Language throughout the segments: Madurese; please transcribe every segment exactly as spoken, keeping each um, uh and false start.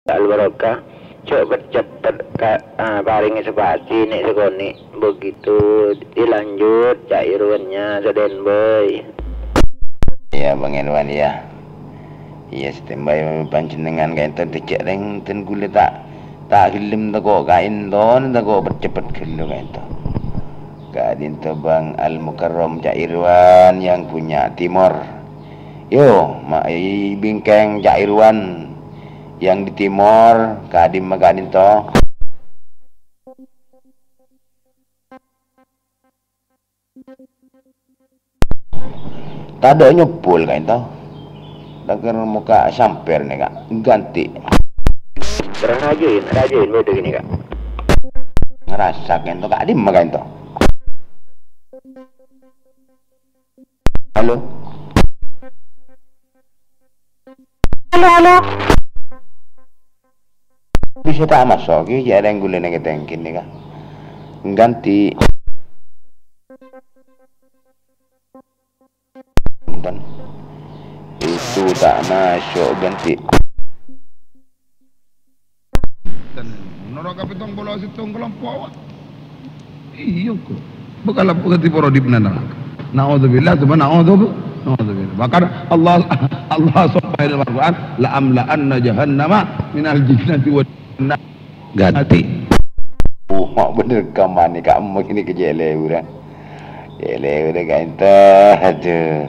Al-Barokah, jhâ' pet-ceppet ka-, ah, parèngè spasi nè' sakonè'. Begitu, dilanjut, Cak Irwannya standby. Iyâ, Bang Irwan, iyâ. Iyâ, standby panjhennengngan ka'ènto, dâjâ rèng dân ghulâ ta', ta' ghellem tako' ka'ènto, tako' pet-ceppet ghâllu ka'ènto. Ka'dinto Bang Al-Mukarram Cak Irwan yang punya Timor. Yo, ma-, i-, bingkèng Cak Irwan yang di Timor, ka'dimma ka'dinto? Tadâ' nyobbhul ka'dinto. Dâgâr mokka' sampèr nè, Ka'. Ghântè. Terang aja, ya. Aja, ya. Bâdâ gini, Ka'. Ngerasa ka'dinto, ka'dimma ka'dinto? Halo? Halo, halo. Bisa ta' maso', Ki, jhâ' rèng ghulâ nèng-ngètèng kènè, Ka'. Ghântè. Bhunten. Itu ta' maso', ghântè. Noro' ka pèttong polo sèttong kalompo'. Iyâ, kok. Bhâkal ghântè poro dibna naraka. Na'udzubillah, tsumma na'udzubillah. Na'udzubillah. Bahkan Allah, Allah sompayana dalam Al-Qur'an, "La amla'anna jahannama minal jinnati wan nas." Ghântè. Oh, ma' bhender kamanè, Ka', ma' kènè' kejele urang. Kejele urang ka'dinto, aduh.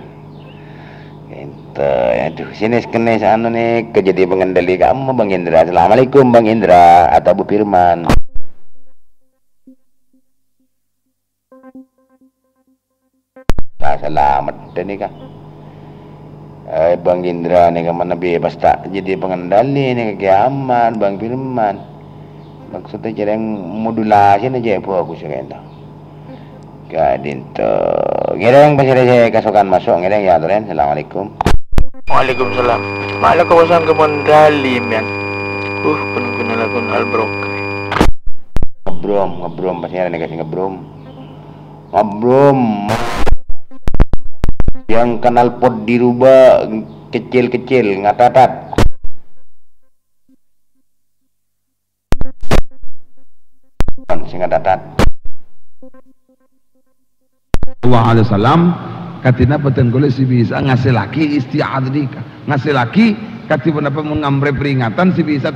Ente, aduh, sini kene anu nih, kejadi pengendali kamu, Bang Indra. Assalamualaikum, Bang Indra, atau Bu Firman. Nah, selamat deh nih, Kak. Eh, Bang Indra nih, kemana bi pas tak jadi pengendali nih, ke kiamat, Bang Firman. Maksudnya, jadi yang modulasi nih, jadi fokus ya, kayak itu. Ka'dinto. Ngèrèng pasèra sè kasokan maso', ngèrèng ya, aturan. Assalamualaikum. Waalaikumsalam. Malah kawasan kebon dalim, yan. Uh, pun guna lagun Al-Barokah. Ngebrom, ngebrom, pasèra nè kasih ngebrom. Ngebrom. Yang knalpot dirubah kecil-kecil, ngatatat. Sing ngatatat. Sallallahu alaihi wasallam, kadhi napa dhân kaulâ sè bisa ngasèllaghi isti'adzah nèka. Ngasèllaghi kadhi ponapa mon ngamrè peringatan sè bisa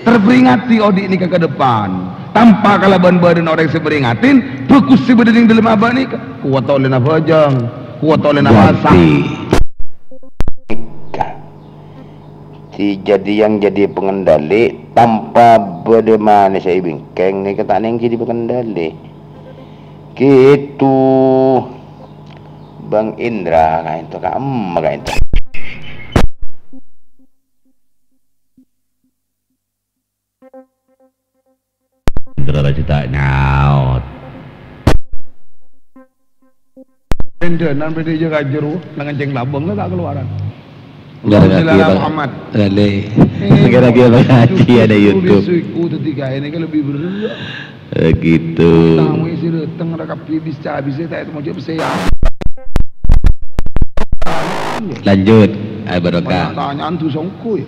terperingati odi' nèka ka depan. Tanpa kalabân bâdâna orèng sè meringatin, bhâghus sè bâdâ neng dâlem abâ' nèka. Kowat ollèna bhâjâng, kowat ollèna masak. Nèka. Sè jadi yang jadi pengendali tanpa bâdâ manè sè èbingkèng nèka ta' nèng jadi pengendali. Gitu. Bang Indra, kaènto ka'emma kaènto. Indra raja ta' nyaot. Endânan bâdâ iyâ kajâr, nang kencèng labâng la ta' kalowaran. Gara-gara Allahumma sholli ala dia, Bang. Muhammad. Lale. Eh, gara-gara Bang Haji ada YouTube. Besok iku dadi gawe nèka lebih berat. Eh, gitu. Tamu isi dateng ra kabeh bis cabis ta' itu mau jawab saya. Lanjut, Al Barokah. Banyak tanyaan tuh songko ya.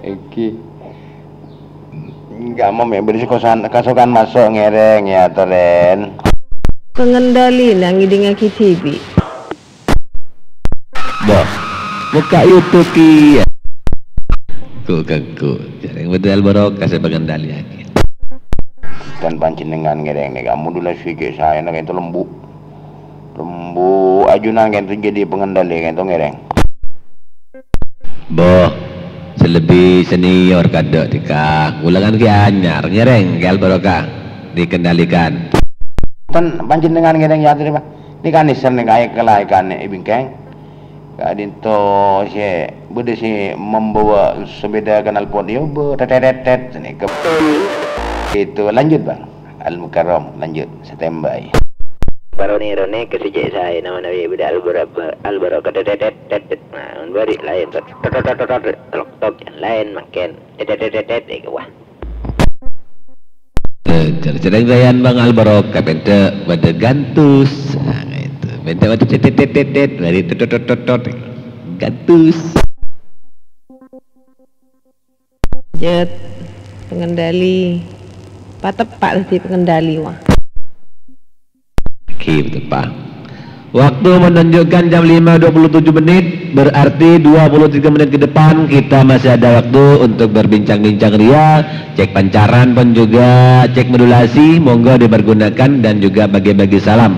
Iki. Enggak mau mè bâdâ sè kosan, kasokan maso' ngèrèng ya, Toren. Pengendali nang ngèdingngaghi dhibi'. Boh, buka YouTube ki. Ku, ku, ku. Jhâreng bâdâ Al Barokah sè pengendaliaghi. Dan panjhennengngan ngèrèng nèka modulasi cè' saèna kaènto lembu. Lembu ajunan kaènto jadi pengendali kaènto ngèrèng. Boh, sè lebbi senior kadâ' dhika. Kaulâ kan ghi' anyar, ngèrèng, Ki Al Barokah. Dikendalikan. Ten, panjhennengngan ngèrèng ya, terima. Nèka nèser nèka aè kalaèkan è bingkèng. Ka'dinto sè bâdâ sè membawa sepeda knalpot, ya, bâ, tet, tet, tet, tet, nèka. Itu, lanjut, Bang. Al Mukarram, lanjut, standby. Paroni-roni ka sè cè' saè, nama nabi bâdâ Al Barokah, Al Barokah, tet, tet, tet, tet, tet. Nah, mon bâri' laèn, tet, tet, tek, tek, tek, tek, tok, tok, laèn mangkèn. Tet, tet, tet, tet, tet, wah. Eh, jhâr-jhâreng saèyan Bang Al Barokah, pènta bâdâ gantus. Nah, itu. Bentuk waktu tet, tet, tet, tet, tet, dari tet, tet, tet, tet, tet. Gantus. Jet, pengendali. Pateppa' dadi pengendali, wah. Oke, pateppa'. Waktu menunjukkan jam lima dua puluh tujuh menit, berarti dua puluh tiga menit ke depan kita masih ada waktu untuk berbincang-bincang ria, cek pancaran pun juga cek modulasi, monggo dipergunakan dan juga bagi-bagi salam.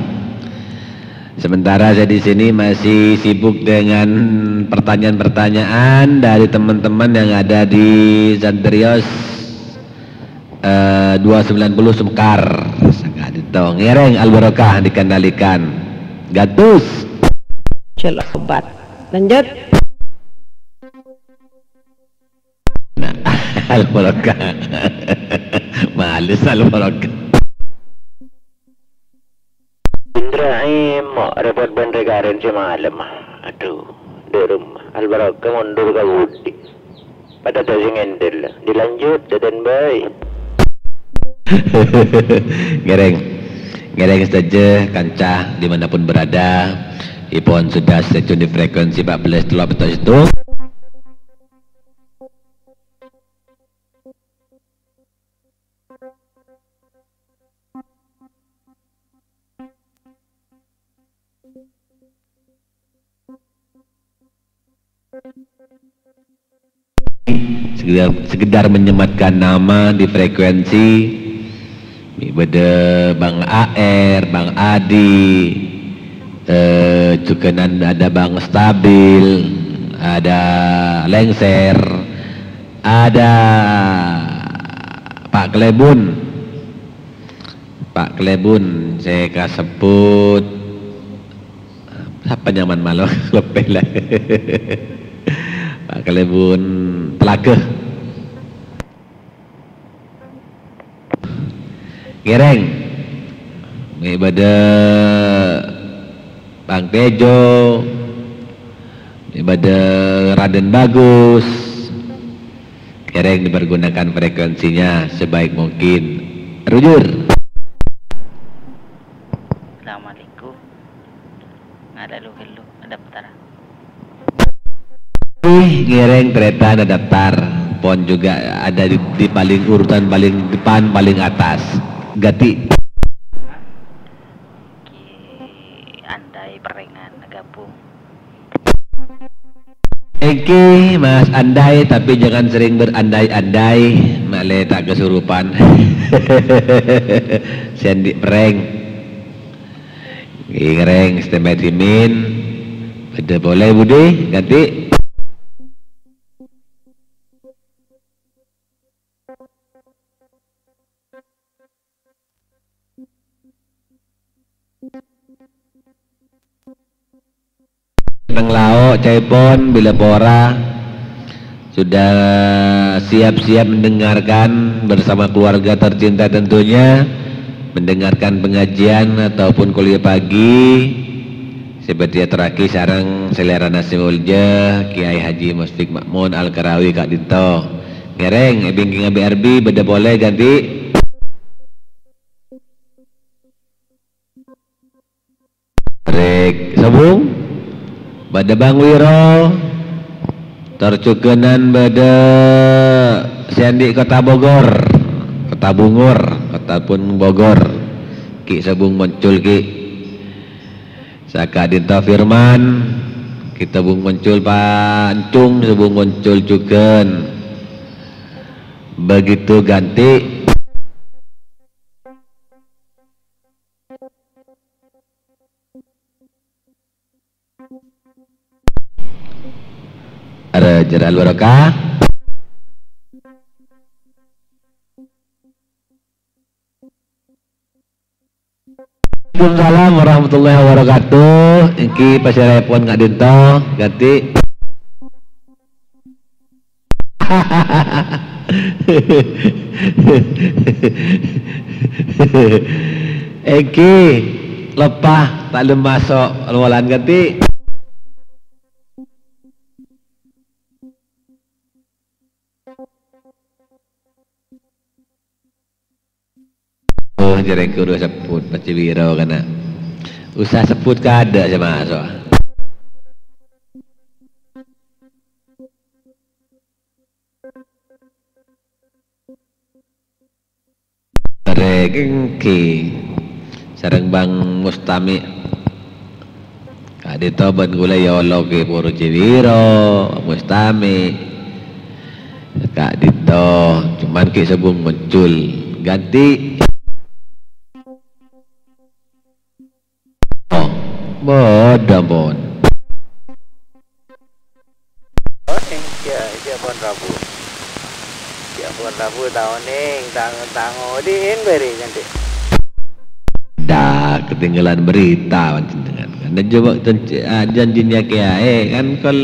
Sementara saya di sini masih sibuk dengan pertanyaan-pertanyaan dari teman-teman yang ada di Santerios, eh, dua sembilan puluh Semkar. Sangat ditong. Ngereng Al Barokah dikendalikan. Gatus. Cel obat. Lanjut. Nah, Al Barokah. Males Al Barokah. Indra, mo' repot bân rè-karèn sè malem. Adhu, dhârem Al Barokah mondur ka budi. Padâ tao sè ngendel. Dilanjut, dâdân bhâi. Ngereng. Ngereng sadhâjâ kanca dimanapun berada. Ipon sudah stay tune di frekuensi empat belas tello pètto' sèttong. Sekedar, sekedar menyematkan nama di frekuensi. Bâdâ Bang A R, Bang Adi, eh, jhughân ada Bang Stabil, ada Lengser, ada Pak Klebun. Pak Klebun, sè kasebbhut, sapa nyamana malolo, lebbhi la. Pak Klebun Telaga. Ngereng. Mè' bâdâ Bang Tejo, mè' bâdâ Raden Bagus. Ngereng dipergunakan frekuensinya sebaik mungkin. Rujur. Assalamualaikum. Ada lu hello, ada petara. Ih, ngereng kereta ada daftar. Pon juga ada di, di paling urutan paling depan, paling atas. Gati. Ki andai perengan gabung. Èngghi, Mas Andai, tapi jangan sering berandai-andai, ma'lè ta' kasurupan. Sè andi' prank. Èngghi, ngereng, standby dhimin. Bâdâ polè, Budi, ganti. Neng lao', ca'èpon, bilâ pora sudah siap-siap mendengarkan bersama keluarga tercinta tentunya, mendengarkan pengajian ataupun kuliah pagi. Sè bhâdhi atorraghi sareng salèrana sè molja, Kiai Haji Musyfiq Ma'mun Al-Karawi ka'dinto. Ngereng, è bingkingnga B R B, bâdâ polè ganti. Rèk Sobung, bâdâ Bang Wiro, tor jhughânan bâdâ sè andi' Kota Bogor, Kota Bungor, Kota pun Bogor. Ki Sobung moncol, Ki. Saka'dinto Firman, kita bung moncol pancung, bung moncol jhughân. Begitu ganti. Ara jera al barokah. Waalaikumsalam warahmatullahi wabarakatuh. Èngghi pasèrèpon ka'dinto, ganti. Èngghi, leppah, ta' lem maso', lolan ganti. Oh, jârèya guru sepput, Panji Wiro kana. Usa sebbhut kaadâ' sè maso'. Rèng èngghi sareng Bang Mustami'. Ka'dinto bân kaulâ èolok Ki Puru Ciwiro, Mustami'. Ka'dinto, cuman ghi' sobung muncul. Ganti. Oh, bâdâ, ampon. Oh, ning, sia, sia pon rabu. Sia pon rabu taon ning, tang-, tango diin beri nanti. Dah, ketinggalan berita, panjenengan. Kan coba ten-, ah, janjinya kiai, kan kol,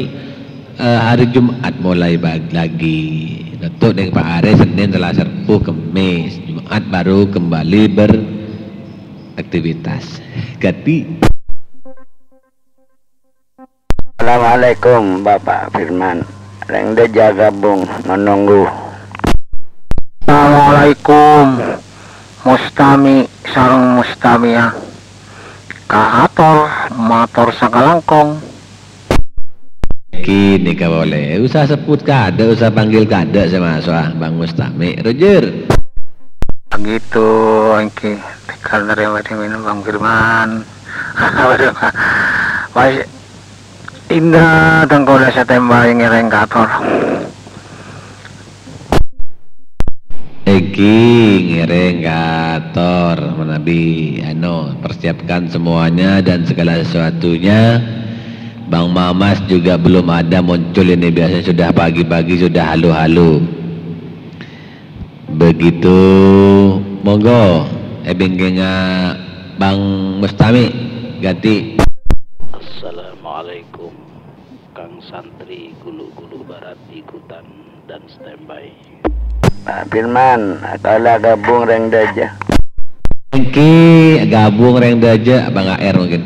eh, hari Jumat mulai bag-, lagi. Netto ning Pak Are Senin, Selasa, Rebo, Kemis. Jumat baru kembali ber-, aktivitas. Ganti. Assalamualaikum, Bapak Firman. Rèng Dâjâ gabung menunggu. Assalamualaikum, Mustami sareng Mustamiah. Kaator, mator sakalangkong. Kènè' ka polè. Usa sebbhut kaadâ', usa panggil kaadâ' sè maso', ah, Bang Mustami'. Roger. Begitu, èngghi. Tegal nerima diminum Bang Firman. Waduh. Wis, Indra tengkola satembay ngèrèng kaator. Èngghi ngèrèng kaator, manabi, anu, persiapkan semuanya dan segala sesuatunya. Bang Mamas juga belum ada muncul ini, biasanya sudah pagi-pagi sudah halu-halu. Begitu, monggo, èbingkèngnga Bang Mustami', ganti. Assalamualaikum, Kang Santri Gulu-Gulu Barat ikutan dan standby. Pak Firman, kala gabung rèng Dâjâ. Èngghi gabung rèng Dâjâ, Bang A R mungkin.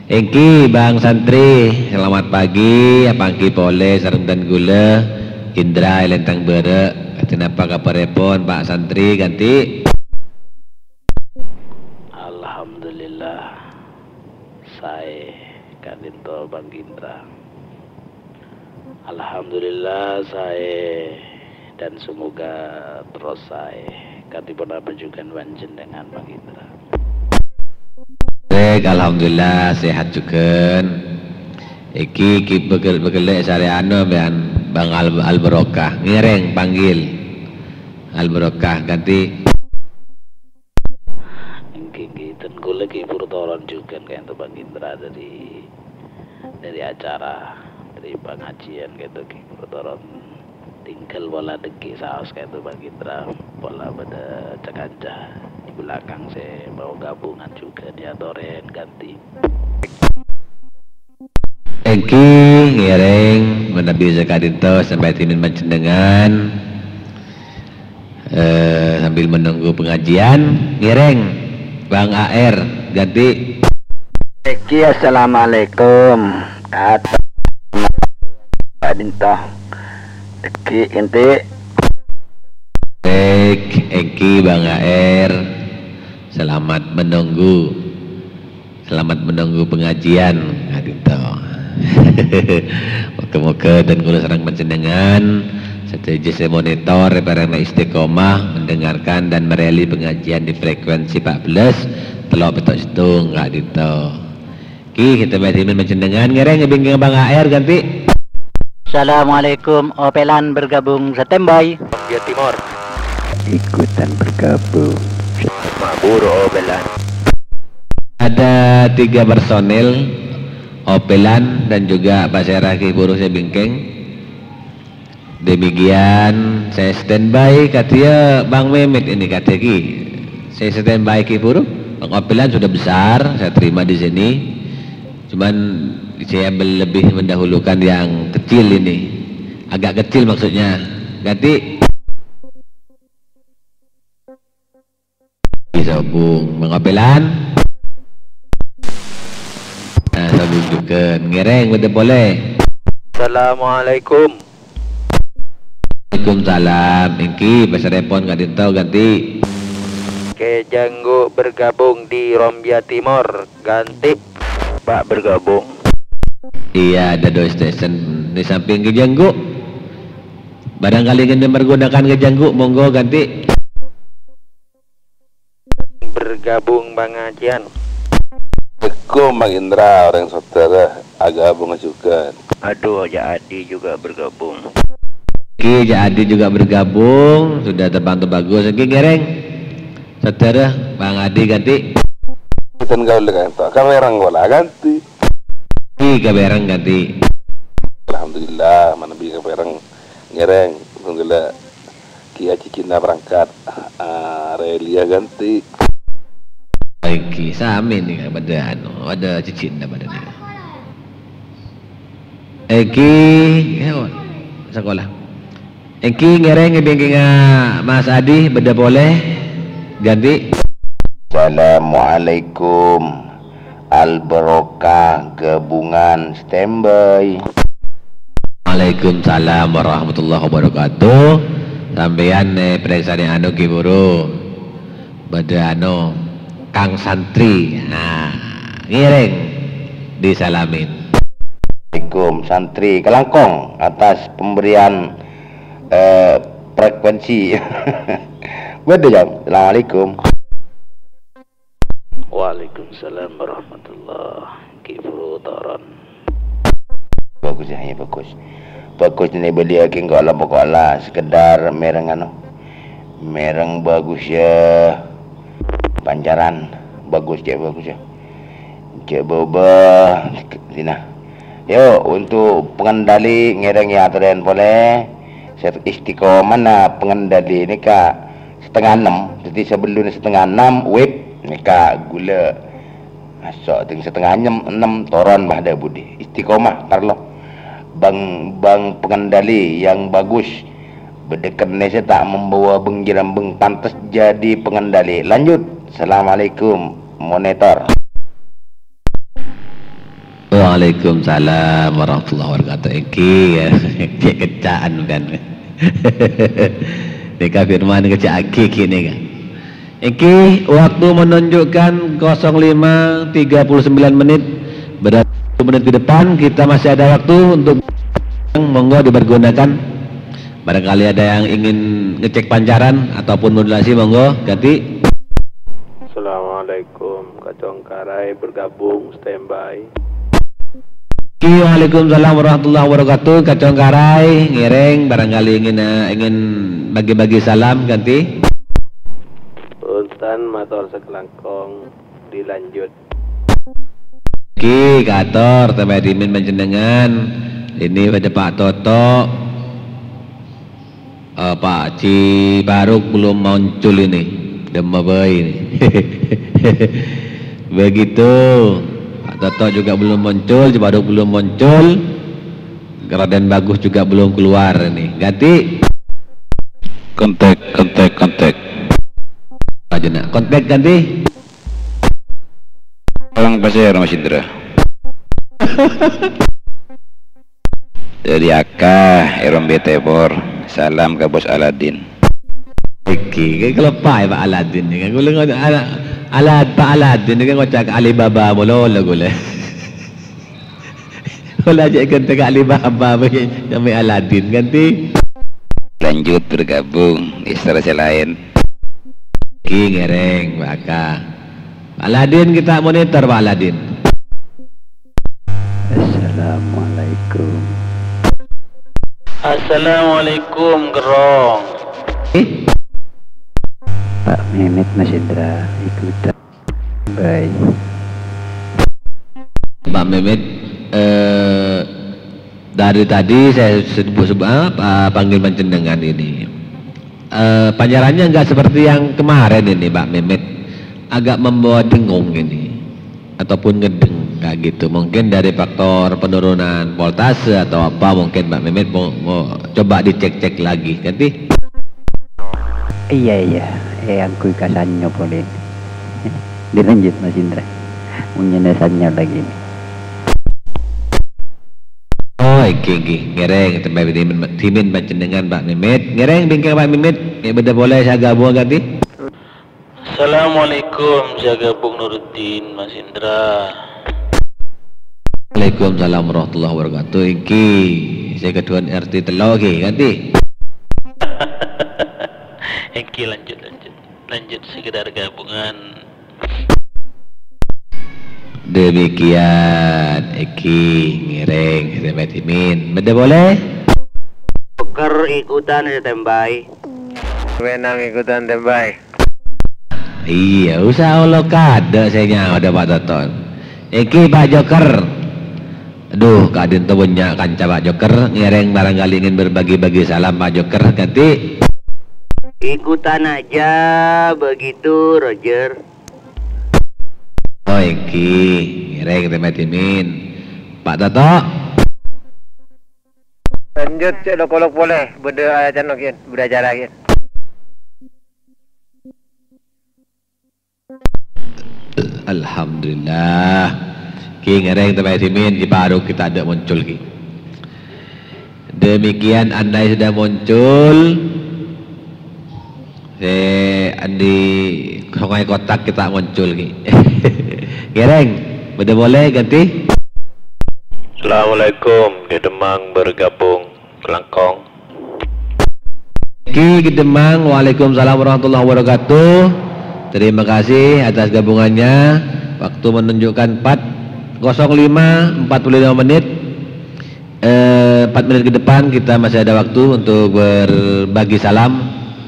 Èngghi, Bang Santri, selamat pagi, apangghi polè sareng dân kaulâ, Indra è Lenteng Bârâ'. Kadhi napa kabhârèpon, Pak Santri, ganti? Alhamdulillah, saè ka'dinto, Bang Indra. Alhamdulillah, saè dan semoga terros saè. Kadhi ponapa jhughân panjhennengngan, Bang Indra? Baik, alhamdulillah, sehat jhughân. Èngghi, èngghi, bâgel-, bâgellè' sarè anu, sampèyan, Bang Al-, Al-Barokah. Ngèrèng, panggil. Al-Barokah, ganti. Èngghi, èngghi. Dan kaulâ ghi' buru toron jhughân ka'dinto Bang Indra dâri, dâri acara, dâri pangajiân ka'dinto ghi' buru toron. Tinggal pola dâgghi' saos ka'dinto Bang Indra. Pola bâdâ ca-kanca è bâlâkang sè mau gabungan jhughân, ya, torèn ganti. Èngghi ngèrèng manabi saka'dinto sampè' dhimèn panjhennengngan, eh, sambil menunggu pengajian, ngèrèng Bang A R, ganti. Èngghi, assalamualaikum. Kata ka'dinto. Èngghi, ganti. Baik, èngghi Bang A R. Selamat menunggu. Selamat menunggu pengajian, ka'dinto. Moga-moga dân kaulâ sareng panjhennengngan sadhâjâ sè monitor èparèngana istiqomah mendengarkan dan mereli pengajian di frekuensi empat belas tello' pètto' sèttong, ka'dinto. Ki, kita beri panjhennengngan ngèrèng èbingkèng Bang A R ganti. Assalamualaikum, Opelan bergabung standby. Bang Timur. Ikutan bergabung. Maburu Opelan. Ada tiga personil, Opelan dan juga Pak Serah Ki Buru Sebingkeng. Demikian, saya standby, katanya Bang Mehmet ini, katanya Ki. Saya standby Ki Buru. Bang Opelan sudah besar, saya terima di sini. Cuman saya bel-, lebih mendahulukan yang kecil ini. Agak kecil maksudnya. Ganti. Sobung, Bang Opelan. Nah, sobung jhughân. Ngèrèng bâdâ polè. Assalamualaikum. Waalaikumsalam. Èngghi, pasarèpon ka'dinto ganti. Kè Janggu bergabung di Rombia Timur, ganti. Pak bergabung. Iyâ, ada dua station di samping Kè Janggu. Barangkali ingin mempergunakan Kè Janggu, monggo ganti. Bergabung pengajian. Assalamualaikum, Bang Indra, orèng saudara, agabung juga. Aduh, Haji Adi juga bergabung. Oke, Haji Adi juga bergabung, sudah terpantau bagus. Oke, ngèrèng. Saudara, Bang Adi ganti. Kita nggak boleh ganti. Kawèrèng wala ganti. Adi Kawèrèng ganti. Alhamdulillah, mana bi Kawèrèng. Ngèrèng, alhamdulillah. Kè Haji Cina berangkat. Ah, Relia ganti. Iki sami nèka, bâdâ anu, bâdâ cicina bâdâ nèka. Iki, ya, sekolah. Iki ngèrèng è bingkingnga Mas Adi, bâdâ polè, ganti. Assalamualaikum. Al Barokah gabungan standby. Waalaikumsalam warahmatullahi wabarakatuh. Sampèyan, eh, parèksanè anu, Ki Buru. Bâdâ anu, Kang Santri. Nah, ngèrèng disalamin. Assalamualaikum, Santri Kalangkong, atas pemberian, eh, frekuensi. Bâdâ, Jang. Assalamualaikum. Waalaikumsalam warahmatullah. Ki Buru Toron. Bagus ya, ya bagus. Bagus ini beliau ki enggak lah pokok lah sekedar mèrèng anu. Mèrèng bagus ya. Pancaran bagus, cek bagus ya. Cek bâbâ sini. Yo, untuk pengendali ngèrèng ya aturan polè. Set istiqomah nah pengendali ini ka setengah enam. Jadi sebelum setengah enam wib nèka ghulâ. Maso' ding setengah enam, enam toron bâdâ budi. Istiqomah, parlo. Bang, bang pengendali yang bagus. Bâdâ kennè sè ta' membawa beng-jerambeng pantes jadi pengendali. Lanjut. Assalamualaikum, monitor. Waalaikumsalam warahmatullahi wabarakatuh. Iki ya, cek kecaan kan. Nèka Firman keca'aghi gini kan. Iki waktu menunjukkan kosong lima tiga puluh sembilan menit. Berarti sepuluh menit ke depan kita masih ada waktu untuk, monggo dipergunakan. Barangkali ada yang ingin ngecek pancaran ataupun modulasi, monggo ganti. Assalamualaikum, Kacong Karai bergabung, standby. Waalaikumsalam warahmatullahi wabarakatuh. Kacong Karai, ngèrèng, barangkali ingin, eh, ingin bagi-bagi salam, ganti. Punten, mator sakalangkong, dilanjut. Ki, kator, tambah dhimen panjhennengngan. Ini bâdâ Pak Toto. Eh, Pak Haji Baruk belum muncul ini. Dâmma bhâi ini. Begitu. Pak Toto juga belum muncul, Haji Baruk belum muncul. Raden Bagus juga belum keluar ini. Ganti. Kontak, kontak, kontak. Aja nak. Kontak ganti. Palang Pasir, Mas Indra. Dari Aka, Erom Betebor. Salam ka Bos Aladin. Iki, kalupa ya Pak Aladin ini. Kaulâ ngoca' Ala-, Alad-, Pak Aladin ini kan ngoca' ka Alibaba mulu lho kaulâ. Kaulâ ajâk ganti ka Alibaba, bhâi, nyamè Aladin, ganti. Lanjut bergabung, istri sè laèn. Ki ngèrèng, baka. Pak Aladin, kita monitor, Pak Aladin. Assalamualaikum. Assalamualaikum, Gerong. Eh? Pak Mehmet, Mas Indra, ikutan. Baik. Pak Mehmet, eh, dari tadi saya sebut-sebut, apa, panggil panjenengan ini. Eh, pancarannya nggak seperti yang kemarin ini, Pak Mehmet. Agak membawa dengung ini. Ataupun ngedeng, kayak gitu. Mungkin dari faktor penurunan voltase atau apa, mungkin Pak Mehmet mau, mau coba dicek-cek lagi, ganti. Iyâ, iyâ. Eh, angghuy ka Sanyo polè. Dilanjut, Mas Indra. Monyèna Sanyo lagi. Oh, iki, iki. Ngèrèng, tembhâi dhimen, dhimen panjenengan, Pak Mehmet. Ngèrèng bingkèng Pak Mehmet. Mè' bâdâ polè sè agabung ganti. Assalamualaikum, sè aghâbung Nuruddin, Mas Indra. Waalaikumsalam warahmatullahi wabarakatuh. Èngghi, sè kaduwân R T tello' ghi, ganti. Èngghi, lanjut, lanjut. Lanjut sekedar gabungan. Demikian, èngghi ngèrèng, standby, Timin. Bâdâ polè? Joker ikutan standby. Wenang ikutan standby. Iyâ, usa olo kadâ' sè nyaot, Pak Toton. Èngghi, Pak Joker. Aduh, ka'dinto bânnya' kanca, Pak Joker. Ngèrèng barangkali ingin berbagi-bagi salam, Pak Joker. Ganti. Ikutan aja begitu, Roger. Oh, èngghi. Ngèrèng, standby, Timin. Pak Toto. Lanjut, cè' lok-olok polè. Bâdâ acara ghi', bâdâ acara ghi'. Alhamdulillah. Ghi ngèrèng, standby, Timin, sè bhuru ghi' tadâ' muncul ghi. Demikian, andai sudah muncul, sè andi' songay kotak ghi' ta' muncul ghi. Ngèrèng, bâdâ polè ganti. Assalamualaikum, Ghi Demang bergabung. Kelangkong. Ki Gidemang, waalaikumsalam warahmatullahi wabarakatuh. Terima kasih atas gabungannya. Waktu menunjukkan empat kosong lima, empat puluh lima menit. Eh, empat menit ke depan kita masih ada waktu untuk berbagi salam.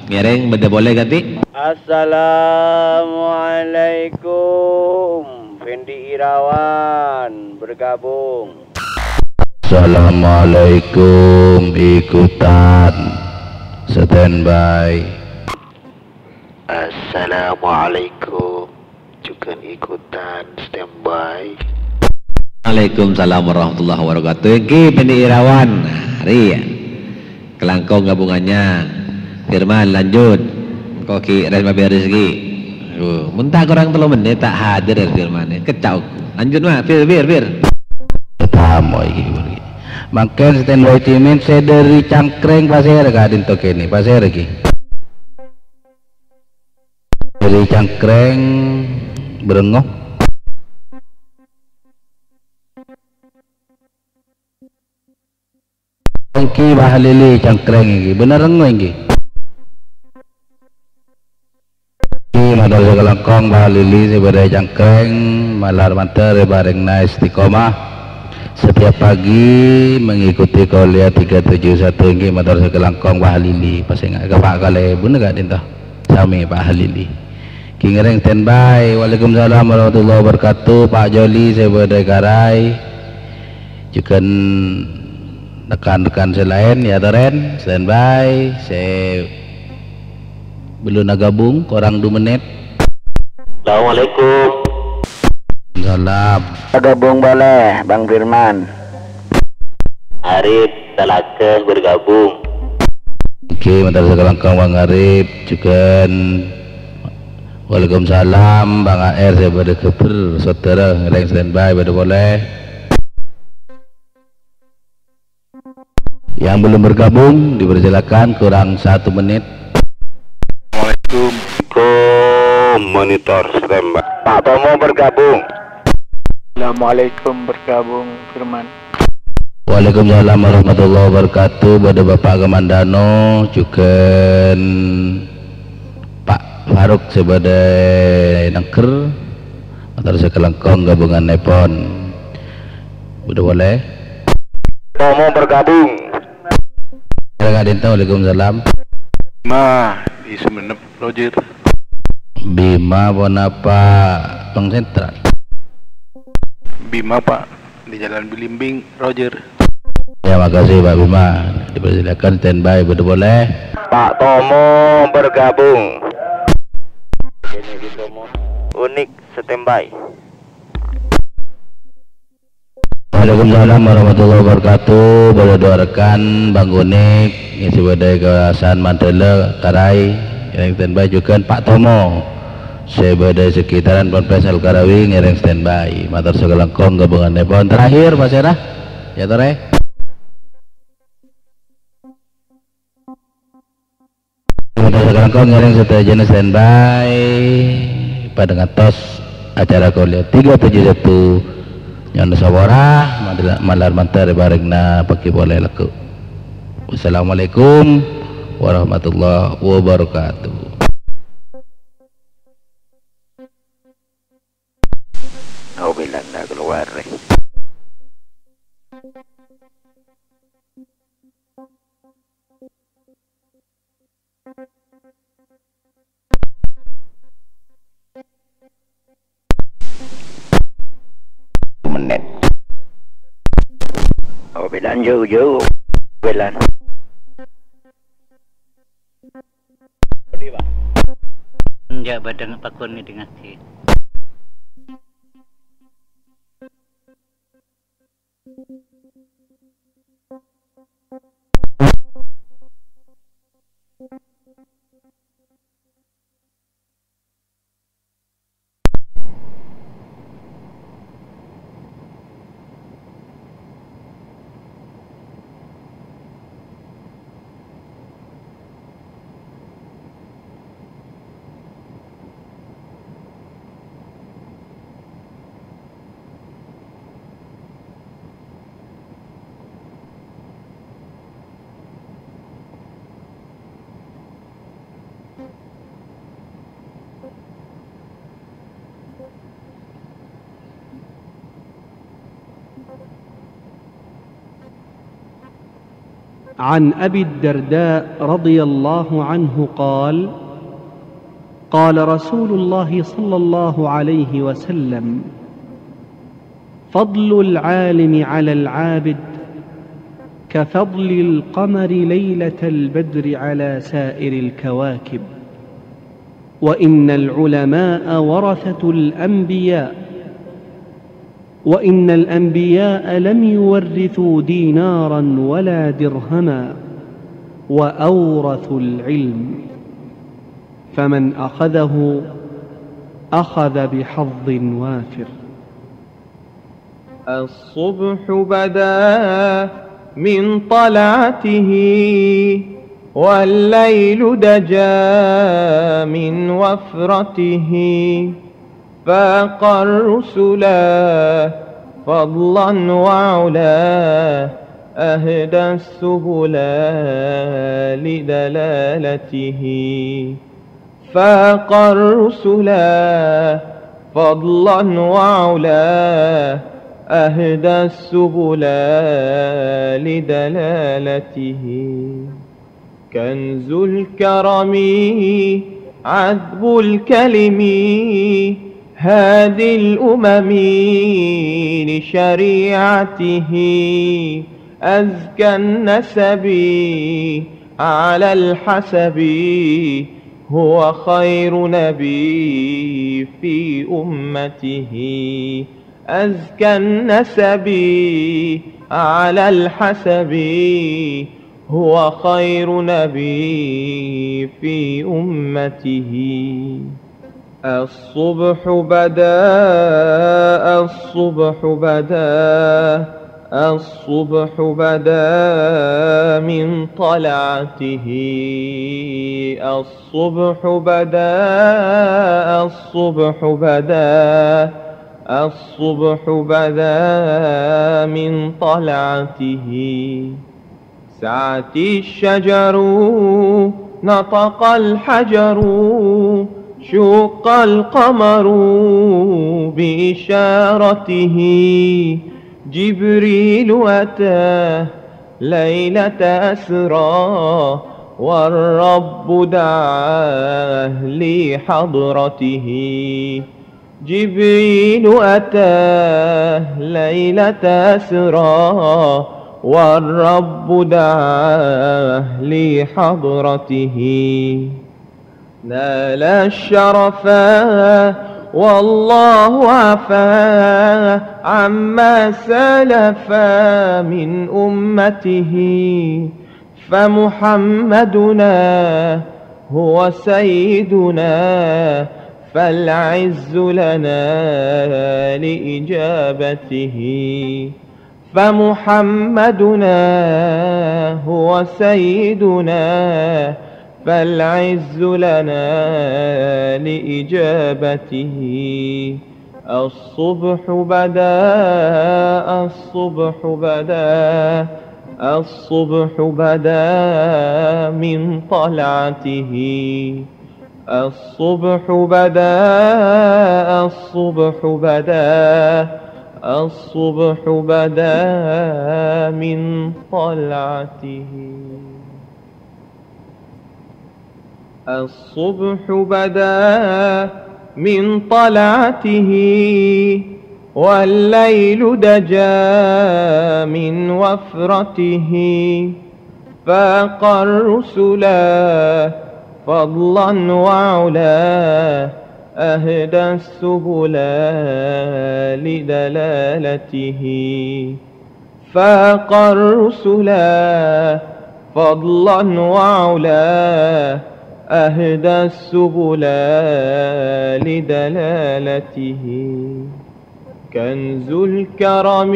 Ngèrèng, bâdâ polè ganti. Assalamualaikum, Fendi Irawan bergabung. Assalamualaikum, ikutan. Standby. Assalamualaikum, juga ikutan standby. Waalaikumsalam warahmatullahi wabarakatuh. Èngghi, Beni Irawan. Nah, rèya. Kelangkong gabungannya. Firman, lanjut. Engko' ghi' rès mabèrès ghi'. Aduh, mon ta' korang tello mennit ta' hadir ya Firman. Kecak. Lanjut, Mak. Fir, Fir, Fir. Tamo iki, iki. Mangkèn standby Timin sè dâri Cangkreng pasèra ka'dinto kènè', pasèra ghi. Dâri Cangkreng, Bârengngok. Èngghi, Bah Lili, Cangkreng èngghi. Bhender engko' èngghi. Èngghi, mator sakalangkong, Bah Lili sè bâdâ è Cangkreng, malar mandhâr èparèngana istiqomah. Setiap pagi mengikuti kuliah tiga tujuh satu èngghi, mator sakalangkong, Bah Lili. Pas enga' ka Pak Kalèbun ka'dinto. Sami Pak Halili. Ghi ngèrèng standby. Waalaikumsalam warahmatullahi wabarakatuh. Pak Joli sè bâdâ è Karai. Jhughân rekan-rekan sè laèn, ya, torèn. Standby. Sè bellunna gabung, korang du mennit. Assalamualaikum. Salam. Gabung polè, Bang Firman. Arif, Talaga bergabung. Èngghi, mator sakalangkong Bang Arif, jhughân. Waalaikumsalam, Bang A R, sè bâdâ ghâbâr, saudara, ngèrèng standby, bâdâ polè. Yang belum bergabung, dipersilakan, kurang satu menit. Assalamualaikum. Monitor standby. Pak Tomo bergabung. Assalamualaikum, bergabung, Firman. Waalaikumsalam warahmatullahi wabarakatuh. Bâdâ Bapak Kamandano, jhughân Pak Faruk sè bâdâ è Nangghâr. Mator sakalangkong gabungannèpon. Bâdâ polè. Tomo bergabung. Ka'dinto, waalaikumsalam. Ma, di Sumenep. Roger. Bima ponapa Bank Sentral? Bima, Pak. Di Jalan Belimbing, Roger. Ya, makasih, Pak Bima. Dipersilakan standby, bâdâ polè. Pak Tomo bergabung. Unik standby. Waalaikumsalam warahmatullahi wabarakatuh. Bâdâ duwâ' rekan, Bang Unik, sè bâdâ è kawasan Mandala, Karai, ngèrèng standby, jhughân Pak Tomo, sè bâdâ è sekitaran Ponpes Al Karawi, ngèrèng standby. Mator sakalangkong gabungannèpon. Terakhir, pasèra? Ya, torè. Langkong ngèrèng sadhâjâna standby, padâ ngantos acara kuliah tiga tujuh satu. Nyo'on sapora, mandhâr-, mandhâr èparèngana paghi polè lagghu'. Wassalamualaikum warahmatullahi wabarakatuh. Nauzubillah, ndak keluar, eh. Mennit. Nauzubillah, jhâu-jhâu. Nauzubillah. Enjâ' bâdâ pakon ngèdingngaghi. عن أبي الدرداء رضي الله عنه قال: قال رسول الله صلى الله عليه وسلم: فضل العالم على العابد كفضل القمر ليلة البدر على سائر الكواكب، وإن العلماء ورثة الأنبياء، وإن الأنبياء لم يورثوا دينارا ولا درهما، وأورثوا العلم، فمن أخذه أخذ بحظ وافر. الصبح بدا من طلعته، والليل دجا من وفرته، فاق الرسلا فضلا وعلا، أهدى السبلا لدلالته. فاق الرسلا فضلا وعلا، أهدى السبلا لدلالته. كنز الكرم عذب الكلم، هادي الأمم لشريعته. أزكى النسب على الحسب، هو خير نبي في أمته. أزكى النسب على الحسب، هو خير نبي في أمته. الصبح بدا، الصبح بدا، الصبح بدا من طلعته. الصبح بدا، الصبح بدا، الصبح بدا من طلعته. سعت الشجر، نطق الحجر، شق القمر بإشارته. جبريل أتى ليلة أسرى، والرب دعاه لحضرته. جبريل أتى ليلة أسرى، والرب دعاه لحضرته. نال الشرفا والله عفا عما سلف من أمته. فمحمدنا هو سيدنا، فالعز لنا لإجابته. فمحمدنا هو سيدنا، فالعز لنا لإجابته. الصبح بدا، الصبح بدا، الصبح بدا من طلعته. الصبح بدا، الصبح بدا، الصبح بدا من طلعته. الصبح بدا من طلعته، والليل دجا من وفرته. فاق الرسلا فضلا وعلا، أهدى السبلا لدلالته. فاق الرسلا فضلا وعلا، أهدى السبلا لدلالته. كنز الكرم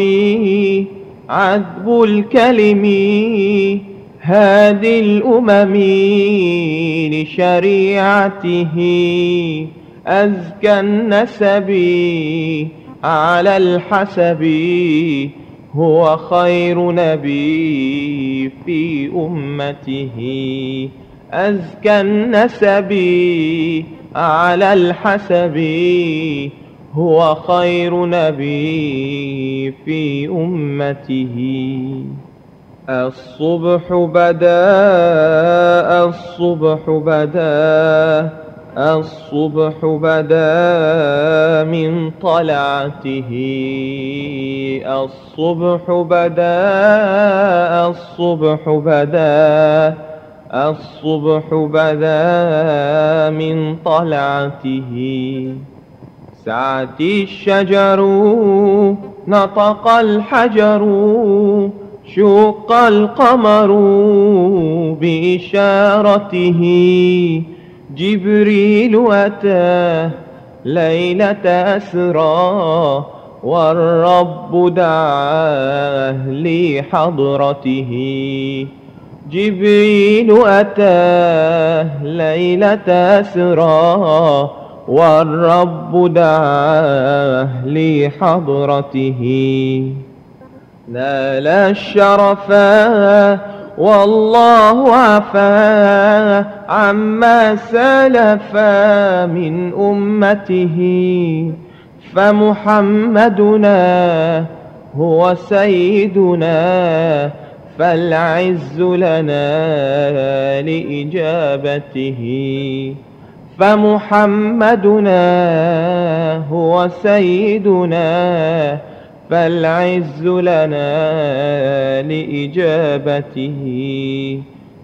عذب الكلم، هادي الأمم لشريعته. أزكى النسب على الحسب، هو خير نبي في أمته. أزكى النسب على الحسب، هو خير نبي في أمته. الصبح بدا، الصبح بدا، الصبح بدا من طلعته. الصبح بدا، الصبح بدا، الصبح بدا من طلعته. سعت الشجر، نطق الحجر، شق القمر بإشارته. جبريل أتى ليلة أسرى، والرب دعاه لحضرته. جبريل أتى ليلة أسرى، والرب دعاه لحضرته. نال الشرفا والله عفا عما سلف من أمته. فمحمدنا هو سيدنا، فالعز لنا لإجابته. فمحمدنا هو سيدنا، فالعز لنا لإجابته.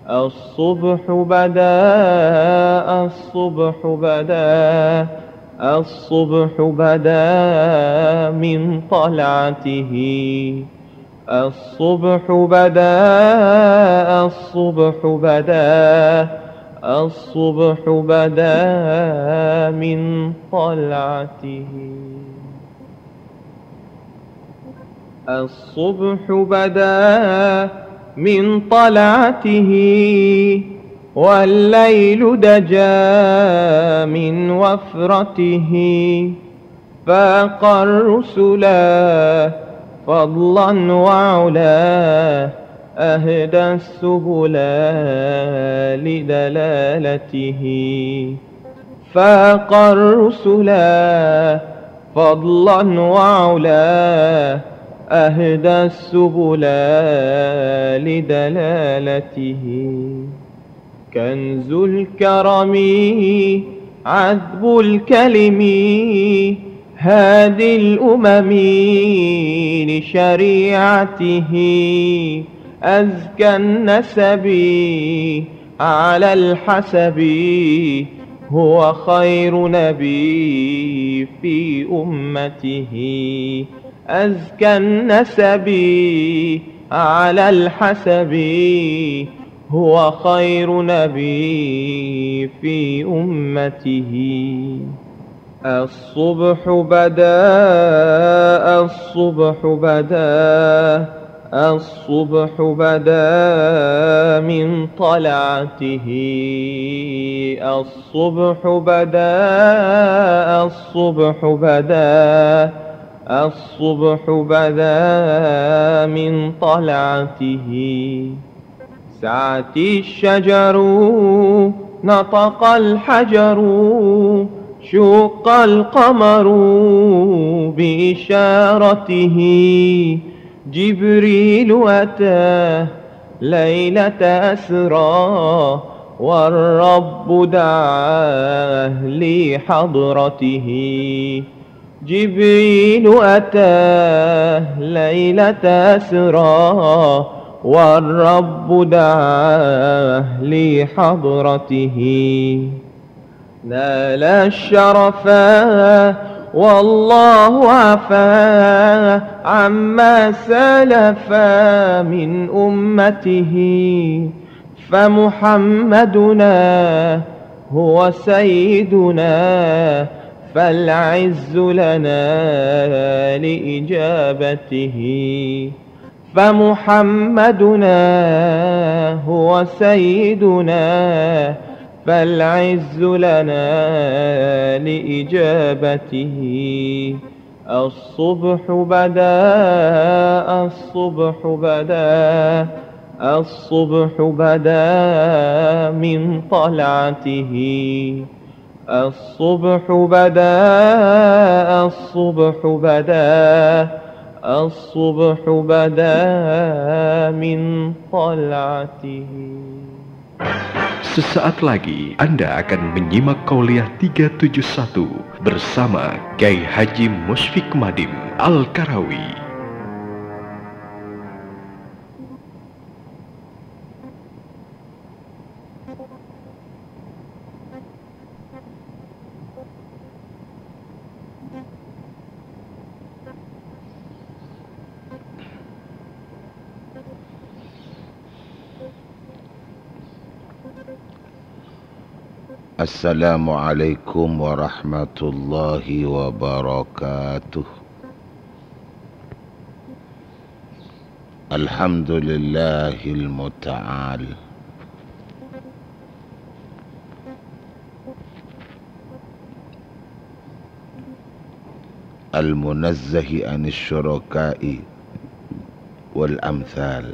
الصبح بدا، الصبح بدا، الصبح بدا من طلعته. الصبح بدا، الصبح بدا، الصبح بدا من طلعته. الصبح بدا من طلعته، والليل دجا من وفرته. فاق الرسلا فضلا وعلا، أهدى السبلا لدلالته. فاق الرسلا فضلا وعلا، أهدى السبلا لدلالته. كنز الكرم عذب الكلم، هادي الأمم لشريعته. أزكى النسب على الحسب، هو خير نبي في أمته. أزكى النسب على الحسب، هو خير نبي في أمته. الصبح بدا، الصبح بدا، الصبح بدا من طلعته، الصبح بدا، الصبح بدا، الصبح بدا من طلعته. سعت الشجر، نطق الحجر، شق القمر بإشارته. جبريل أتى ليلة أسرى، والرب دعاه لحضرته. جبريل أتى ليلة أسرى، والرب دعاه لحضرته. نال الشرفا والله عفا عما سلفا من أمته، فمحمدنا هو سيدنا، فالعز لنا لإجابته. فمحمدنا هو سيدنا، فالعز لنا لإجابته. الصبح بدا، الصبح بدا، الصبح بدا من طلعته. الصبح بدا، الصبح بدا، الصبح بدا من طلعته. Sesaat lagi Anda akan menyimak Qauliyah tiga tujuh satu bersama Kiai Haji Musyfiq Madin Al-Karawi. السلام عليكم ورحمة الله وبركاته. الحمد لله المتعال المنزه عن الشركاء والأمثال،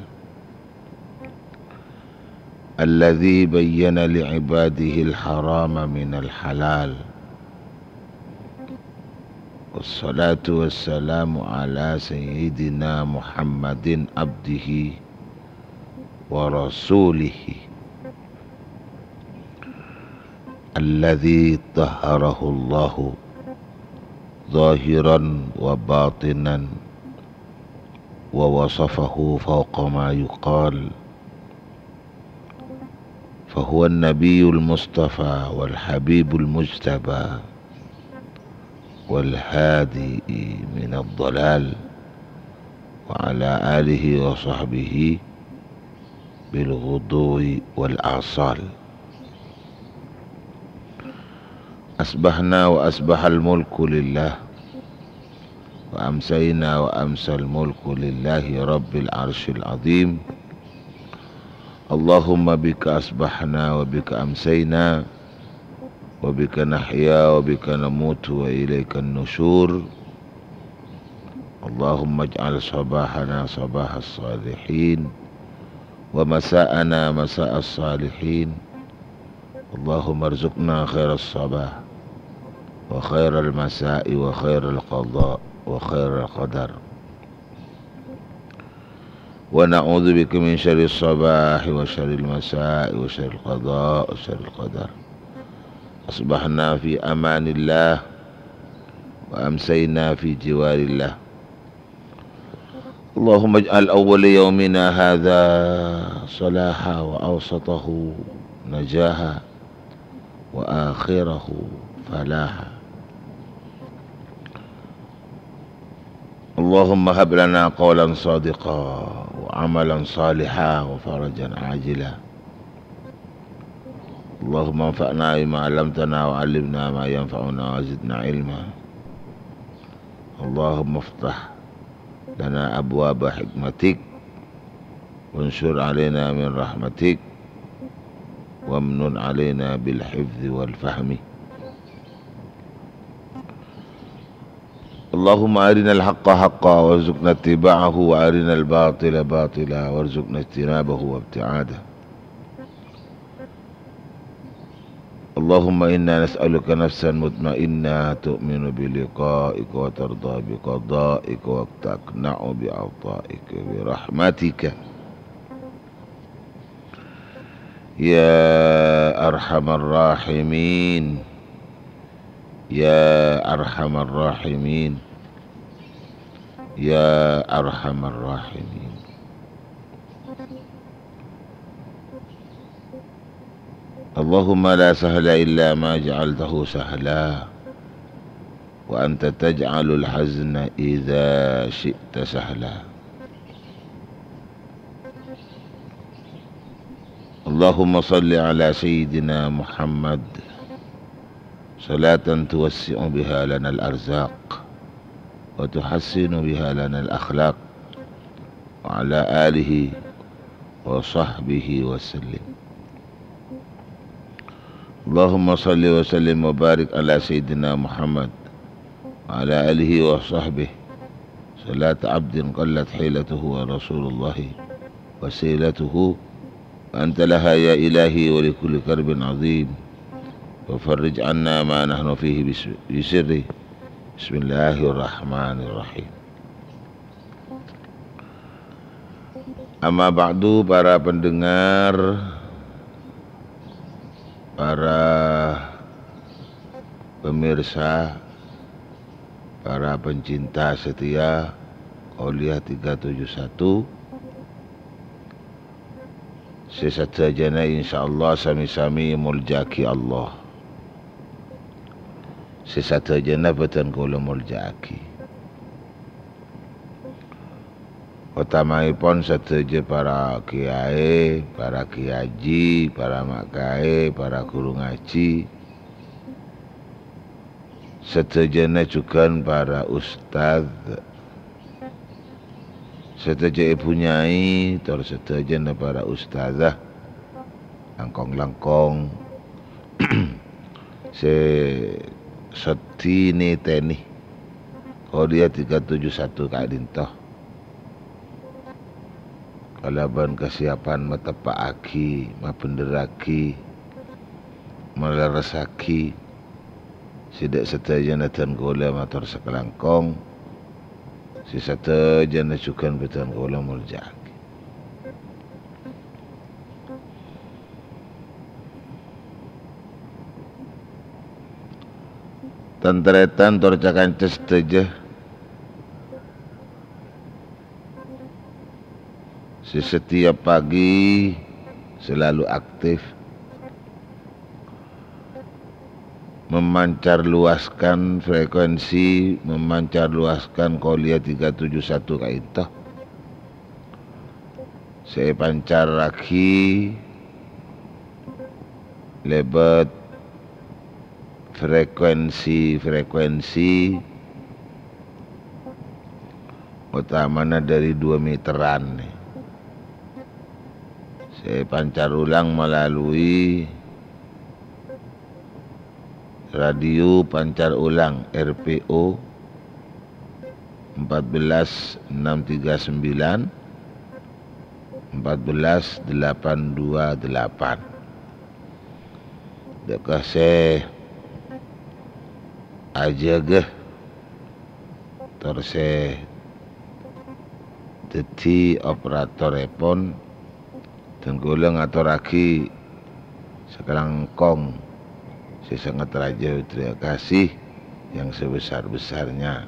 الذي بين لعباده الحرام من الحلال. والصلاة والسلام على سيدنا محمد عبده ورسوله الذي طهره الله ظاهرا وباطنا ووصفه فوق ما يقال، فهو النبي المصطفى والحبيب المجتبى والهادي من الضلال، وعلى آله وصحبه بالغدو والآصال. أصبحنا وأصبح الملك لله، وأمسينا وأمسى الملك لله رب العرش العظيم. اللهم بك أصبحنا وبك أمسينا وبك نحيا وبك نموت وإليك النشور. اللهم اجعل صباحنا صباح الصالحين، ومساءنا مساء الصالحين. اللهم ارزقنا خير الصباح وخير المساء وخير القضاء وخير القدر. ونعوذ بك من شر الصباح وشر المساء وشر القضاء وشر القدر. أصبحنا في أمان الله وأمسينا في جوار الله. اللهم اجعل أول يومنا هذا صلاحا وأوسطه نجاحا وآخره فلاحا. اللهم هب لنا قولا صادقا وعملا صالحا وفرجا عاجلا. اللهم انفعنا بما علمتنا وعلمنا ما ينفعنا وزدنا علما. اللهم افتح لنا أبواب حكمتك وانشر علينا من رحمتك وامنن علينا بالحفظ والفهم. اللهم أرنا الحق حقا وارزقنا اتباعه وأرنا الباطل باطلا وارزقنا اجتنابه وابتعاده. اللهم إنا نسألك نفسا مطمئنة تؤمن بلقائك وترضى بقضائك وتقنع بعطائك برحمتك يا أرحم الراحمين، يا أرحم الراحمين، يا أرحم الراحمين. اللهم لا سهل إلا ما جعلته سهلا، وأنت تجعل الحزن إذا شئت سهلا. اللهم صل على سيدنا محمد صلاة توسع بها لنا الأرزاق وتحسن بها لنا الأخلاق وعلى آله وصحبه وسلم. اللهم صل وسلم وبارك على سيدنا محمد وعلى آله وصحبه صلاة عبد قلت حيلته ورسول الله وسيلته وأنت لها يا إلهي ولكل كرب عظيم وفرج عنا ما نحن فيه بس-، بسر بسم الله الرحمن الرحيم. Amma ba'du, para pendengar, para pemirsa, para pencinta setia Kuliah tiga tujuh satu, sè sadhâjâna insyaallah sami-sami èmoljâ'aghi Allah. Sè sadhâjâna bâdhân kaulâ moljâ'aghi. Otamaèpon sadhâjâ para kiyaè, para kiyaji, para ma' kaè, para ghuru ngajhi, sadhâjâna jhughân para ustad, sadhâjâ èbhu nyai, tor sadhâjâna para ustadzah, langkong-langkong sè seddhi nètènè Kuliah tiga tujuh satu ka'dhinto. Kalabân kasiyapan mateppa'aghi, mabhendherraghi, malerressaghi, sè dâ' sadhâjâna dhân kaulâ mator sakalangkong, sè sadhâjâna jhughân bâdhân kaulâ moljâ'aghi. Tan-tarètan tor ca-kanca sadhâjâ sè setiap pagi selalu aktif memancarluaskan frekuensi, memancarluaskan Kuliah tiga tujuh satu ka'dhinto. Sè èpancarraghi lèbât frekuensi-frekuensi, otamana dâri dua meteran, sè èpancar ulang malalui radio pancar ulang R P O empat belas enam tiga sembilan, empat belas delapan dua delapan. Dâ' ka sè ajâgâ tor sè dhâddhi operatorèpon, dhân kaulâ ngatorraghi sakalangkong sè sanget rajâ terima kasih yang sebesar-besarnya.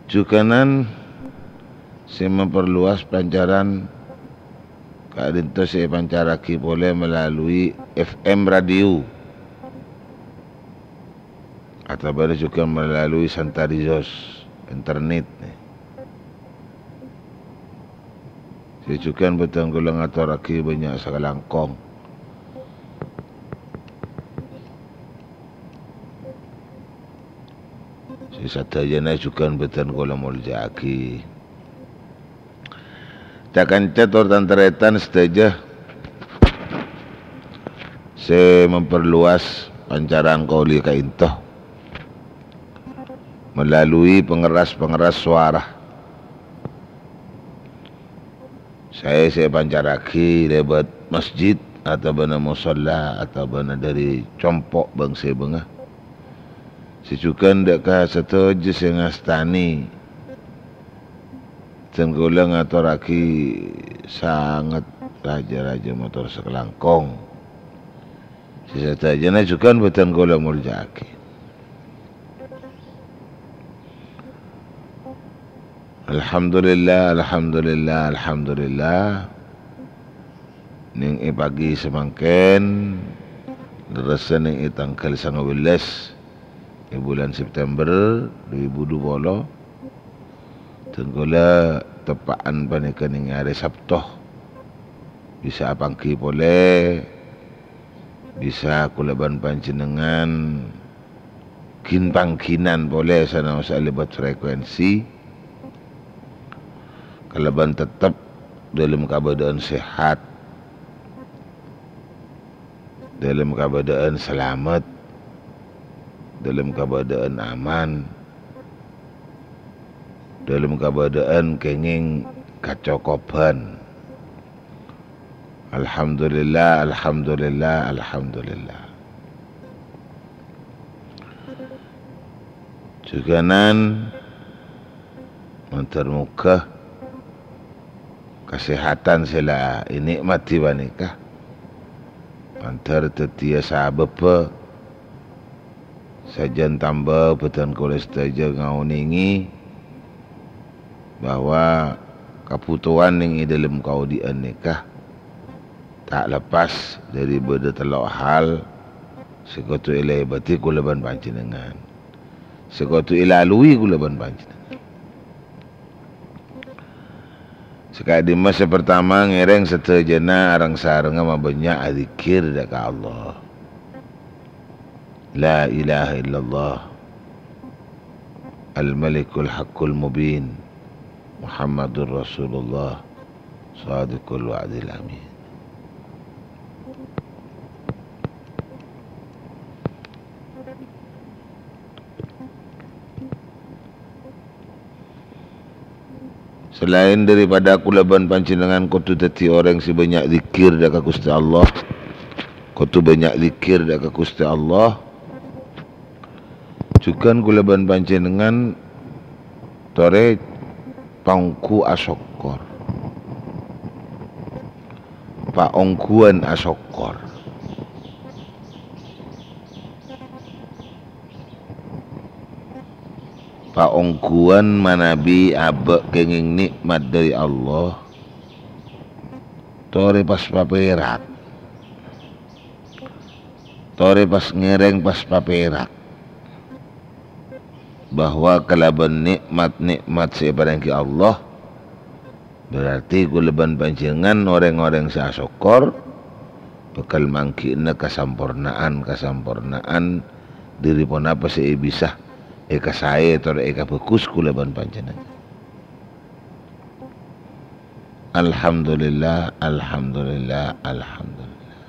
Jhughânan sè memperluas pancaran ka'dhinto sè èpancarraghi polè melalui F M radio. Atabâna jhughân melalui Santarizos internet, nè. Sè jhughân bâdhân kaulâ ngatorraghi bânnya' sakalangkong. Sè sadhâjâna jhughân bâdhân kaulâ moljâ'aghi. Ca-kanca tor tan-tarètan sadhâjâ sè memperluas pancaran kaulâ ka'ènto melalui pengeras-pengeras suara. Saè sè èpancarraghi lèbât masjid, otabâna mosolla, otabâna dhâri compo' bâng-sèbângnga. Sè jhughân dâ' ka sadhâjâ sè ngastanè. Dân kaulâ ngatorraghi sanget rajâ-rajâ motor sakalangkong. Sè sadhâjâna jhughân bhâdhân kaulâ molja'aghi. Alhamdulillah, alhamdulillah, alhamdulillah. Nèng è pagi samangkèn, lerressa nèng è tangghâl sangabellâs è bulân September dhu èbu dhu polo, dân kaulâ teppa'an panèka nèng arè Sabto. Bisa apangghi polè, bisa kaulâ bân panjhennengngan ghin-pangghinan polè sanaossa lèbât frekuensi, kalabân tettep dâlem kabâdâ'ân sehat, dâlem kabâdâ'ân salamet, dâlem kabâdâ'ân aman, dâlem kabâdâ'ân kèngèng kacokobhân. Alhamdulillah, alhamdulillah, alhamdulillah. Jhughânan, mandhâr moghâ kasèhadhân sè la ènè'madhi panèka mandhâr dhâddhiyâ sabâbbhâ sajân tamba bhâdhân kaulâ sadhâjâ ngaonèngè bahwa kabhutowan nèng è dâlem kaodi'ân nèka ta' lepas dhâri bâdâ tello' hal sè kodhu èlèbâdhi kaulâ bân panjhennengngan, sè kodhu èlalui kaulâ bân panjhennengngan. Sè ka'dimma sè partama ngèrèng sadhâjâna areng-sarengnga mabânnya' adzikkèr dâ' ka Allah. La ilaha illallah. Al-Malikul Haqqul Mubin. Muhammadur Rasulullah. Shadiqul Wa'dil Amin. Salaèn dâripaḍâ kaulâ bân panjhennengngan kodhu dhâddhi orèng sè bânnya' dzikkèr dâ' ka Ghustè Allah, kodhu bânnya' dzikkèr dâ' ka Ghustè Allah, jhughân kaulâ bân panjhennengngan torè paongghu asokkor. Paongghuwân asokkor. Paongghuwân manabi abâ' kèngèng nè'mat dâri Allah, torè pas papèrak. Torè pas ngèrèng pas papèrak. Bahwa kalabân nè'mat-nè'mat sè èparèngaghi Allah, berarti kaulâ bân panjhennengngan orèng-orèng sè asokkor bhâkal mangghi'na kasamporna'an-kasamporna'an dhâri ponapa sè bisa èkasaè tor èkabhâghus kaulâ bân panjhennengngan. Alhamdulillah, alhamdulillah, alhamdulillah.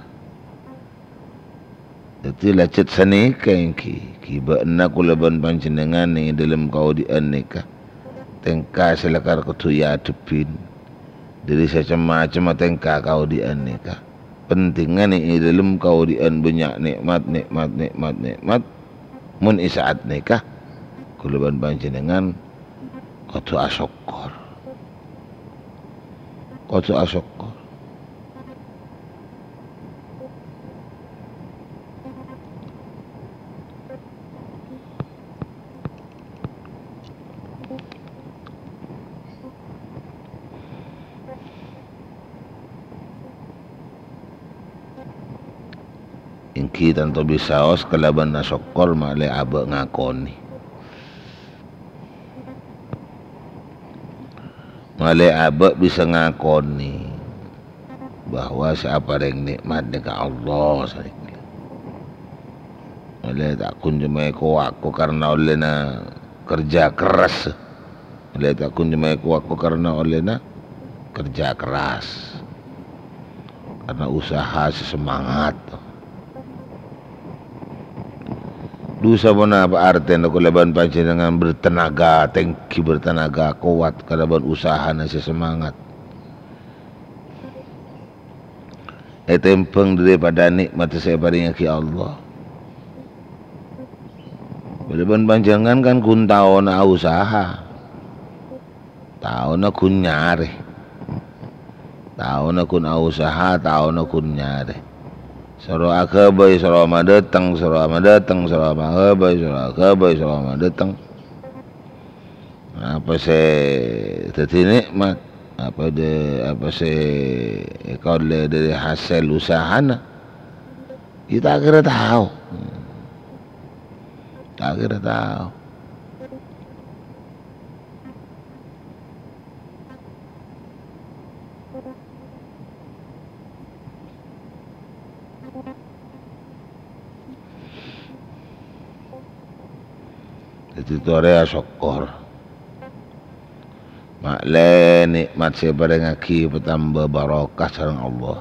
Dhâddhi, lajhât sanèka èngghi, ghibâ'na kaulâ bân panjhennengngan nèng è dâlem kaodi'ân nèka. Tèngka sè lakar kodhu èadhebbhin dhâri sacem-macemma tèngka kaodi'ân nèka. Pentingnga nèng è dâlem kaodi'ân bânnya' nè'mat, nè'mat, nè'mat, nè'mat. Mon è sa'at nèka, kaulâ bân panjhennengngan kodhu asokkor. Kodhu asokkor. Èngghi tanto bisaos kalabân asokkor malè abâ' ngakonè. Malè abâ' bisa ngakonè bahwa sè aparèng nè'mat nèka Allah sanèka. Malè ta' ghun coma èko-wako karna ollèna kerja keras. Malè ta' ghun coma èko-wako karna ollèna kerja keras, karena usaha sè semangat. Dhu saponapa artèna kaulâ bân panjhennengan bertenaga tinggi, bertenaga kuat kalabân usahana sè semangat? Ètèmbhâng daripada nè'mat sè èparèngaghi Allah. Kaulâ bân panjhennengan kan ghun taona ausaha. Taona ghun nyarè. Taona ghun ausaha, taona ghun nyarè. Soro aghâbây, soro madâteng, soro madâteng, soro maghâbây, soro aghâbây, soro madâteng. Apa sè dhâddhi nè'mat? Apa dâ-, apa sè èkaollè dâri hasèl usahana? Iyâ, ta' kèra tao. Ta' kèra tao. Dhâddhi torè asokkor. Ma'lè nè'mat sè èparèngaghi patambâ barokah sareng Allah.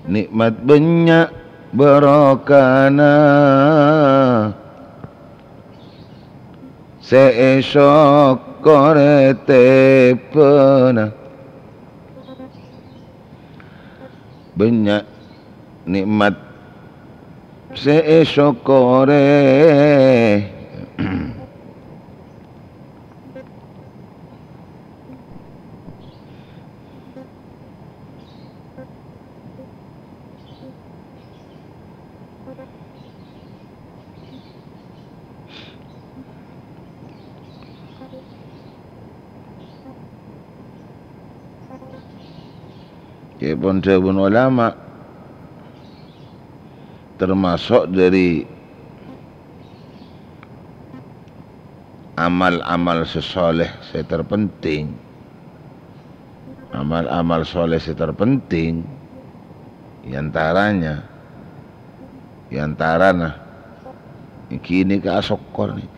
Nè'mat bânnya' barokana sè èsokkorè tèbâna. Bânnya' nè'mat sè èsokkorè. Ca'èpon dhâbuna ulama, termasuk dâri amal-amal sè sholeh sè terpenting. Amal-amal sholeh sè terpenting, è antaranya, è antarana, èngghi nèka asokkor nèka.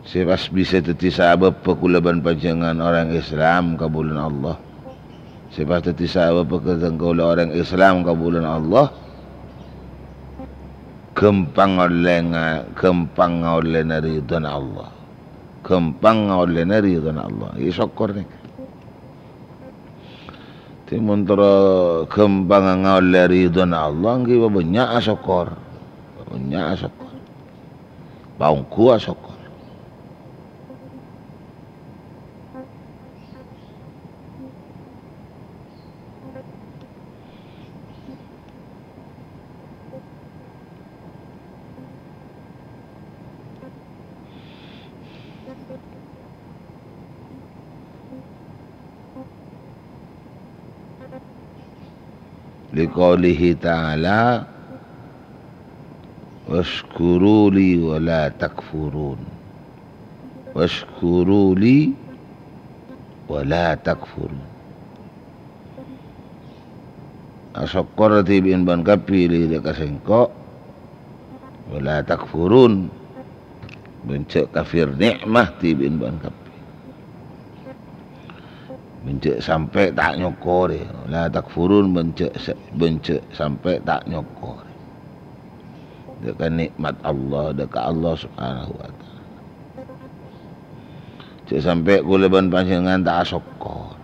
Sè pas bisa dhâddhi sabâbbhâ kaulâ bân panjhennengan orèng Islam kabulâna Allah. Sè pas dhâddhi sabâbbhâ kaulâ orèng Islam kabulâna Allah, ghâmpang ollè nga-, ghâmpang ngaollèna ridhona Allah. Ghâmpang ngaollèna ridhona Allah. Iyâ, sokkor nèka. Dhâddhi, mon terro ghâmpang ngaollè ridhona Allah, èngghi bânnya' asokkor. Bânnya' asokkor. Paongghu asokkor. Liqoulihi ta'ala, "Wasykuru li wa la takfurun." "Wasykuru li wa la takfurun." Asokkor dhibi'en bân kabbhi li ka Sèngko'. Wa la takfurun. Bân jhâ' kafir nè'mat dhibi'en bân kabbhi. Bân jhâ' sampè' ta' nyokkorè. La takfurun, bân jhâ' sa-, bân jhâ' sampè' ta' nyokkorè. Dâ' ka nè'mat Allah, dâ' ka Allah Subhanahu wa Ta'ala. Jhâ' sampè' kaulâ bân panjhennengan ta' asokkor.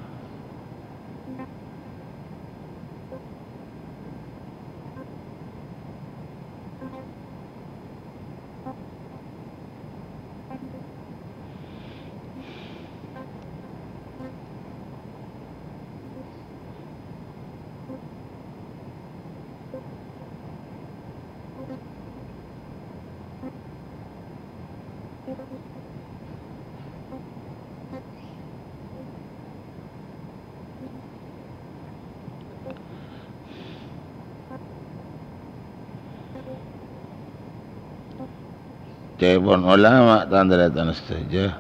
Ca'èpon ulama, tan-tarètan sadhâjâ.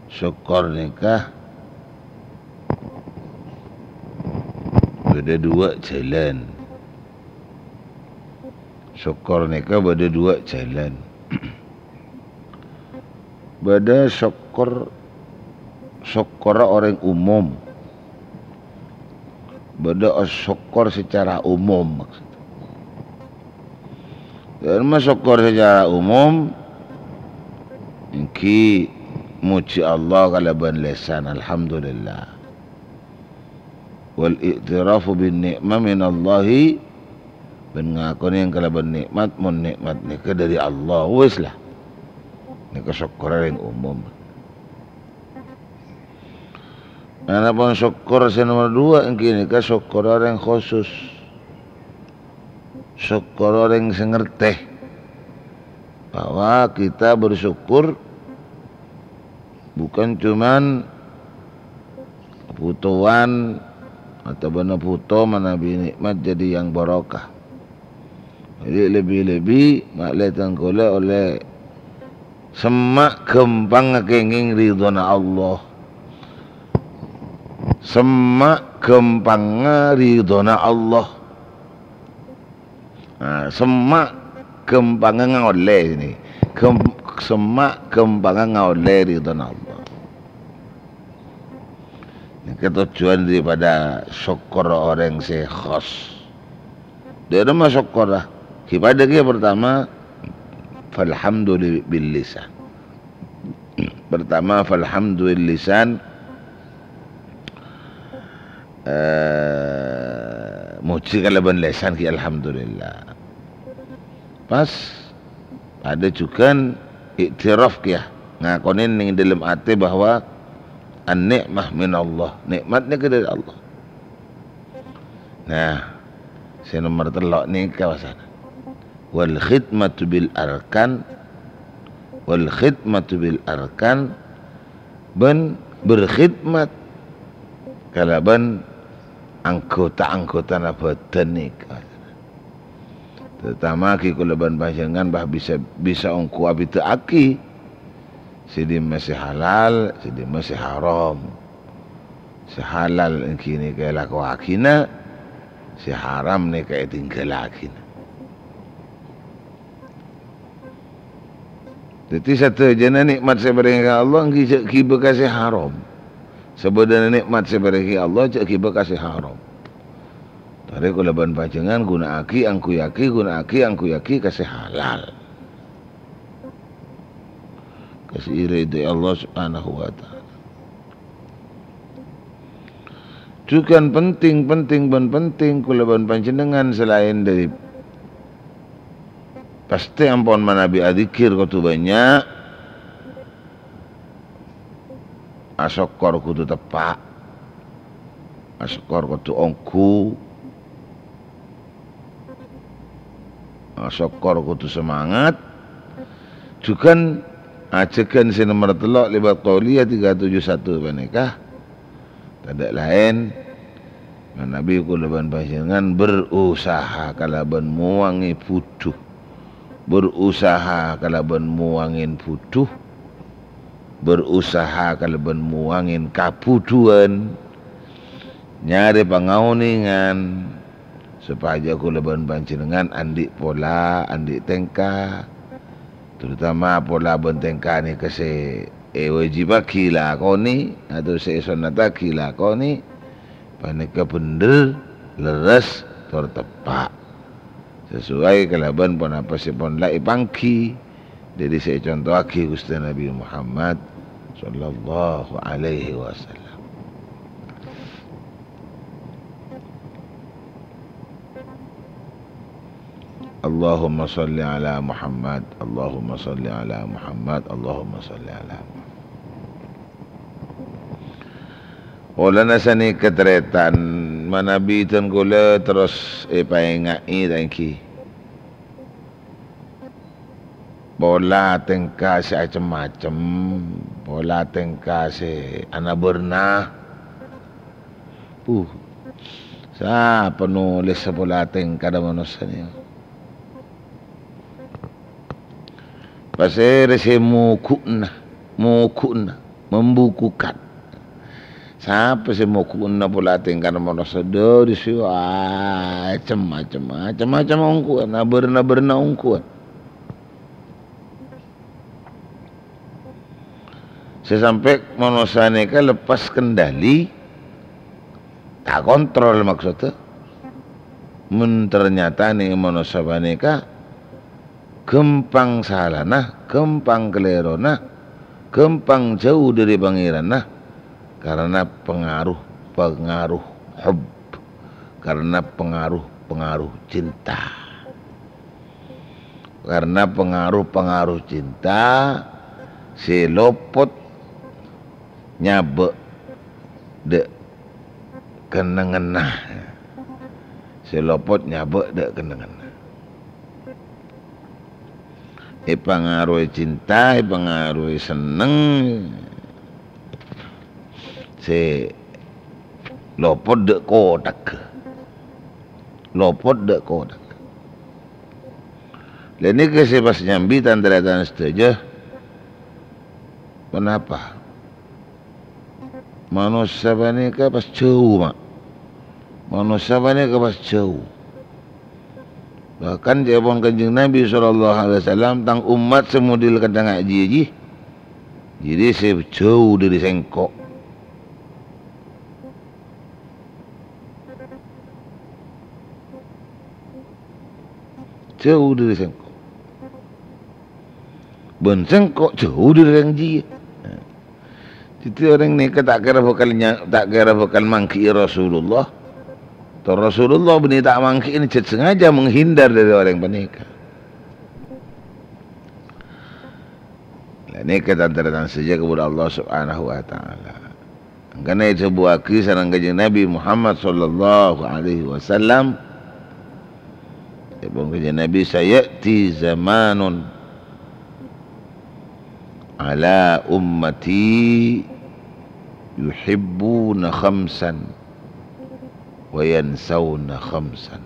Sokkor nèka bâdâ duwâ' jhâlân. Sokkor nèka bâdâ duwâ' jhâlân. Bâdâ sokkor, sokkorra orèng umum. Bâdâ sokkor secara umum, maksud. Dâ' remma sokkor secara umum, èngghi mojhi Allah kalabân lèsan, "Alhamdulillah." Wal i'tirafu bin ni'mah minallahi, bân ngakonè kalabân nè'mat, mon nè'mat nèka dâri Allah, wis la. Nèka sokkorra orèng umum. Anapon sokkor sè nomer duwâ' èngghi nèka sokkorra orèng khusus. Sokkorra orèng sè ngartè bahwa kita bersyukur bukan cuman kabhutowan otabâna bhuto manabi nè'mat jadi yang barokah. Jadi lebbi-lebbi ma'lè tang kaulâ ollè semma' ghâmpang ngakèngèng ridhona Allah. Semma' ghâmpangnga ridhona Allah. Nah, semma' ghâmpangnga ngaollè ini. Ghâm-, semma' ghâmpangnga ngaollè ridhona Allah. Nèka tojjhuwân daripada sokkor orèng sè khos. Dâ' remma sokkorra? Ghi' padâ kèya, pertama, falhamdu li-, bil lisan. Pertama, falhamdu bil lisan, eh, mojhi kalabân lèsan ghi' alhamdulillah. Pas padâ jhughân i'tiraf kèya, ngakonè neng dâlem atè bahwa an-ni'mah minallah, nè'mat nèka dâri Allah. Nah, sè nomer tello' nèka wasana. Wal khidmatu bil arkan, wal khidmatu bil arkan, bân berkhidmat kalabân anggota-anggotana bhâdhân nèka. Terutama ghi' kaulâ bân panjhennengngan, bah, bisa, bisa ongghu abhidhâ'aghi sè dimma sè halal, sè dimma sè haram. Sè halal èngghi nèka èlakowaghina, sè haram nèka ètingghâlaghina. Dhâddhi, sadhâjâna nè'mat sè èparèngè Allah èngghi jhâ' ghibâ ka sè haram. Sabâdhâna nè'mat sè èparèngè Allah jhâ' ghibâ ka sè haram. Torè kaulâ bân panjhennengngan ghuna'aghi, angghuyaghi, ghuna'aghi, angghuyaghi ka sè halal. Ka sè èridhoi Allah Subhanahu wa Ta'ala. Jhughân penting, penting, bân penting kaulâ bân panjhennengngan salaèn dâri pastè ampon manabi adzikir kodhu bânnya', asokkor kodhu teppa', asokkor kodhu ongghu, Nah, sokkor kodhu semangat. Jhughân ajhâghân sè nomer tello' lèbât Qauliyah tiga tujuh satu panèka tadâ' laèn, manabi kaulâ bân panjhennengngan berusaha kalabân mowangè budhu, berusaha kalabân mowangèn budhu, berusaha kalabân mowangèn kabudhuwân, nyarè pangaonèngan, sopajâ kaulâ bân panjhennengngan andi' pola, andi' tèngka, terutama pola bân tèngka nèka sè èwâjibhâghi lakonè, atau sè èsonnataghi lakonè, panèka bhendher, lerres, tor teppa', sesuai kalabân ponapa sè pon la èpangghi dâri sè èconto'aghi Ghustè Nabbhi Muhammad sallallahu alaihi wasallam. Allahumma shalli ala Muhammad, Allahumma shalli ala Muhammad, Allahumma shalli ala Muhammad. Polana sanèka tarètan, manabi dhân kaulâ terros èpaènga'è ta' ènggi. Pola tèngka sè acem-macem, pola tèngka sè ana-bârna. Puh, sapa nolès pola tèngka dâ' manossa nèka? Pasèra sè moghu'na, moghu'na, membukukan. Sapa sè moghu'na pola tèngkana manossa dhâri sè, wah, cem-macem, cem-macem ongghuwân, bârna-bârna ongghuwân. Sè sampè' manossa nèka lepas kendali, ta' kontrol maksodda. Mon ternyata nè manossa panèka ghâmpang salana, ghâmpang kalèrona, ghâmpang jhâu dhâri Pangèranna, karana pengaruh-pengaruh hub, karana pengaruh-pengaruh cinta. Karana pengaruh-pengaruh cinta sè lopot nyabâ' dâ' kennengnganna. Sè lopot nyabâ' dâ' kennengnganna. Èpangaroè cinta, èpangaroè senneng sè lopot dâ' kothagghâ. Lopot dâ' kothagghâ. Lha nèka sè pas nyambi, tan-tarètan sadhâjâ. Ponapa? Manossa panèka pas jhâu, ma'. Manossa panèka pas jhâu. Bahkan ca'èpon Kanjeng Nabi sallallahu alaihi wasallam, "Tang ommat sè model kadhâng ajiyâ, jiyâ sè jhâu dhâri sèngko'." Jhâu dhâri sèngko'. Bân sèngko' jhâu dhâri rèng jiyâ. Dhâddhi orèng nèka ta' kèra bhâkal nya-, ta' kèra bhâkal mangghi'i Rasulullah. Tor Rasulullah bânnè ta' mangghi'i, jhât sengaja menghindar dhâri orèng panèka. Lah nèka tan-tarètan sadhâjâ kabulâ Allah Subhanahu wa Ta'ala. Mangkana èdhâbuwâghi sareng Kanjeng Nabi Muhammad sallallahu alaihi wasallam. Èpon Kanjeng Nabi, "Saya'ti zamanun ala ummati yuhibbuna khamsan wa yansauna khamsan."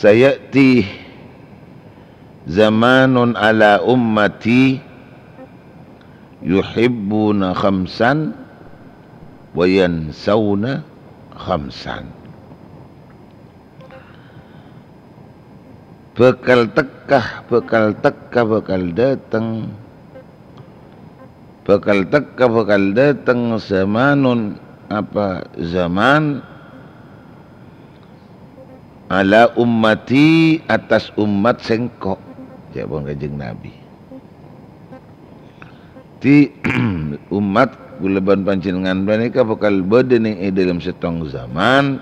Saya'ti zamanun ala ummati yuhibbuna khamsan wa yansauna khamsan. Bhâkal tekka, bhâkal tekka, bhâkal dâteng. Bhâkal tekka, bhâkal dâteng zamanun, apa, zaman, ala ummati, attas ommat sèngko', ca'èpon Kanjeng Nabi. Dhâddhi, ommat kaulâ bân panjhennengngan panèka bhâkal bâdâ nèng è dhâlem sèttong zaman,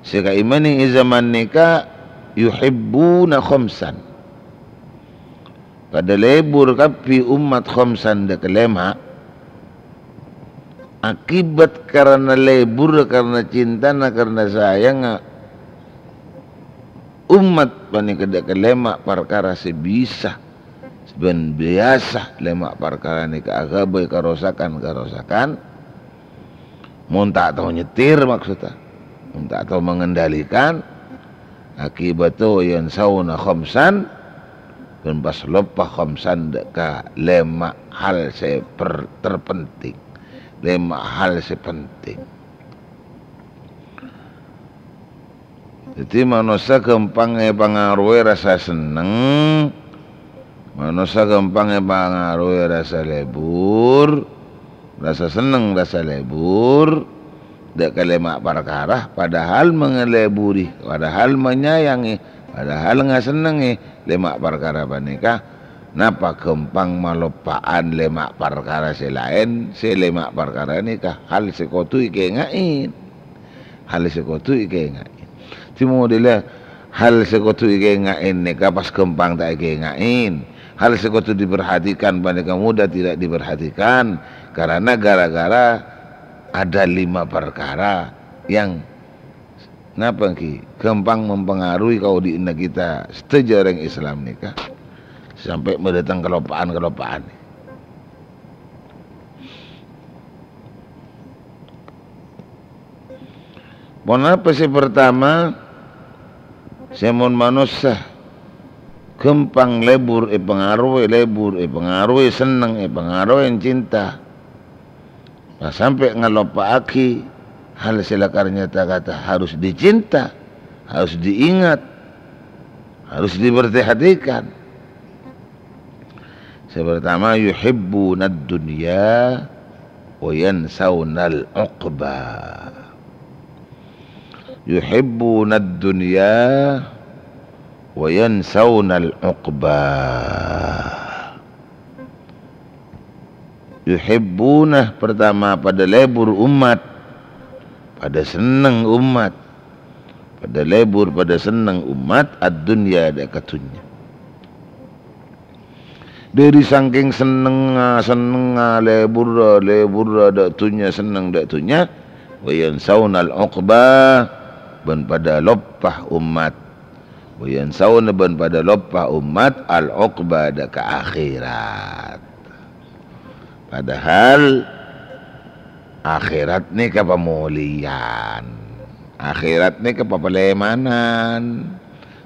sè ka'immanan è zaman nèka yuhibbuna khamsan. Padâ lebur kabbhi ommat khamsan dâ' kalèma'. Akibat karana lebur, karana cintana, karana sayangnga, ommat panèka dâ' kalèma' parkara sè bisa bân biyasa lèma' parkara nèka aghâbây karosakan-karosakan. Mon ta' tao nyetir, maksodda, mon ta' tao mengendalikan, akibatta yansauna khamsan, bân pas loppa khamsan dâ' ka lèma' hal sè per-, terpenting, lèma' hal sè penting. Dhâddhi, manossa ghâmpang èpangaroè rassa senneng. Manossa ghâmpang èpangaroè rassa lebur, rassa senneng, rassa lebur, dâ' ka lèma' parkara, padahal mangaleburi, padahal manyayangi, padahal ngasennengngè lèma' parkara panèka. Napa ghâmpang maloppa'an lèma' parkara sè laèn, sè lèma' parkara nèka hal sè kodhu èkaènga'è. Hal sè kodhu èkaènga'è. Dhâddhi modèla hal sè kodhu èkaènga'è nèka pas ghâmpang ta' èkaènga'è. Hal sè kodhu diperhatikan panèka mudah tidak diperhatikan. Karena gara-gara ada lima perkara yang Napa ènggi? Ghâmpang mempengaruhi kaodi'na kita sadhâjâ orèng Islam nèka, sampè' madâteng kalopa'an-kalopa'an. Ponapa sè partama? Sè mon manossa ghâmpang lebur èpangaroè, lebur èpangaroè, senneng èpangaroè, cinta. Nah, sampè' ngaloppa'aghi hal sè lakar nyata-kata harus dicinta, harus diingat, harus diperhatikan. Sè partama, "Yuhibbunad dunya wa yansaunal uqba." "Yuhibbunad dunya wa yansaunal uqba." Yuhibbuna, pertama, padâ lebur ommat, padâ senneng ommat, padâ lebur, padâ senneng ommat, ad-dunya, dâ' ka dhunnya. Dâri sangkèng sennengnga, sennengnga, leburra, leburra, dâ' dhunnya, senneng dâ' dhunnya, wa yansaunal uqba, bân padâ loppa ommat. Wa yansauna, bân padâ loppa ommat, al-uqba, dâ' ka akhèrat. Padahal akhèrat nèka pamolèyan. Akhèrat nèka papalèmanan.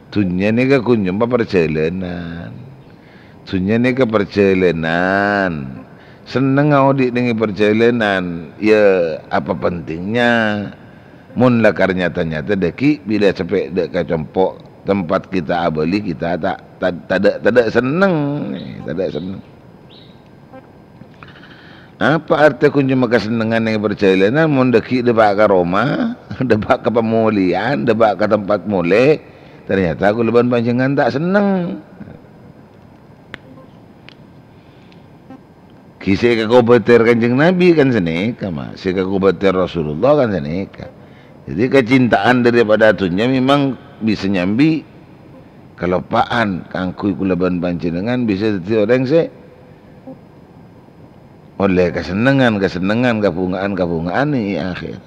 Dhunnya nèka ghun coma parjhâlânan. Dhunnya nèka parjhâlânan. Senneng aodi' neng è parjhâlânan, ya apa pentingnya? Mon lakar nyata-nyata dhâggi', bilâ sampè' dâ' ka compo' tempat kita abâli, kita ta', ta', tadâ', tadâ' senneng, tadâ' senneng. Apa artè ghun coma kasennengngan neng è parjhâlânan, mon dhâggi' dâpa' ka roma, dâpa' ka pamolèyan, dâpa' ka tempat molè, ternyata kaulâ bân panjhennengngan ta' senneng. Ghi sè èkakobâtèr Kanjeng Nabi kan sanèka, ma. Sè èkakobâtèr Rasulullah kan sanèka. Jadi, kacintaan daripada dhunnya memang bisa nyambi kaloppa'an kaangghuy kaulâ bân panjhennengngan bisa dhâddhi orèng sè ollè kasennengngan, kasennengngan, kabhunga'an, kabhunga'an è akhèr.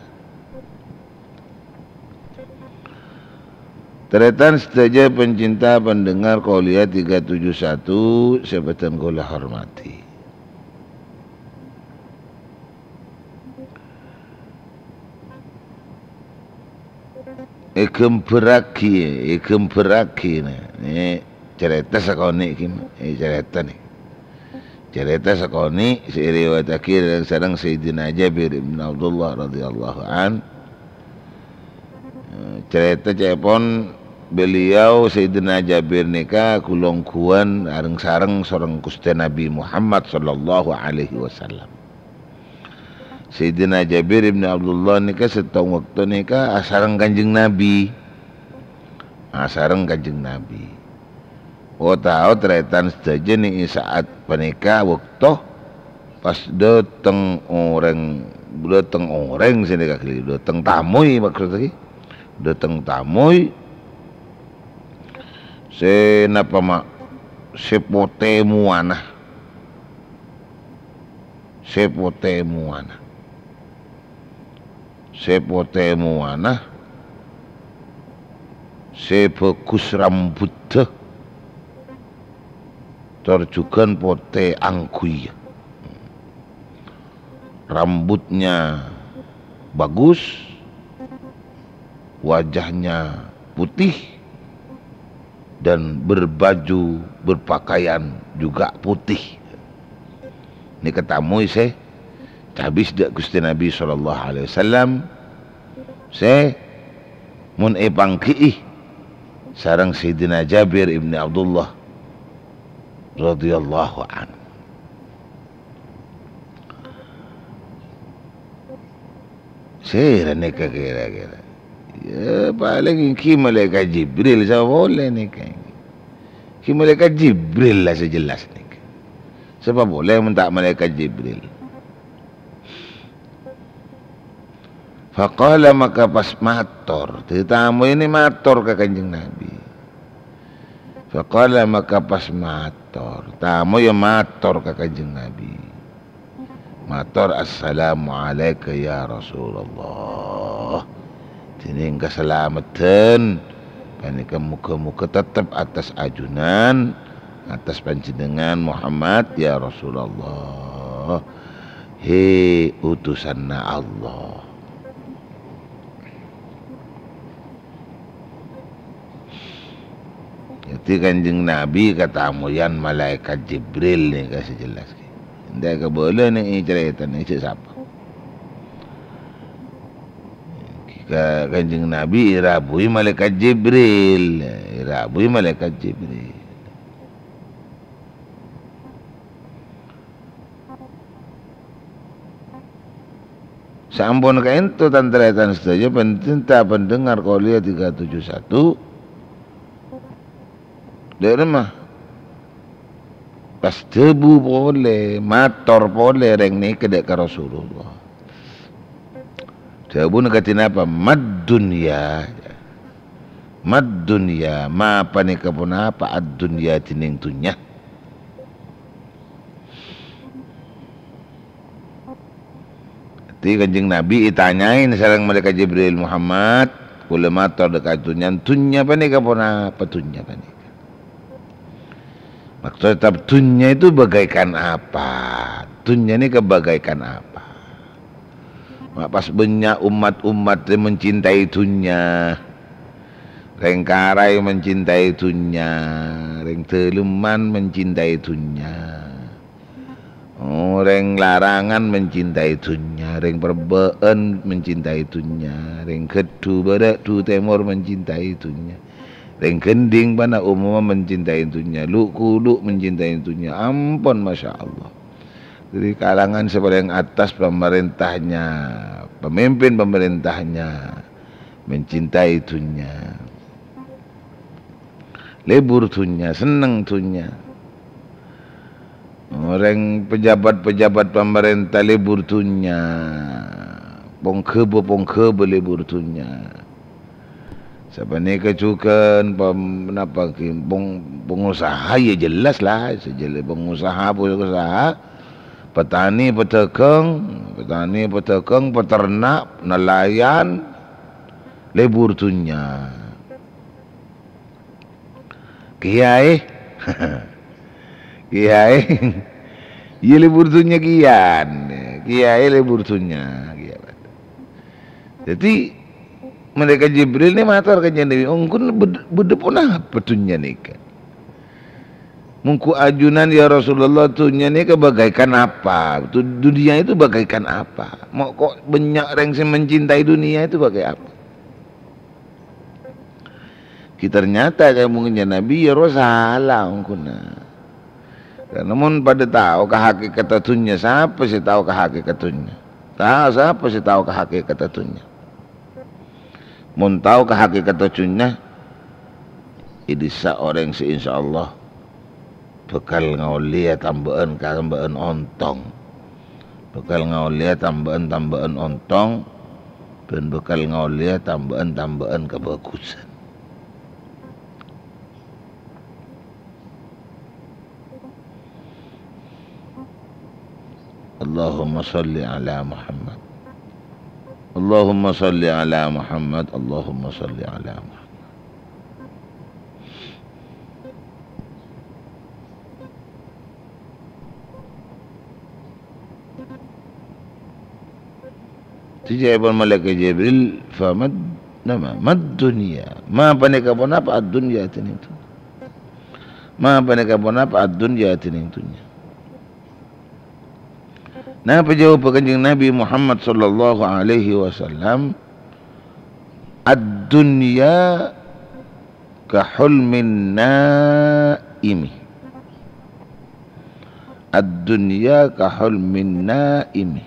Tarètan sadhâjâ pencinta pendengar Qouliyah tiga tujuh satu sè bhâdhân kaulâ hormatè. Èghâmbhârraghi, èghâmbhârraghi, nè, nè, carèta sakonè' ghi, ma, è, carèta, nè. Carèta sakonè' sè èrèwayataghi sareng Sayyidina Jabir ibn Abdullah radhiyallahu an. Eh, carèta ca'èpon beliau, Sayyidina Jabir nèka, gu-longghuwân areng-sareng sareng Ghustè Nabi Muhammad sallallahu alaihi wasallam. Sayyidina Jabir ibn Abdullah nèka sèttong bâkto nèka asareng Kanjeng Nabi. Asareng Kanjeng Nabi. Oh, tao tarètan sadhâjâ nè, è sa'at panèka bâkto pas dâteng orèng, dâteng orèng sè nèka ghâllu, dâteng tamoy maksud lagi. Dâteng tamoy sè napa, ma'? Sè potè mowana. Sè potè mowana. Sè potè mowana, sè bhâghus rambuddhâ, tor jhughân potè angghuy. Rambutnya bagus, wajahnya putih, dan berbaju, berpakaian juga putih. Nèka tamoy sè ècabis dâ' Ghustè Nabi sallallahu alaihi wasallam, sè mon èpangghi'i sareng Sayyidina Jabir ibni Abdullah radhiyallahu anhu. Sèra nèka kèra-kèra? Ya, palèng ènggi Malaèkat Jibril, sapa polè nèka? Ènggi Malaèkat Jibril la sè jelas nèka. Sapa polè mon ta' Malaèkat Jibril? Faqala, maka pas mator. Dhâddhi tamoy nè mator ka Kanjeng Nabi. Faqala, maka pas mator. Tamoy ya mator ka Kanjeng Nabi. Mator, "Assalamu alaika ya Rasulullah." Dhinèng kasalameddhân panèka moghâ-moghâ tettep attas ajunan, attas panjhennengngan Muhammad, ya Rasulullah. He, utusanna Allah. Dhâddhi, Kanjeng Nabi katamoyan Malaèkat Jibril nèka sè jelas. Ènta' kabâlâ nèng è carètana jhâ' sapa. Ka-, Kanjeng Nabi èrabui Malaèkat Jibril, èrabui Malaèkat Jibril. Saampon kaènto, tan-tarètan sadhâjâ, pencinta pendengar Qouliyah tiga tujuh satu, dâ' remma pas dhâbu polè, mator polè rèng nèka dâ' ka Rasulullah. Dhâbuna kadhi napa? "Mad dunya." "Mad dunya." Ma panèka ponapa ad-dunya dhinèng dhunnya? Dhâddhi, Kanjeng Nabi ètanyaè sareng Malaèkat Jibril, "Muhammad, kaulâ mator dâ' ka dhunnya, dhunnya panèka ponapa dhunnya panèka?" Maksud, dhunnya itu bagaikan apa? Dhunnya nèka bagaikan apa? Ma' pas bânnya' ommat-ommat sè mencintai dhunnya. Rèng Karai mencintai dhunnya, rèng Dâlemman mencintai dhunnya. Oh, rèng Larangan mencintai dhunnya, rèng Perbâ'ân mencintai dhunnya, rèng Ghâdhu, Bârâdhu, Tèmor mencintai dhunnya. Rèng Gendhing pana umumma mencintai dhunnya, lu'-kulu' mencintai dhunnya. Ampon, masya Allah. Jadi kalangan sè palèng attas pamarèntahnya, pemimpin pamarèntahnya mencintai dhunnya. Lebur dhunnya, senneng dhunnya. Orèng pejabat-pejabat pamarènta lebur dhunnya, pongghâbâ-pongghâbâ lebur dhunnya. Sapanèka jhughân pam-, napa ghi, pong-, pongosaha, ya jelas la, sajella pongosaha, pongosaha, petani, pedagang, petani, pedagang, peternak, nelayan, lebur dhunnya. Kiyaè. Kiyaè. Iyâ, lebur dhunnya kèyan. Kiyaè lebur dhunnya kèyan. Dhâddhi, Malaèkat Jibril nè mator ka Kanjeng Nabi, "Ongghu bâd-, bâdâ ponapa dhunnya nèka?" "Mongghu ajunan, ya Rasulullah, dhunnya nèka bagaikan apa? Du-, dunia itu bagaikan apa? Mo' ko' bânnya' rèng sè mencintai dunia itu bagai apa?" Ki ternyata kaè mungkin Nabi ya rowa sala ongghuna. Karna mon padâ tao ka hakèkatta dhunnya, sapa sè tao ka hakèkatta dhunnya? Ta-, sapa sè tao ka hakèkatta dhunnya? Mon tao ka hakèkatta dhunnya, è dhissa' orèng sè insyaallah bhâkal ngaollèya tambâ'ân-tambâ'ân ontong. Bhâkal ngaollèya tambâ'ân-tambâ'ân ontong, bân bhâkal ngaollèya tambâ'ân-tambâ'ân kabhâghusân. Allahumma shalli ala Muhammad. Allahumma shalli ala Muhammad. Allahumma shalli ala Muhammad. Dijâwâb malaèkat Jibril, "Famad, nama, mad dunya?" Ma panèka ponapa ad-dunya dhinèng dhunnya? Ma panèka ponapa ad-dunya dhinèng dhunnya? Napa jâwâbbhâ Kanjeng Nabi Muhammad sallallahu alaihi wasallam? "Ad-dunya ka hulmin naimi." "Ad-dunya ka hulmin naimi."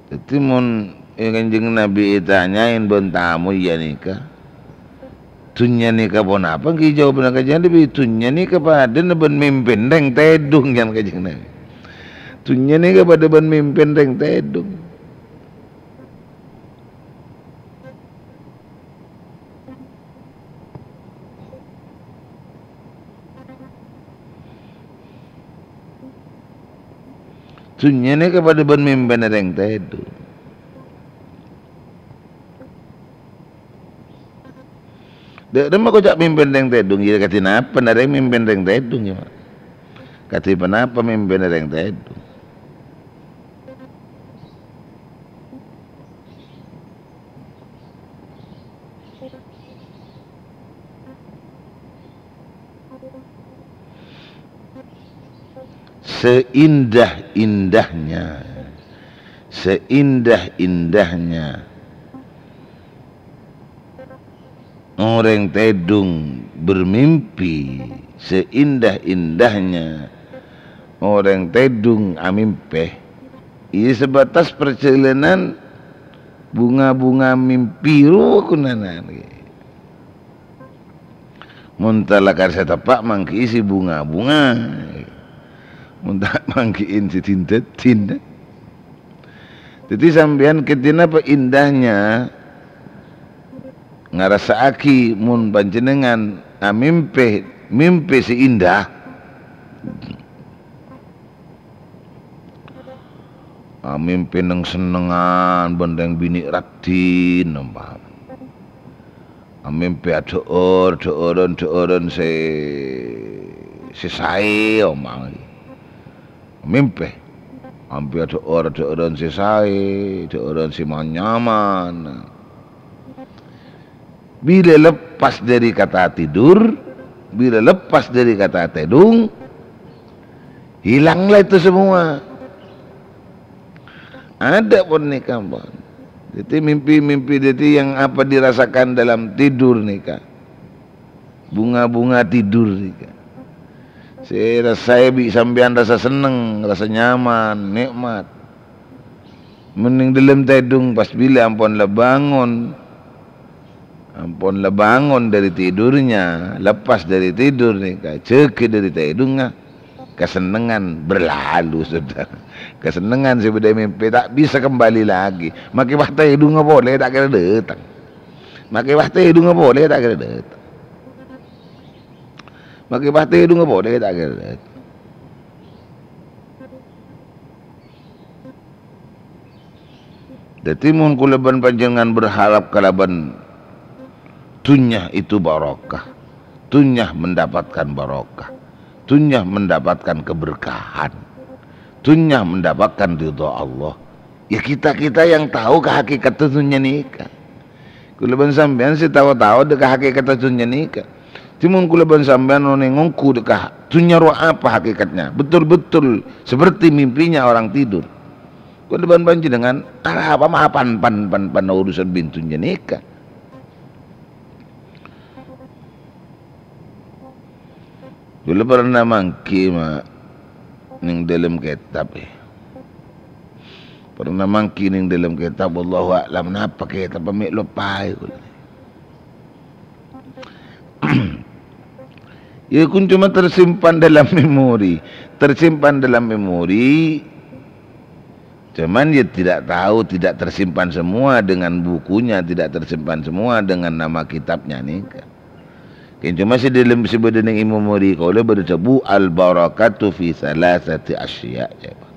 Dhâddhi, mon, eh, Kanjeng Nabi ètanya'è bân tamoy ghânèka, "Dhunnya nèka ponapa?" Ghi' jâwâbbhâ Kanjeng Nabi, "Dhunnya nèka padâna bân mèmpèna rèng tèdung," jâ' Kanjeng Nabi. "Dhunnya nèka padâ bân mèmpèna rèng tèdung." Dhunnya nèka padâ bân mimpèna rèng tèdung. Dâ' remma koca' mimpèna rèng tèdung, iyâ kadhi napa na rèng mimpèna rèng tèdung, yâ, Ma'? Kadhi ponapa mimpèna rèng tèdung? Seindah-indahnya, seindah-indahnya orèng tèdung bermimpi, seindah-indahnya orèng tèdung amèmpè, iyâ sebatas parjhâlânan bhunga-bhunga mimpi rowa ghunana. Mon ta' lakar sè teppa' manggi'i sè bhunga-bhunga. Mon ta' manggi'in sè din-dâddin. Dhâddhi sampèyan kadhi napa indahnya ngarassa'aghi mon panjhennengngan amèmpè mimpi sè indah. Amèmpè neng-sennengngan bân rèng binè' raddhin, ompama. Amèmpè adhâ'âr, dhâ'ârân, dhâ'ârân sè, sè saè, ompama. Amèmpè. Amèmpè adhâ'âr, dhâ'ârân sè saè, dhâ'ârân sè man-nyaman. Bilâ lepas dâri kata tidur, bilâ lepas dâri kata tèdung, hilanglah itu semua. Adâ' ponèka, ampon. Dhâddhi mimpi-mimpi dhâddhi yang apa dirasakan dalam tidur nèka. Bhunga-bhunga tidur nèka. Sè rasaè bi' sampèyan rasa senneng, rasa nyaman, nè'mat. Mon neng dâlem tèdung pas bilâ ampon la bângon, ampon la bângon dâri tidurnya, lepas dâri tidur nèka, jâgâ dâri tèdungnga, kasennengngan berlalu, Saudara. Kasennengngan sè bâdâ è mimpi ta' bisa kembali lagi. Makè pas tèdungnga polè ta' kèra dâteng. Makè pas tèdungnga polè ta' kèra dâteng. Makè pas tèdungnga polè ta' kèra dâteng. Dhâddhi, mon kaulâ bân panjhennengngan berharap kalabân dhunnya itu barokah, dhunnya mendapatkan barokah, dhunnya mendapatkan keberkahan, dhunnya mendapatkan ridho Allah, ya, kita-kita yang tahu ka hakikat dhunnya nèka. Kaulâ bân sampèyan sè tao-tao dâ' ka hakikat dhunnya nèka. Dhâddhi mon kaulâ bân sampèyan onèng ongghu dâ' ka dhunnya rowa apa hakikatnya, betul-betul seperti mimpinya orang tidur. Kaulâ bân panjhennengngan arapa ma' pan, pan, pan, pan urusan bi' dhunnya nèka. Kaulâ pernah mangghi, Ma', neng dâlem kètab, è. Pernah mangghi neng dâlem kètab, wallahu a'lam, napa kètab, mè' loppaè kaulâ. Ya, kun cuma tersimpan dalam memori. Tersimpan dalam memori, cuman ya tidak tahu, tidak tersimpan semua dengan bukunya, tidak tersimpan semua dengan nama kitabnya nèka. Kèng cuma sè dâlem sè bâdâ neng memori kaulâ bâdâ dhâbu, "Al-barakatu fi salasati asya'," ya, Pak.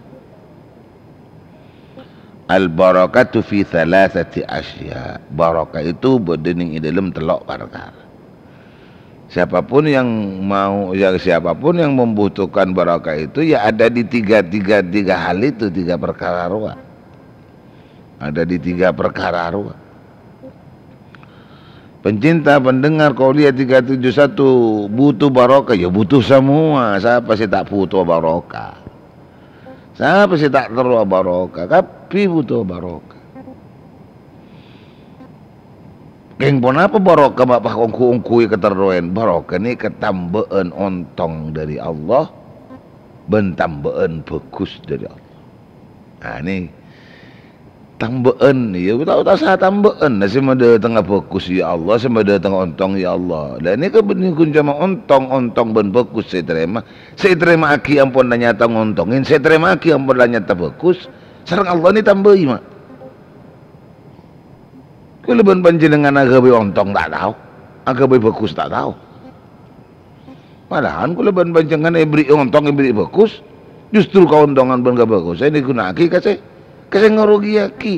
"Al-barakatu fi salasati asya'." Barokah itu bâdâ neng è dâlem tello' parkara. Siapapun yang mau, ya, siapapun yang membutuhkan barokah itu, ya, ada di tiga, tiga, tiga hal itu, tiga perkara rowa. Ada di tiga perkara rowa. Pencinta, pendengar Qauliyah tiga tujuh satu butuh barokah, ya butuh semua. Sapa sè ta' butuh barokah? Sapa sè ta' terro barokah? Kabbhi butuh barokah. Kèng ponapa barokah ma' pas ongghu-ongghu èkaterroè? Barokah nèka tambâ'ân ontong dâri Allah bân tambâ'ân bhâghus dâri Allah. Nah, nè tambâ'ân, ya, ta', ta' osa tambâ'ân. Nah, sè madâtengnga bhâghus, ya Allah, sè madâtengnga ontong, ya Allah. Lah, nèka bânnè ghun coma ontong, ontong bân bhâghus sè ètarèma. Sè ètarèma'aghi ampon la nyata ngontongè, sè ètarèma'aghi ampon la nyata bhâghus. Sareng Allah nè tambâi, ma'. Kaulâ bân panjhennengngan aghâbây ontong ta' tao, aghâbây bhâghus ta' tao. Malahan kaulâ bân panjhennengngan èberri' ontong, èberri' bhâghus, Justru kaontongan bân kabhâghusân èghuna'aghi ka sè, ka sè ngarogiyaghi.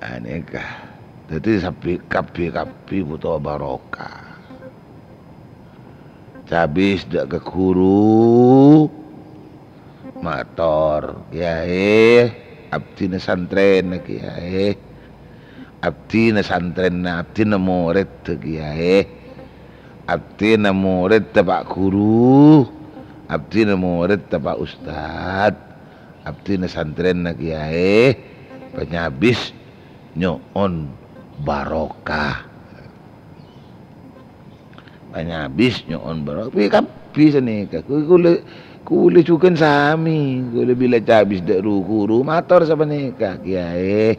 Anèka. Dhâddhi sabbhi-, kabbhi-kabbhi bhuto barokah. Cabis dâ' ka ghuru, mator, "Kèyaè, abdhina santrèna, Kèyaè. Abdhina santrèna, abdhina morèdda, Kèyaè. Abdhina morèdda, Pa' Ghuru. Abdhina morèdda, Pa' Ustad. Abdhina santrèna, Kèyaè. Panyabis nyo'on barokah." Panyabis nyo'on bârâ-, kabbhi sanèka. Ku-, kulâ, kulâ jhughân samè. Kulâ bilâ cabis dâ' ru-ghuru, mator sapanèka, "Kèyaè,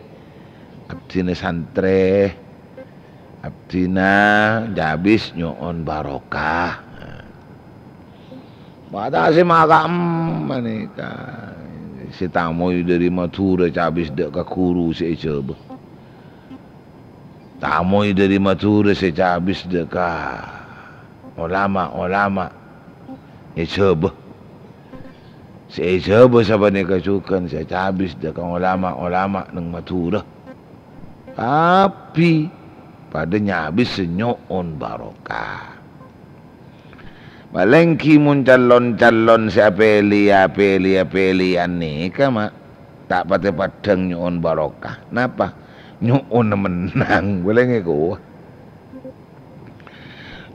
abdhina santrè, abdhina cabis nyo'on barokah." Mata sè maka-, em, panèka. Sè tamoy dâri Madhurâ cabis dâ' ka ghuru sè èjhâbâ. Tamoy dâri Madhurâ sè cabis dâ' ka olama-olama èjhâbâ. Sè èjhâbâ sapanèka jhughân sè cabis dâ' ka olama-olama neng Madhurâ. Kabbhi padâ nyabis sè nyo'on barokah. Palèng ghi' mon calon-calon sè apèlè, apèlè, apèlèyan nèka, ma', ta' patè paddhâng nyo'on barokah. Napa? Nyo'onna mennang, palèng èkowa.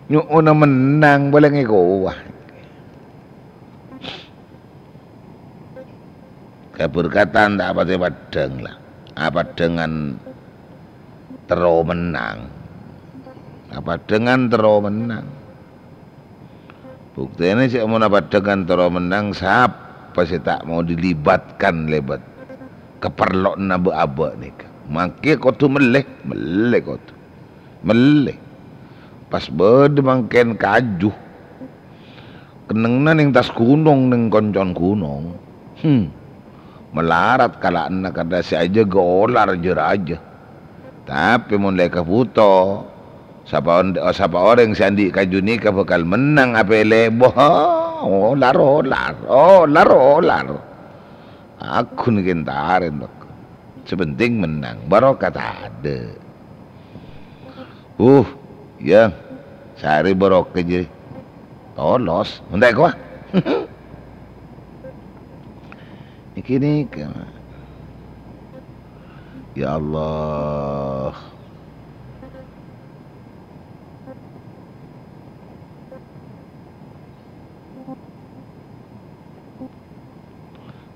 Nyo'onna mennang, palèng èkowa. Kaberkatan ta' patè paddhâng, la. Apaddhângan terro mennang. Apaddhângan terro mennang. Buktèna cè' mon apaddhângan terro mennang, sapa sè ta' mau dilibatkan lèbât kaparlowanna bâ'-abâ' nèka? Mangkè kodhu mellè, mellè kodhu. Mellè. Pas bâdâ mangkèn kaju. Kennengnganna neng attas ghunong, neng koncon ghunong. Hmm. Malarat kala'anna kadhâ' sè ajâgâ olar jâ-rajâ. Tapè mon la èkabhuto, sapa on-, sapa orèng sè andi' kaju nèka bhâkal mennang apèlè. Wah, olar, olar, olar, olar. Aghun kèntarèn, Pak. Sè penting mennang, barokah tadâ'. Uh, yâ, sarè barokah jârèya. Tolos, mon ta' èkowa. Nèkè nèka, Ma'. Ya Allah.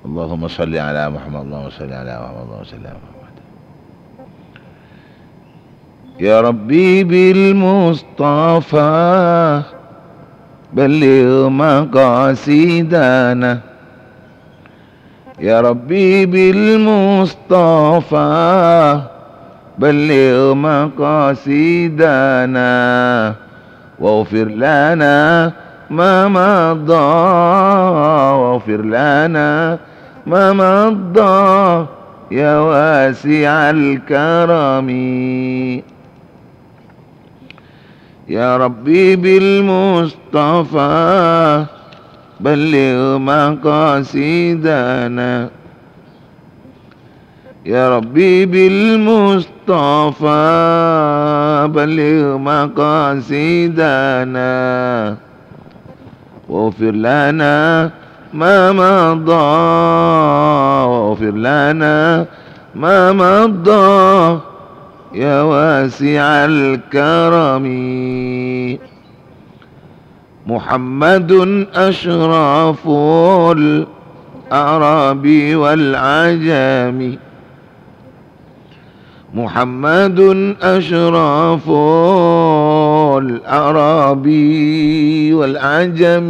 اللهم صل على محمد، اللهم صل على محمد، اللهم صل على محمد. يا ربي بالمصطفى بلغ مقاصدنا. يا ربي بالمصطفى بلغ مقاصدنا، واغفر لنا ما مضى، واغفر لنا ما مضى يا واسع الكرم. يا ربي بالمصطفى بلغ مقاصدنا. يا ربي بالمصطفى بلغ مقاصدنا. واغفر لنا ما مضى، واغفر لنا ما مضى يا واسع الكرم. محمد أشرف الأعراب والعجم. محمد أشرف الأعراب والعجم.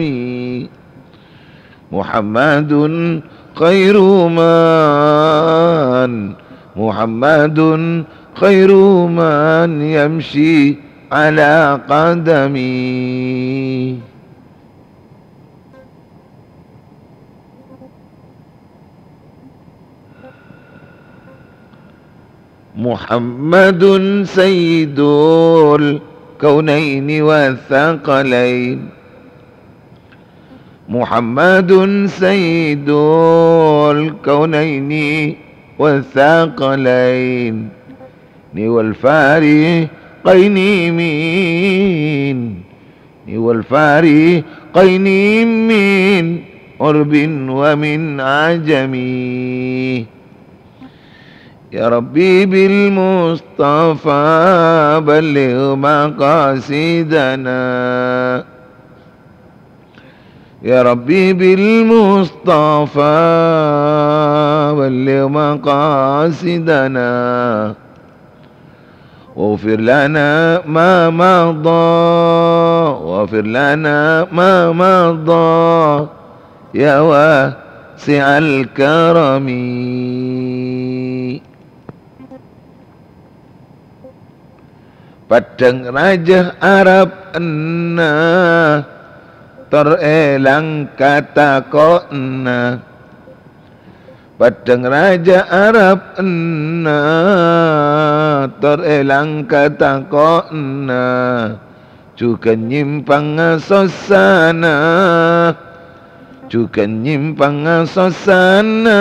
محمد خير من، محمد خير من يمشي على قدمي. محمد سيد الكونين والثقلين. محمد سيد الكونين والثقلين والفريقين من والفريقين من عرب ومن عجم. يا ربي بالمصطفى بلغ مقاصدنا. يا ربي بالمصطفى بلغ مقاصدنا. واغفر لنا ما مضى، واغفر لنا ما مضى، يا واسع الكرم. Peddhâng rajâ Arab enna', tor èlang katako'na. Peddhâng rajâ Arab enna', tor èlang katako'na. Jhughân nyèmpangnga sossana, jhughân nyèmpangnga sossana,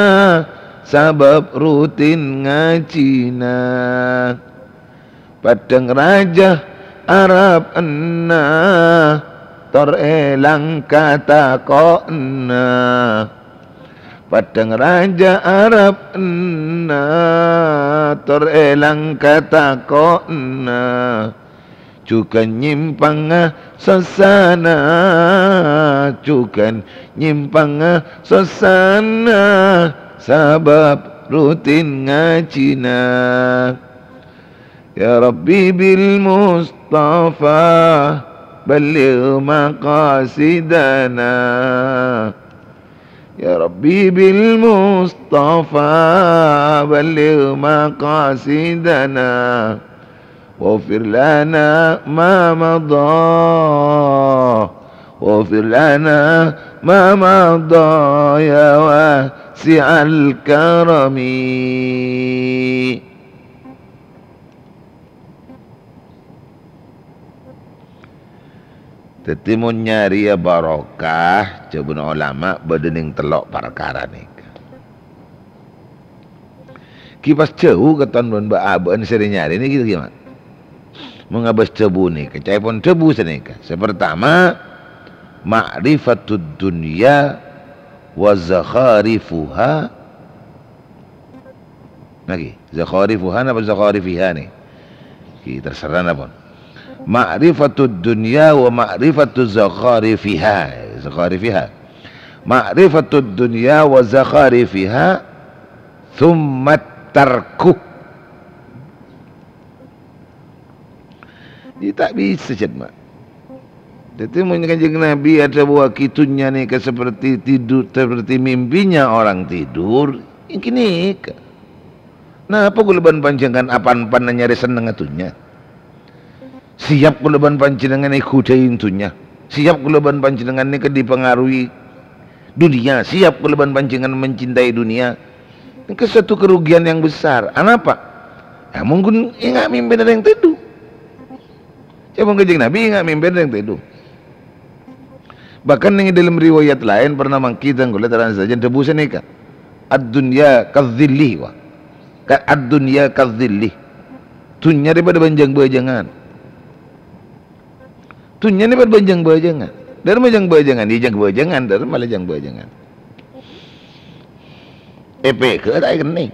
sabâb rutin ngajhina. Peddhâng rajâ Arab enna', tor èlang katako'na. Peddhâng rajâ Arab enna', tor èlang katako'na. Jhughân nyèmpangnga sossana, jhughân nyèmpangnga sossana, sabâb rutin ngajhina. يا ربي بالمصطفى بلغ مقاصدنا. يا ربي بالمصطفى بلغ مقاصدنا. واغفر لنا ما مضى. واغفر لنا ما مضى يا واسع الكرم. Dhâddhi, mon nyarèya barokah, jhâbuna ulama bâdâ neng tello' parkara nèka. Ghi' pas jhâu katon bân bâ'-abâ'ân sè nyarè nèka ghi' gimana? Mon ngabâs jhâbu nèka, ca'èpon dhâbu sanèka. Sè partama, ma'rifatud dunya wa zakharifuha. Ngghi, zakharifuha napa zakharifiha nè? Ghi, terserah napa. Ma'rifatud dunya wa ma'rifatu zakharifiha. Zakharifiha. Ma'rifatud dunya wa zakharifiha, tsummat tarku. Iyâ, ta' bisa, ca'na. Dhâddhi, mon Kanjeng Nabi adhâbuwâghi dhunnya nèka seperti tidur, seperti mimpinya orang tidur, ènggi nèka. Napa kaulâ bân panjhennengngan pan-, pan nyarè sennengnga dhunnya? Siap kaulâ bân panjhennengngan èghudhâi dhunnya. Siap kaulâ bân panjhennengngan nèka dipengaruhi dunia. Siap kaulâ bân panjhennengngan mencintai dunia. Nèka satu kerugian yang besar. Anapa? Yâ, mon ghun enga' mimpina rèng tèdhu. Ca'èpon Kanjeng Nabi enga' mimpina rèng tèdhu. Bahkan neng dâlem riwayat laèn pernah mangkèn kaulâ terang sadhâjâ dhâbu sanèka, "Ad-dunya kadzilli," wa. Ka-, "Ad-dunya kadzilli." Dhunnya rè padâ bân jâng-bâjângan. Dhunnya nè padâ bân jâng-bâjângan. Dâremma jâng-bâjângan, iyâ jâng-bâjângan, dâremma la jâng-bâjângan. Èpèghâ' ta' èkennèng.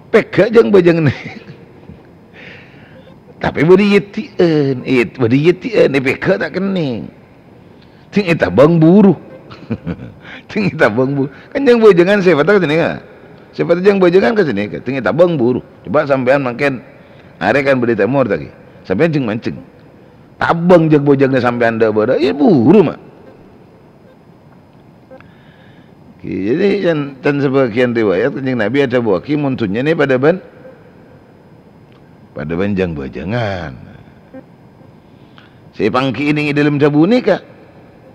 Pèghâ' jâng-bâjângan. Tapè bâdâ yèdhi'ân, yèd-, bâdâ yèdhi'ân, èpèghâ' ta' kennèng. Dhing ètabâng buru. Dhing ètabâng buru. Kan jâng-bâjângan sèpatta ka sanèka. Sèpatta jâng-bâjângan ka sanèka. Dhing ètabâng buru. Coba sampèyan mangkèn arè kan bâdâ tèmor ta' ghi. Sampèyan jâng-manjâng. Tabâng jâng-bâjângnga sampèyan dâ'-bâdâ, iyâ buru, ma'. Jadi, can, can sabâgiyân riwayat, Kanjeng Nabi adhâbuwâghi, mon dhunnya nè padâ bân, padâ bân jâng-bâjângan. Sè èpangghi neng è dâlem dhâbu nèka,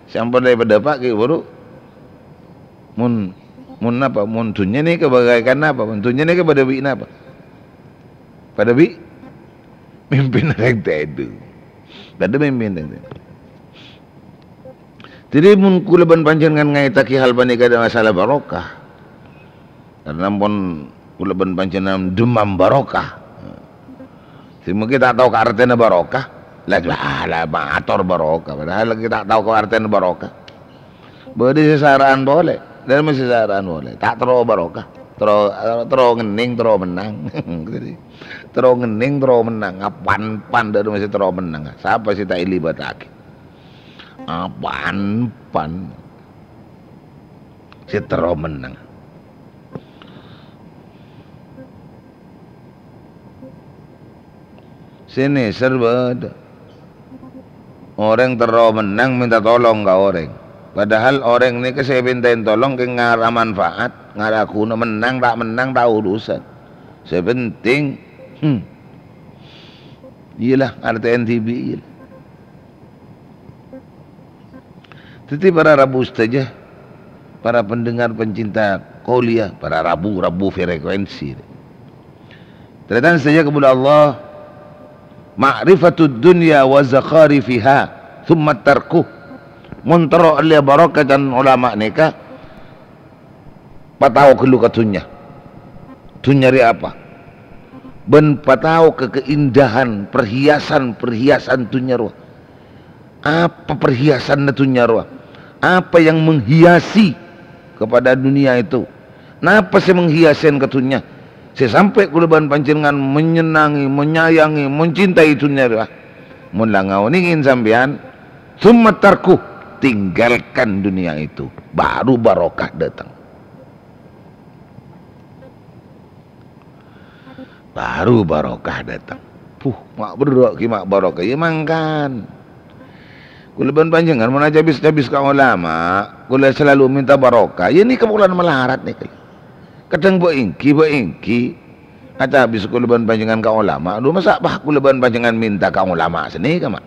sè ampon èpadâpa' ghi' buru. Mon, mon napa? Mon dhunnya nèka bagaikan napa? Mon dhunnya nèka padâ bi' napa? Padâ bi' mimpina rèng tèdhu. Padâ mimpina rèng tèdhu. Dhâddhi, mon kaulâ bân panjhennengngan ngaètaghi hal panèka dâ' masalah barokah, karna pon kaulâ bân panjhennengngan dhemmam barokah. Sè mungkin ta' tao ka artèna barokah, la, la, la, mator barokah, padahal ghi' ta' tao ka artèna barokah. Bâdâ sè sara'an polè, dâlem sè sara'an polè, ta' terro barokah, terro, terro ngennèng, terro mennang. Terro ngennèng, terro mennang, apan-pan dâlem sè terro mennang. Sapa sè ta' èlibâtaghi? Apan-pan sè terro mennang. Sè nèser bâdâ. Orèng terro mennang mènta tolong ka orèng. Padahal orèng nèka sè èpènta'è tolong kèng ngara manfaat, ngara ghuna, mennang ta' mennang ta' urusan. Sè penting, hmm, iyâlah, artèna dhibi', iyâlah. Dhâddhi, para rabu sadhâjâ, para pendengar pencinta qauliyah, para rabu-rabu frekuensi. Tarètan sadhâjâ kaulâ Allah, ma'rifatud dunya wa zakharifiha, tsumma tarkuh. Mon terro ellèya barokah can olama nèka, patao ghâllu ka dhunnya. Dhunnya rèya apa? Bân patao ka keindahan perhiasan-perhiasan dhunnya rowa. Apa perhiasanna dhunnya rowa? Apa yang menghiasi kepada dunia itu? Napa sè menghiasèn ka dhunnya? Sè sampè' kaulâ bân panjhennengngan menyenangi, menyayangi, mencintai dhunnya rowa. Mon la ngaonèngè sampèyan, tsumma tarkuh, tinggalkan dunia itu, baru barokah datang. Baru barokah datang. Puh, ma' berro' ghi' ma' barokah. Iyâ mangkana. Kaulâ bân panjhennengngan mon acabis-cabis ka olama, kaulâ selalu mènta barokah. Iyâ nèka polana malarat nèka. Kadhâng bâ' èngghi, bâ' èngghi. Acabis kaulâ bân panjhennengngan ka olama. Aduh, masa' pas kaulâ bân panjhennengngan mènta ka olama sanèka, ma'?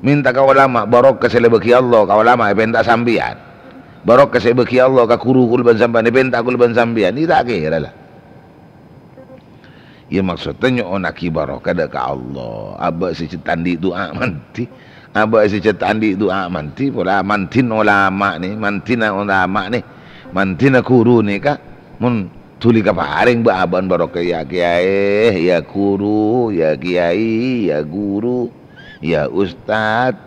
Mènta ka olama, barokah sè la èbâghi Allah ka olama èpènta' sampèyan. Barokah sè èbâghi Allah ka ghuru kaulâ bân sampèyan èpènta' kaulâ bân sampèyan. Iyâ ta' kèra la. Iyâ, maksodda nyo'onnaghi barokah dâ' ka Allah. Abâ' sè cè' ta' andi' du'a mandhi. Abâ' sè cè' ta' andi' du'a mandhi, pola mandhina olama nè, mandhina olama nè, mandhina ghuru nèka, mon dhuli kaparèng bâ'-abâ'ân barokah, ya kiyaè, ya ghuru, ya kiyaè, ya ghuru, ya ustad.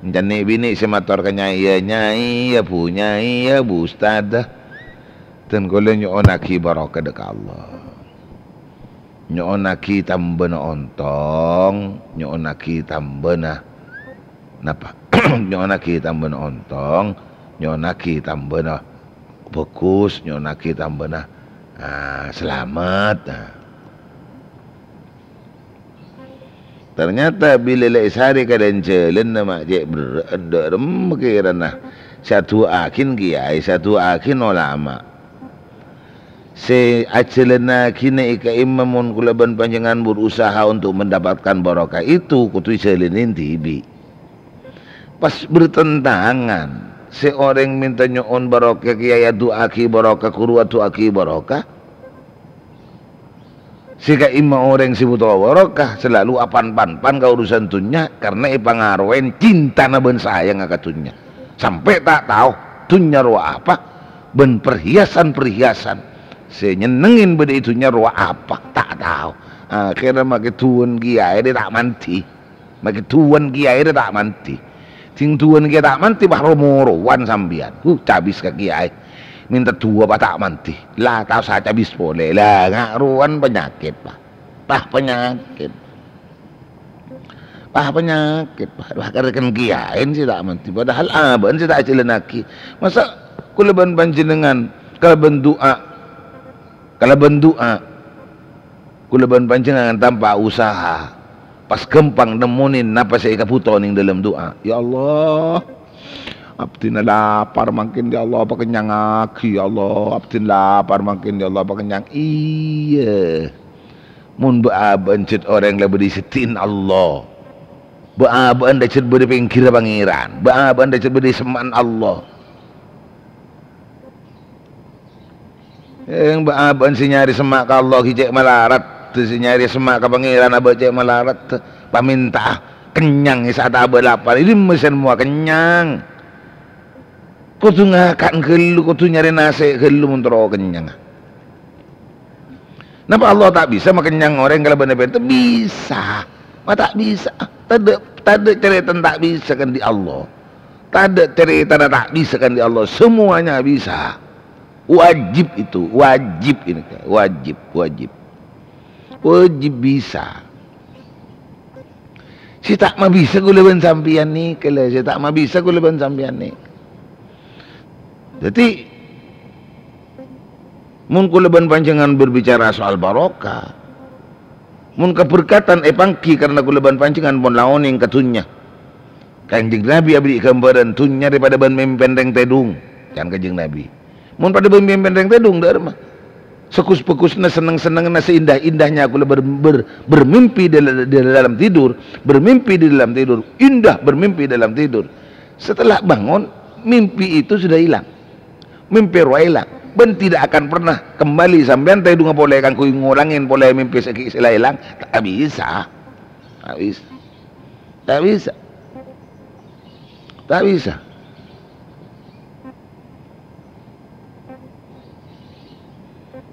Èncana binè' sè mator ka nyai, ya nyai, ya bu nyai, ya bu ustad. Dân kaulâ nyo'onnaghi barokah dâ' ka Allah. Nyo'onnaghi tambâna ontong, nyo'onnaghi tambâna napa? Nyo'onnaghi tambâna ontong, nyo'onnaghi tambâna bhâghus, nyo'onnaghi tambâna, ah, salamet. Nah. Ternyata bilâ la èsarè ka jhâlânna, ma' cè' berrâ'ân dâ' remma kèrana. Sè adu'aaghin kiyaè, sè adu'aaghin olama. Sè ajhâlânnaghi nè è ka'imma mon kaulâ bân panjhennengngan berusaha untuk mendapatkan barokah itu, kodhu èjhâlâni dhibi'. Pas bertentangan, sè orèng mènta nyo'on barokah kiyaè adu'aaghi barokah, ghuru adu'aaghi barokah. Sè ka'imma orèng sè buto barokah, salalu apan-pan-pan ka urusan dhunnya, karna èpangarowè cintana bân sayangnga ka dhunnya. Sampè' ta' tao dhunnya rowa apa, bân perhiasan-perhiasan sè nyennengngè bâdâ è dhunnya rowa apa, ta' tao. Akhèrra makè du'ân kiyaè rè ta' mandhi. Makè du'ân kiyaè rè ta' mandhi. Sèng du'ân kiyaè ta' mandhi, pas ro-morowan sampèyan. Huh, cabis ka kiyaè. Mènta du'a pas ta' mandhi. La, ta' osa cabis polè. La, nga' rowan panyakèt, pas. Pas panyakèt. Pas panyakèt, pas. Pas karèken kiyaèn sè ta' mandhi. Padahal abâ'na sè ta' ajhâlânnaghi. Masa' kaulâ bân panjhennengngan kalabân du'a, kalabân du'a, kaulâ bân panjhennengngan tanpa usaha, pas ghâmpang nemmonè napa sè èkabhuto neng dâlem du'a. Ya Allah, abdhina lapar mangkèn, ya Allah, pakennyangaghi, ya Allah, abdhina lapar mangkèn, ya Allah, pakennyang. Iyâ. Mon bâ'-abâ'ân cè' orèng la bâdâ è sèddhina Allah. Bâ'-abâ'ân la cè' bâdâ è pèngghirra Pangèran. Bâ'-abâ'ân la cè' bâdâ è semma'na Allah. Eng, bâ'-abâ'ân sè nyarè semma' ka Allah ghi' cè' malarat, sè nyarè semma' ka Pangèran abâ' cè' malarat, pamènta'a kennyang è sa'at abâ' lapar, è dimma sè nemmowa kennyang? Kodhu ngakan ghâllu, kodhu nyarè nasè' ghâllu mon terro kennyang. Napa Allah ta' bisa makennyang orèng kalabân èpènta? Bisa. Ma' ta' bisa. Tadâ', tadâ' carètana ta' bisa kan di Allah. Tadâ' carètana ta' bisa kan di Allah. Semuanya bisa. Wajib itu, wajib ini, wajib, wajib. Wajib bisa. Sè ta' mabisa kaulâ bân sampèyan nèka, lho, sè ta' mabisa kaulâ bân sampèyan nèka. Dhâddhi, mon kaulâ bân panjhennengngan berbicara soal barokah, mon kaberkatan èpangghi karna kaulâ bân panjhennengngan pon la onèng ka dhunnya. Kanjeng Nabi aberri' ghâmbhârân dhunnya rè padâ bân mèmpèn rèng tèdung, can Kanjeng Nabi. Mon padâ bân mèmpèn rèng tèdung, dâ' remma. Segus-bagusnya, seneng-senengnga, seindah-indahnya kaulâ ber-, ber-, bermimpi di, di dalam tidur, bermimpi di dalam tidur, indah bermimpi dalam tidur. Setelah bangun, mimpi itu sudah hilang. Mimpi rowa hilang. Bân tidak akan pernah kembali sampèyan tèdungnga polè kaangghuy ngolangè polè mimpi sè ghi' sè la hilang. Ta' bisa. Ta' bisa. Ta' bisa. Ta' bisa.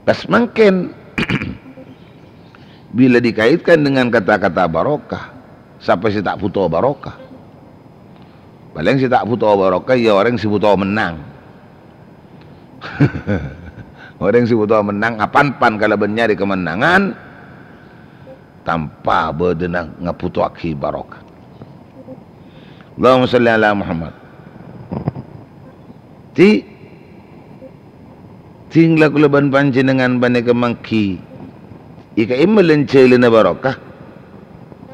Pas mangkèn, bila dikaitkan dengan kata-kata barokah, sapa sè ta' bhuto barokah? Palèng sè ta' bhuto barokah ya orèng sè bhuto mennang. Orèng sè bhuto mennang, apan-pan kalabân nyarè kamennangan, tanpa bâdâna ngabhutoaghi barokah. Allahumma shalli ala Muhammad. Di, ding la kaulâ bân panjhennengngan panèka mangghi èkaèmma lan jhâlânna barokah,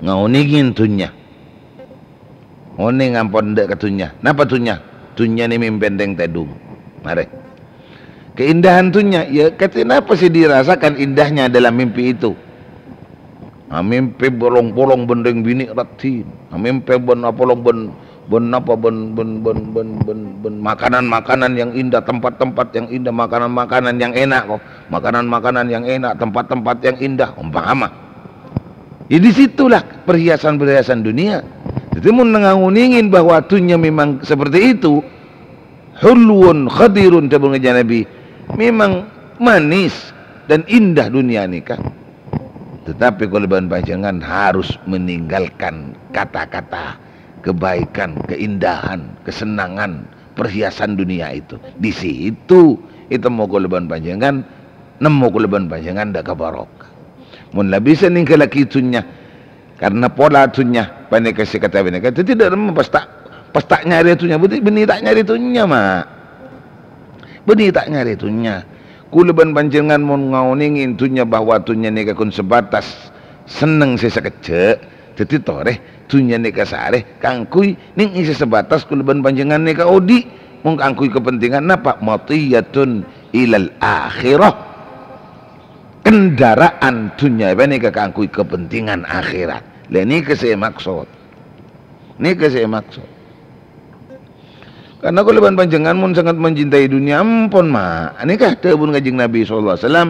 ngaonèngè dhunnya. Onèng ampon endâ' ka dhunnya. Napa dhunnya? Dhunnya nè mèmpèn rèng tèdung. Marè. Keindahan dhunnya, ya, kata napa sih dirasakan indahnya dalam mimpi itu? Nah, mimpi polong-polong bân rèng binè' raddhin. Nah, mimpi bân apolong bân, bân apa, bân, bân, bân, bân, bân, bân makanan-makanan yang indah, tempat-tempat yang indah, makanan-makanan yang enak kok. Makanan-makanan yang enak, tempat-tempat yang indah, umpama. Ya, di situlah perhiasan-perhiasan dunia. Jadi, mon ngaonèngè bahwa dunia memang seperti itu, hulwun khadirun, dhâbuna Kanjeng Nabi, memang manis dan indah dunia nèka. Tetapi kaulâ bân panjhennengngan harus meninggalkan kata-kata kebaikan, keindahan, kesenangan, perhiasan dunia itu. Di situ ètemmo kaulâ bân panjhennengngan, nemmo kaulâ bân panjhennengngan dâ' ka barokah. Mon la bisa nèngghâllaghi dhunnya, karna pola dhunnya panèka sè kadhâ' panèka. Dhâddhi dâ' remma pas ta', pas ta' nyarè dhunnya, berarti bânnè ta' nyarè dhunnya, Ma'. Bânnè ta' nyarè dhunnya. Kaulâ bân panjhennengngan mon ngaonèngè dhunnya bahwa dhunnya nèka ghun sebatas senneng sè sakejjhâ', dhâddhi torè dhunnya nèka sarè kaangghuy nèng sè sebatas kaulâ bân panjhennengngan nèka odi', mon kaangghuy kepentingan napa? Matiyatun ilal akhirah. Kendaraan dhunnya panèka kaangghuy kepentingan akhirat. Lha nèka sè èmaksod. Nèka sè èmaksod. Karna kaulâ bân panjhennengngan mon sanget mencintai dunia, ampon, Ma'. Nèka dhâbuna Kanjeng Nabi sallallahu alaihi wasallam,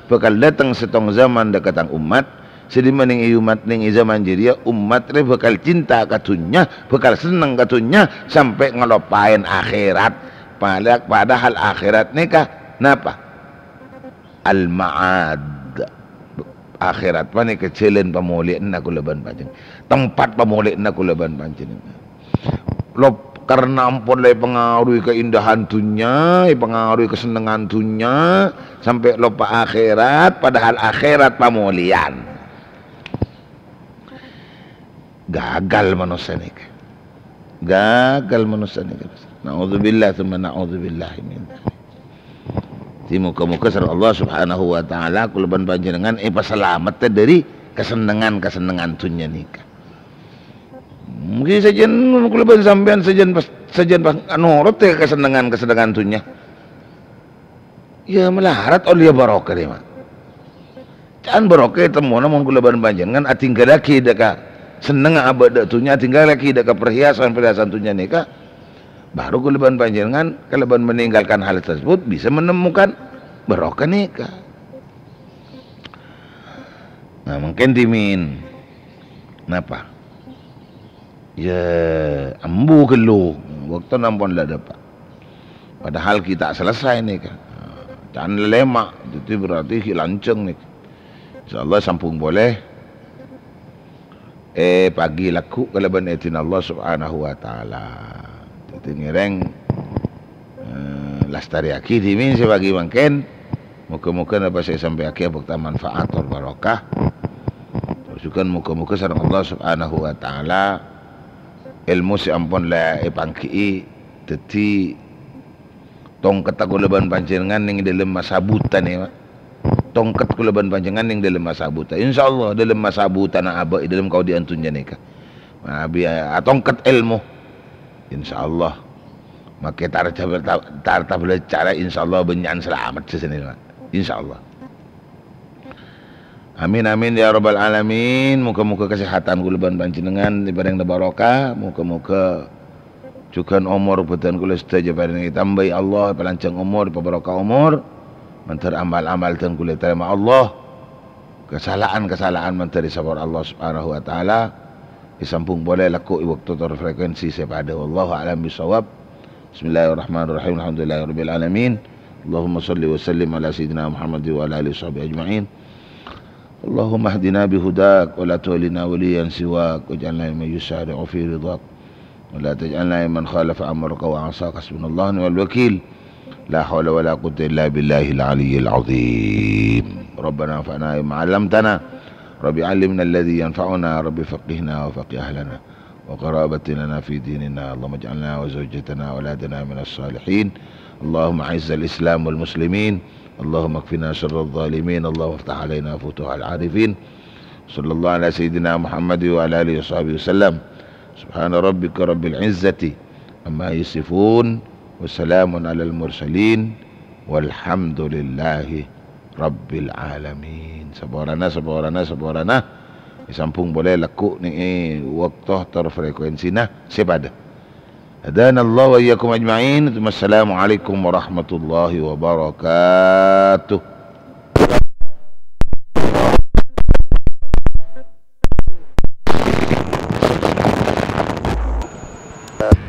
"Bhâkal dâteng sèttong zaman dâ' ka tang ommat, sè dimma nèng è ommat nèng è zaman jârèya, ommat rè bhâkal cinta ka dhunnya, bhâkal senneng ka dhunnya, sampè' ngaloppaè akhèrat." Pada-, padahal akhèrat nèka napa? Al-Ma'ad. Akhèrat panèka jhâlân pamolèyanna kaulâ bân panjhennengngan. Tempat pamolèyanna kaulâ bân panjhennengngan. Lop-, karna ampon la èpangaruhi kaèndahan dhunnya, èpangaruhi kasennengngan dhunnya, sampè' loppa akhèrat, padahal akhèrat pamolèyan. Gagal manossa nèka. Gagal manossa nèka. Na'udzubillah, tsumma na'udzubillah min dzalik. Jadi, moga-moga sareng Allah Subhanahu wa Ta'ala kaulâ bân panjhennengngan èpasalamet dhâri kasennengngan-kasennengngan dhunnya nèka. Mungkin sajân kaulâ bân sampèyan sajân pas, sajân pas norot kasennengngan-kasennengngan dhunnya. Ya, malarat ollè barokah rè, Ma'. Ca'na barokah ètemmona mon kaulâ bân panjhennengngan adhinggâllaghi dâ' ka sennengnga abâ' dâ' dhunnya, adhinggâllaghi dâ' ka perhiasan-perhiasan dhunnya nèka, baru kaulâ bân panjhennengngan kalabân meninggalkan hal tersebut bisa menemukan barokah nèka. Nah, mungkin dhimèn. Napa? Ya, ambu ghâllu. Bâktona ampon la dâpa'. Padahal ghi' ta' selesai nèka. Can lèma', dhâddhi berarti ghi' lanjhâng nèka. Insyaallah sambung polè. Eh, pagi lagghu' kalabân idin Allah Subhanahu wa Ta'ala. Dhâddhi ngèrèng, eh, lastarèyaghi dhimèn sè pagi mangkèn. Moghâ-moghâ napa sè èsampèyaghi bhâkta manfaat tor barokah. Tor jhughân moghâ-moghâ sareng Allah Subhanahu wa Ta'ala èlmo sè ampon la èpangghi'i dhâddhi tongketta kaulâ bân panjhennengngan neng dâlem masa buta nèka, Pak. Tongket kaulâ bân panjhennengngan neng dâlem masa buta. Insyaallah, dâlem masa butana abâ' è dâlem kaodi'ân dhunnya nèka. Manabi atongket èlmo. Insyaallah. Makè tarta, tarta bhâlâ cara, insyaallah bânnya'an salamet sè sènè, Pak. Insyaallah. Amin, amin, ya rabbal alamin. Moghâ-moghâ kasèhadhân kaulâ bân panjhennengngan èparèngana barokah. Moghâ-moghâ jhughân omor bhâdhân kaulâ sadhâjâ èparèngè ètambâi Allah, èpalanjhâng omor, èpabarokah omor. Mandhâr amal-amal dhân kaulâ ètarèma Allah. Kasala'an-kasala'an mandhâr èsapora Allah Subhanahu wa Ta'ala. Èsambung polè lagghu' è bâkto tor frekuensi sè padâ. Wallahu a'lam bishawab. Bismillahirrahmanirrahim. Alhamdulillahirabbil alamin. Allahumma shalli wa sallim ala sayyidina Muhammad wa ala alihi washabihi ajma'in. Allahumma hdina bihudak wa la tuwallina waliyan siwak waj'alna mimman yusari'u fi ridhak wa la taj'alna mimman khalafa amraka wa 'asaka. Hasbunallahu wa ni'mal wakil. La haula wa la quwwata illa billahil aliyyil azim. Rabbana anfa'na bima 'allamtana. Rabbi 'allimna alladzi yanfa'una. Rabbi faqqihna wa faqqih ahlana. وقرابة لنا في ديننا. اللهم اجعلنا وزوجتنا وأولادنا من الصالحين. اللهم أعز الإسلام والمسلمين. اللهم اكفنا شر الظالمين. اللهم افتح علينا فتوح العارفين. صلى الله على سيدنا محمد وعلى آله وصحبه وسلم. سبحان ربك رب العزة عما يصفون. وسلام على المرسلين. والحمد لله رب العالمين. Saporana, saporana, saporana. Èsambung polè lagghu' neng è bâkto tor frekuensina sè padâ. Hadanallahu wa iyyakum ajma'in. Wassalamualaikum warahmatullahi wabarakatuh.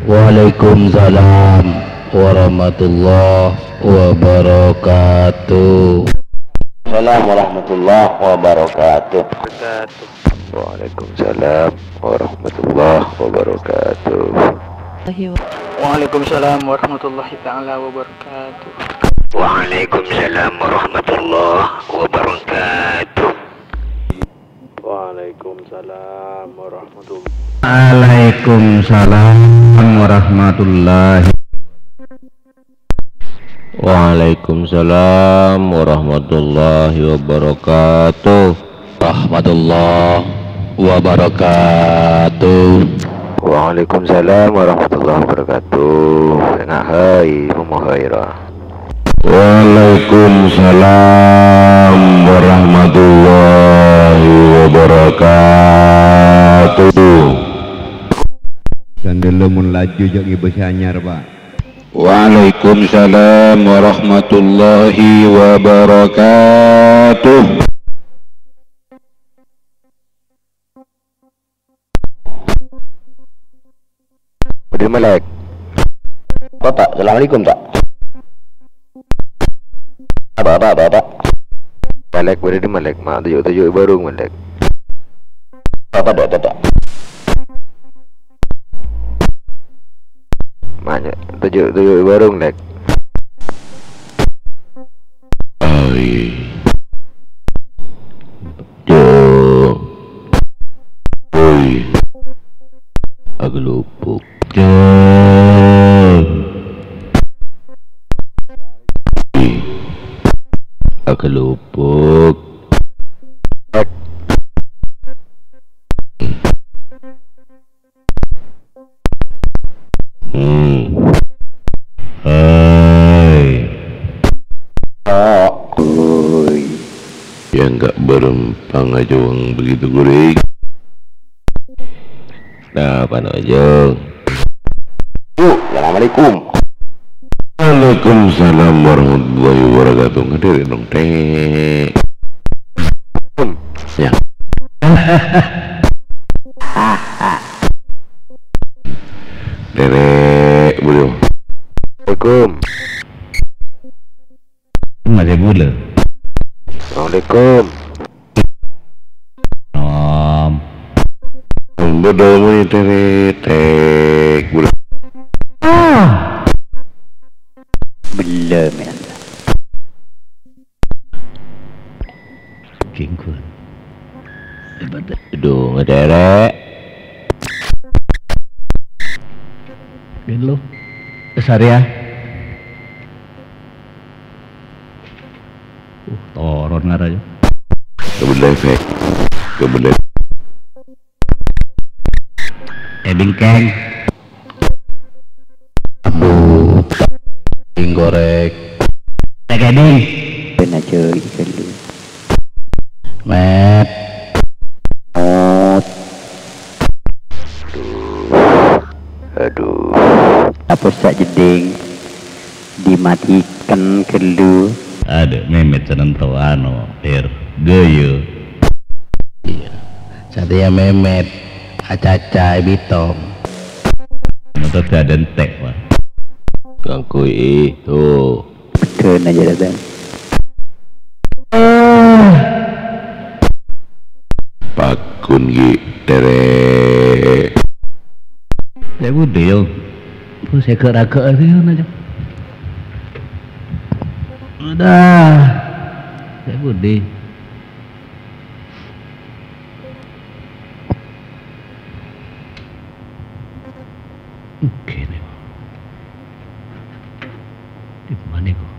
Waalaikumsalam warahmatullahi wabarakatuh. Salam warahmatullahi wabarakatuh. Waalaikumsalam warahmatullahi wabarakatuh. Waalaikumsalam warahmatullahi taala wabarakatuh. Waalaikumsalam warahmatullahi wabarakatuh. Waalaikumsalam warahmatullahi. Waalaikumsalam warahmatullahi. Waalaikumsalam warahmatullahi wabarakatuh. Rahmatullah wabarakatuh. Waalaikumsalam warahmatullahi wabarakatuh. Ngahai, memohai ra. Waalaikumsalam warahmatullahi wabarakatuh. Sandhâlâ mon laju jhâ' ngibâ sè anyar, Pak. Waalaikumsalam warahmatullahi wabarakatuh. Bâdâ malèk. Bapak, assalamualaikum, Pak. Apa, apa, apa, apa? Malèk, bâdâ di malèk, ma' toju'-toju' è warung, malèk. Apa, apa, apa, apa? Ma' toju'-toju' è warung, lèk. Ai. Jo. Oi. Agelupuk. Jo. Agelupuk. Hmm. Hai. Oi. Ya, enggak berempang aja wong begitu, guring. Nah, apa aja? Yuk, assalamualaikum. Waalaikumsalam warahmatullahi wabarakatuh. Ngediri dong, Tek. Hmm. Ya. Derek, bro. Assalamualaikum. Ajâ bulâ. Assalamualaikum. Nom. Bâdâ muni teretek, bulâ. Ah! Belum, ya. Kengkon. Aduh, ngederek. Gini lo. Saria. Uh, toron ngara, ya. Kebetulan efek. Kebetulan. Eh, bingkeng. Aduh, bing gorek. Teh keding. Pena ceri kelu. Met. Mot. Aduh. Aduh. Apa sak jeding? Dimatikan kelu. Adâ' Memet sananto ano, Er, gaya. Iya. Satèya Memet, acaca è bitong. Motor tiada entek, Pak. Ganggu itu. Betul aja, Bang. Pakun gi' dere. Cè' budi, yo. Bu, sè gâ'-ragâ' aja, yo, aja. Udah. Cè' budi. Oke, nih. Di mana, kok?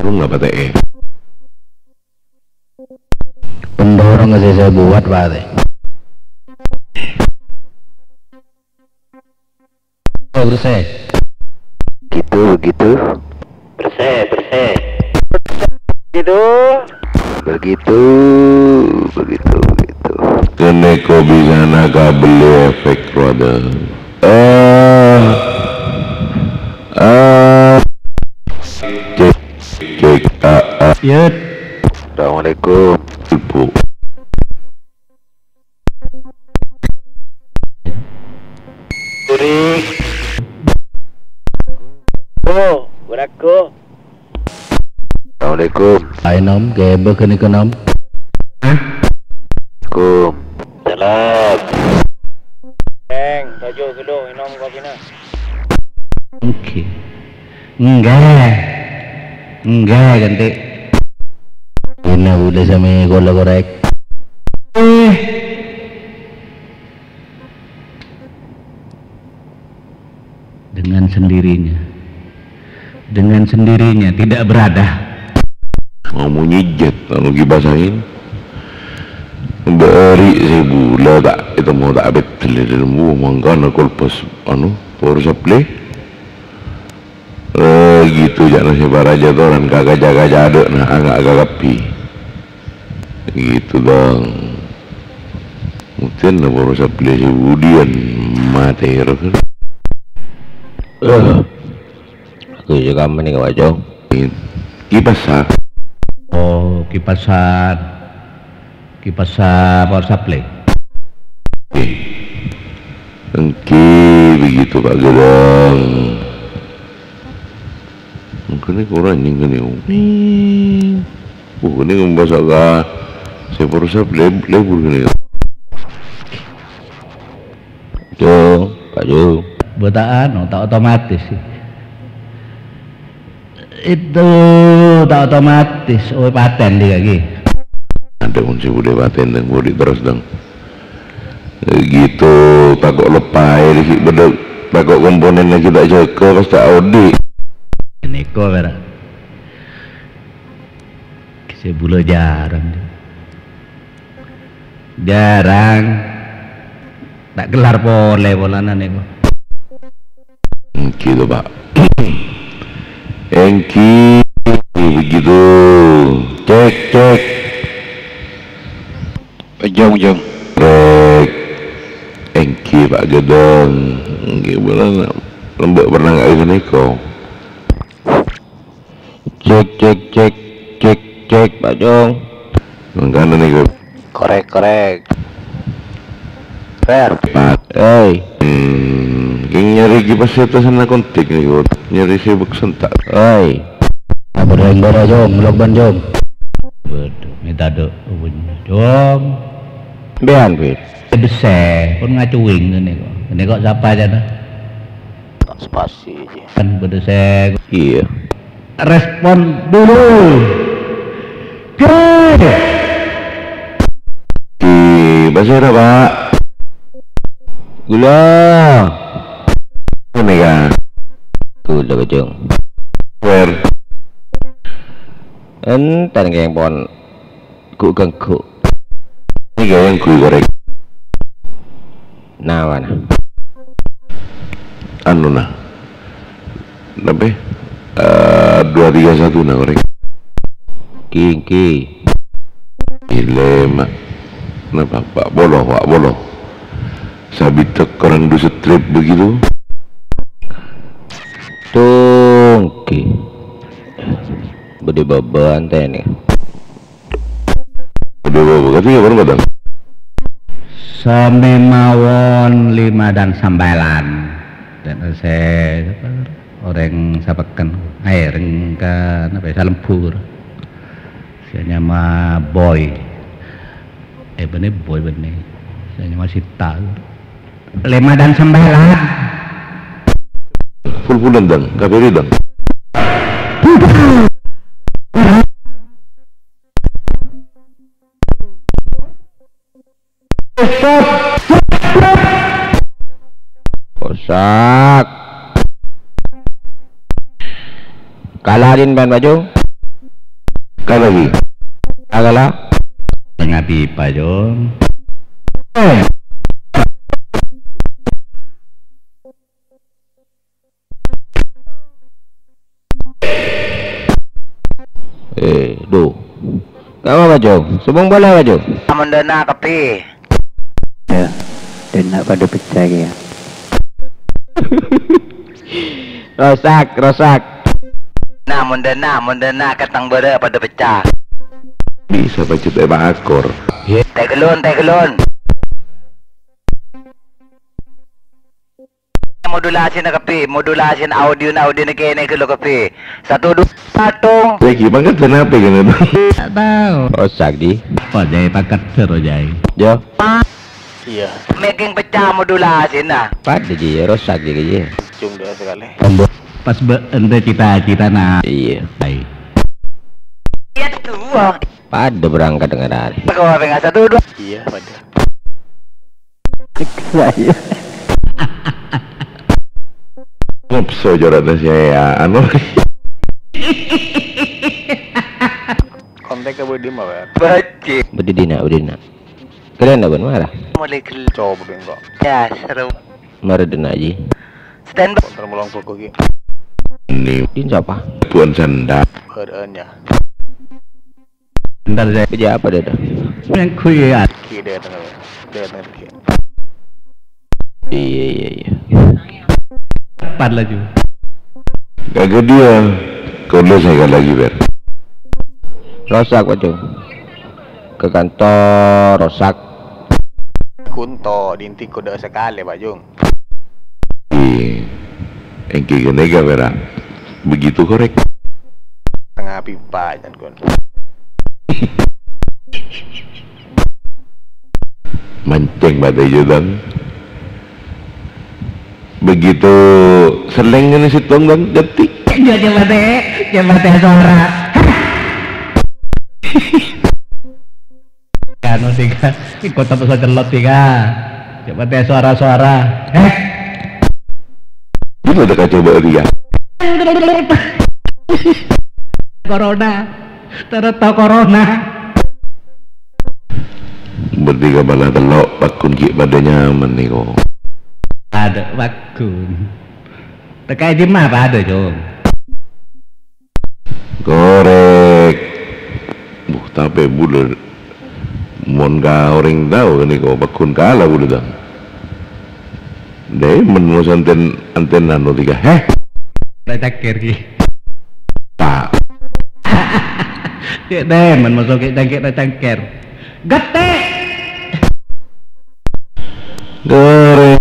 Lu nggak pakai? Pendorong sè saya buat, Pak. Oh, bersè. Gitu, begitu. Bersè, bersè. Gitu. Begitu, begitu, begitu. Kene ko bisa nakabeli efek roda. Eh, eh, cek, cek, ah, ah. Yut. Assalamualaikum. Ibu. Burik. Oh, burago. Assalamualaikum. Ai, Nom, kèbâ ghânèka, Nom? Hah? Assalamualaikum. Salam. Eng, toju' ghâllu, ngènom kopina. Oke. Enggak. Enggak, ganti. Ina bulâ samè kola korek. Eh. Dengan sendirinya. Dengan sendirinya, tidak berada. Mau munyi jet, anu kipasain. Bâri' sè bulâ ta' ètemmo ta' abit dâlâ dâlem bu mangkana kol bos, anu, power supply. Eh, gitu, jâ'na sè para jatoran ka kaca-kaca adâ' na, anga' ka kabbhi. Gitu, Bang. Mungkin apa masa beli sè budiyân matè, ro, kan? Eh, aku juga mending wajo. Kipasan. Oh, kipasan. Kipas, ah, power supply. Eh, engki begitu, Pak Gedang. Mungkin kurang nyengkene. Wih. Uh, ini ngembasa ka sè power supply leb-, lebur gini. Jo, Pak Jo. Buat anu, tak otomatis sih. Itu tak otomatis, oh, paten dia lagi. Adâ' mon sè budhi paten, Dang, budhi terros, Dang. Eh, gitu, tako' leppaè, dhi' bâdâ, tako' komponen lagi ta' jâgâ, pas ta' odi'. Nèko, pèra'. Sè bulâ jârâng. Jârâng. Ta' kellar polè polana nèko. Gitu, Pak. Engki begitu. Cek, cek. Jong, jong. Rek. Engki, Pak Gedang. Engki, bulan lembek pernah nggak di sini, kok? Cek, cek, cek, cek, cek, Pak Jong. Mangkana nèko. Korek, korek. Fer. Pat. Hei. Hmm, Nyarè ghi' pas sè tasanna kontak nèko, nyarè sè bâk santa'. Oi. Apa rèng bârâ, Jong? Lok bân, Jong. Waduh, mènta do', Jong. Sampèyan, Bit. Bessè, pon ngacuwing ngene kok. Ngene kok sapa jana? Spasi aja. Kan bâdâ sè Iya. Respon dulu. Oke. Di, pasèra, Pak? Gula. Ini, Kak. Gula, Kacung. Wer. Enten, kèng pon. Ghu-ganggu. Ini gaya yang gue korek. Nah, mana? Anu, nah. Napa? Eh, dua tiga satu, nah, korek. Kingki. Ile, Mak. Napa, Pak Polo, Pak Polo? Sabitek orang dusun trip begitu. Tungki. Budi beban teh ini. Budi beban, katanya berapa, Bang? Sami mawon lima dan sambalan. Dan saya orang sapekan, eh, reng ke, apa ya, Salembur. Saya nyama Boy. Eh, bener Boy bener. Saya nyama Sita. Lima dan sambalan. Full-fullan, Dang. Kabere, Dang. Rusak. Kala din ban baju. Kala lagi. Kala. Tengah pipa, Jong. Eh, duh. Gak apa-apa, Jong. Sambung boleh, Jong. Amun dana kepi. Ya, dana pada pecah ya. Rosak, rosak. Nah, mun dana, mun dana ketang bara pada pecah. Bisa pacet e Pak Akor. Tegelon, tegelon. Modulasina kabbhi, modulasina audiona, audiona kene ghâllu kabbhi. Satu, dua, satu. Lagi pangkat dan apa gini tuh? Tak tahu. Rosak di. Apa jai pangkat terus jai? Yo. Iya. Making pecah modulasina. Pada ji, ya, rosak ji, ya. Cung dua sekali. Pas be-, ente cita-cita, nah. Iya. Hai. Iya, dua. Pada berangkat dengan hari. Kau pengen satu, dua. Iya, pada. Saya. Ngopso jorana saya, anu. Kontak ke Budi mah, Wer. Budi dina, Budi dina. Kalian nak marah? Mulai gel-, coba bengkok. Ya, seru. Marah dena ji. Stand by. Konter melong buku ki. Ini. Din siapa? Buan sanda. Badannya. Bentar, saya. Kerja apa dia tuh? Yang kuliah. Ki, dia tengah. Dia tengah ki. Iya, iya, iya. Cepat laju. Kagak dia. Kau udah saya lagi, Ber. Rosak, Pak Jung. Ke kantor, rosak. Kunto, dinti kuda sekali, Pak Jung. Iya. Engki kene kamera. Begitu korek. Tengah pipa, jan kon. Mancing mate aja, Bang. Begitu seleng ini situ, Bang, ganti. Iya, coba teh, coba teh suara. Anu tiga, ikut apa saya celot tiga. Coba teh suara-suara. Eh. Ini udah kacau banget ya. Corona. Ternyata corona. Berarti kepala telok, pakun ki pada nyaman nih kok. Ada pakun. Tekai di mana ada, Jung? Korek. Buh, tapi bulan mon ka oreng tau kan iko bakun kala bulan dah. Dai men mo santen anten anu tiga. Heh. Tak cakir ki. Pak. Cek dai men mo soke cangkir tak cangkir. Gete. Korek.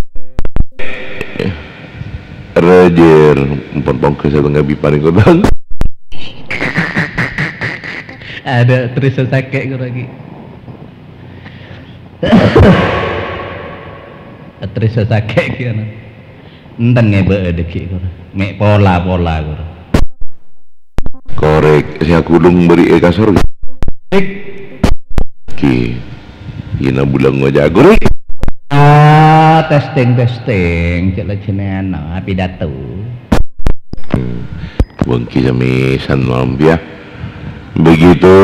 Jir, ampon pongghâ satengnga bi' panèko, Dang. Adâ' terus sakè' korang ghi. Terus sakè' ghi ana. Enten ngèbâ'â dâggi' korang. Mè' pola-pola korang. Korèk, sè aghulung bâri'â ka sorga. Dik. Ki. Ina bulang ngoja guru. Ah, testing, testing. Cek la jenengan, no, apidato. Hmm. Bengki sami san mampir. Begitu.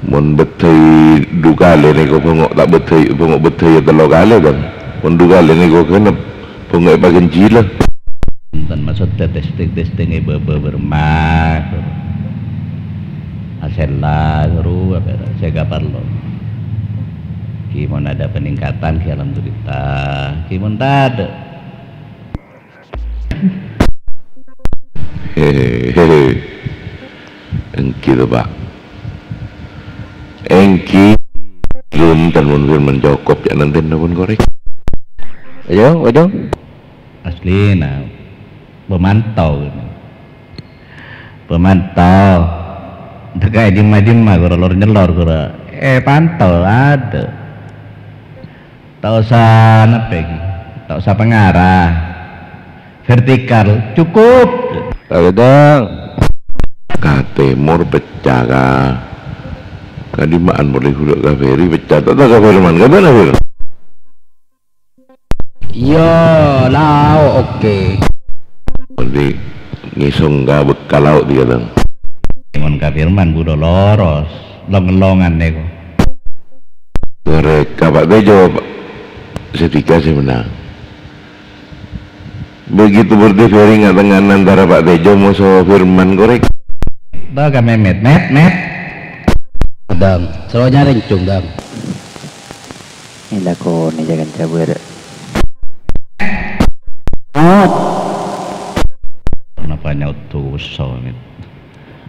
Mon beddhâi du kalè nèko bhângo' ta' beddhâi, bhângo' beddhâi tello kalè, kan? Mon du kalè nèko genep, bhângo' èpaghânjhilâ. Enten maksodda testing-testing è bâbâ bârâmma. Asella, guru, apa sè kaparlo. Ki mon ada peningkatan, ki alhamdulillah. Ki mon tadâ'. Hehehe. Èngghi to, Pak. Èngghi. Belum, tan mon firman cokop, ya nanti pon korèk. Ayo, ayo. Aslina, pemantau ini. Pemantau. Teka dimma-dimma, kura lor nyelor, kura. Eh, pantau, ada. Ta' osa napa iki? Ta' osa pangarah. Vertikal, cukup. Taledang. Ka tèmor pecca, ka. Kadima'an polè ghulâ ka Ferry pecca. Ta' ta' ka Firman, ka bâ'na, Fir? Iyâ, lao, oke. Berarti ngèsong ka bâkka lao, dhika, Dang. Mon ka Firman, buru loros. Long-longan nèko. Korèk, ka Pak Tejo, Pak. Sè dhika sè mennang. Begitu berarti Ferry nga' tengnga'an antara Pak Tejo moso Firman, korèk. Tao ka Mehmet, Met, Met. Dang, soro nyarèng, Cung, Dang. Èlakonè jhâ' kanca bârâ'. Napa nyaot dosa, Met?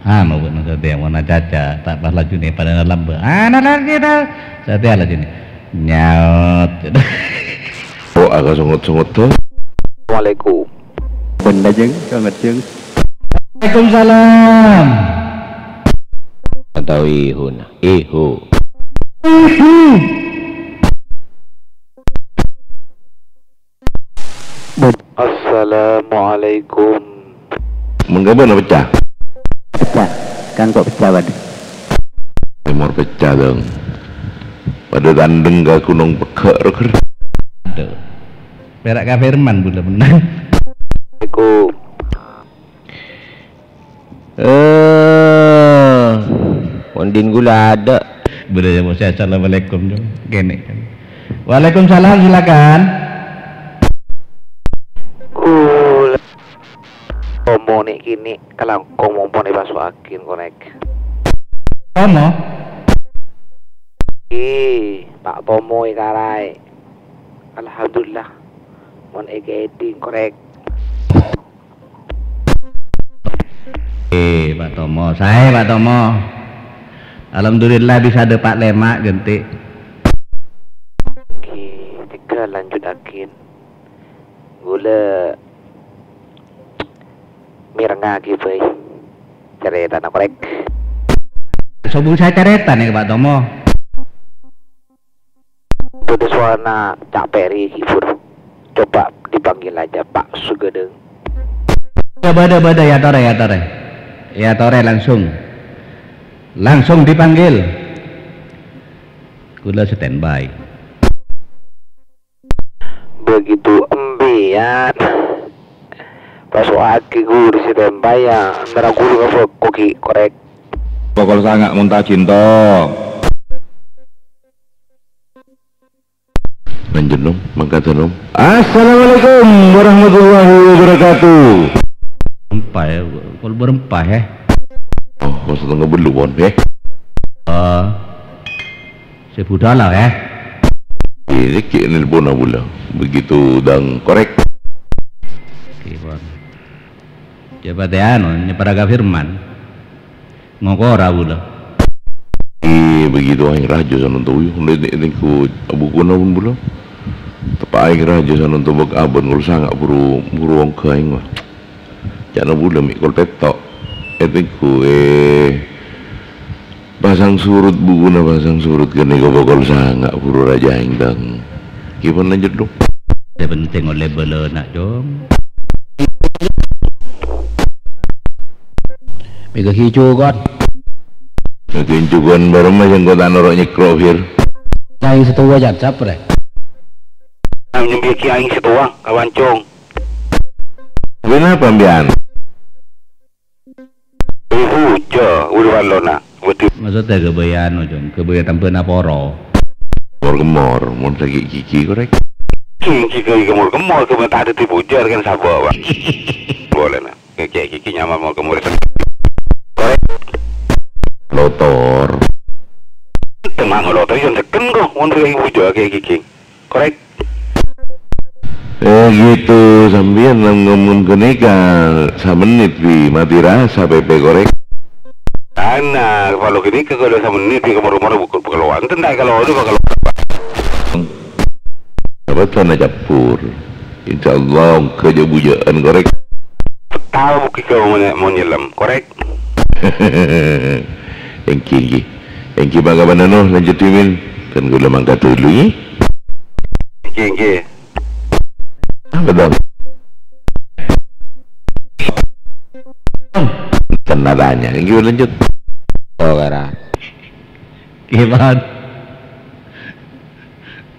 Anu, bâ'na satèya mon acaca, ta' pas lajunè padâna lambâ'. Ana lagi ta'. Satèya lajunè. Nyaot. Kok agak songot-songot to? Assalamualaikum. Benda, Jeng, sangat, Jeng. Waalaikumsalam. Atau ihuna. Ihu. Ihu. Assalamualaikum. Mangga bâ'na pecca? Pecca. Kangko pecca, Bân. Tèmor pecca, Dâng. Padâ tandheng ka Gunung Pegghâ' roger. Adhu. Pèra' ka Firman bulâ mennang. Assalamualaikum. Eh, mon dhin ghulâ adâ'. Budaya Musa, assalamualaikum, Jung. Kene. Waalaikumsalam, silakan. Ghulâ. Tomo ne' kene' kalangkong mompon epaso'aghin, Korek. Tomo? Ih, Pak Tomo ekarae. Alhamdulillah. Mon ekedi, Korek. Eh, Pak Tomo. Sae, Pak Tomo. Alhamdulillah bisa dâpa' lema' genti. Oke, tiga lanjutaghin. Ghulâ mirengngagi bhâi caretana, Korek. Sobung sae caretana, Pak Tomo. Bâdâ sowarana Cak Peri ghibur. Coba dipanggil aja Pak Sugadeng. Bâdâ, bâdâ, bâdâ, èatore, èatore. Èatore langsung. Langsung dipanggil. Ghulâ standby. Begitu embiyan. Paso'agi ghuru standby ya. Mara ghuru ngabâko ghi', Korek. Pokol sanga' mon ta' cinta. Manjeng, Nom, mangkada, Nom. Assalamualaikum warahmatullahi wabarakatuh. Empa, ya, pukul berempat, ya. Oh, kok setengah belu, pon, ya. Eh, si Budala, ya. Ini ki nelpon bulâ. Begitu dang korek. Oke, pon. Coba tè anu, nyepara ka Firman. Ngokora bulâ. Eh, begitu aeng rajo sanonto yo. Ndek, ndek, ndek, ku bukuna pon bulâ. Teppa' aèng rajâ sanonto bâk abân kol sanga' buru, buru ongghâ aèng, wah. Ca'na bulâ mè' kol pètto'. Ètèngghu, è, pasang surut bukuna, pasang surut ghânèka bâ kol sanga' buru rajâ aèng, Tang. Ghi pon lanjut, Dong. Sè penting ollè bâlâna, Dong. Mèghâ ghi' jhughân. Mèghâ ghi' jhughân bârâmma sèngko' ta' noro' nyèkro', Fir. Aèng sè towa jhâ' saprè. Nyembiyâghi aèng sè towa, ka Wancong. Bâ'na apa, sampèyan? Bhujâ, ulu wallona. Wedhi. Maksodda ghâbây anu, Jung? Ghâbây tambhâna poro. Kemor-kemor, mon sakè' ghighi, korèk. Ghighi kemor-kemor, ghâbây ta' dhâddhi bhujâ, kan sabâ, Pak. Boleh, nah. Ngekek gigi nyaman mau ke murid. Korek. Lotor. Teman lotor yang seken kok, mun bhujâ kek gigi. Korek. Eh, gitu, sampèyan ngomong ghânèka samennit, Bi, mati rasa, Pepe, korek. Ana, kalau ghânèka kalau samennit, Bi, kemur-kemur buka, buka loan, tentu kalau ada bakal. Apa sana campur? Insyaallah, ongghâ jhâ' bhujâ'ân, korek. Tao kèya mon, mon nyellem, korek. Èngghi, èngghi. Èngghi, mangkabâna, noh, lanjut, Mimin. Kan kaulâ mangkat dulu, ngghi. Èngghi, èngghi. Apa, Dong? Kena tanya. Èngghi, lanjut. Oh, kara. Gimana?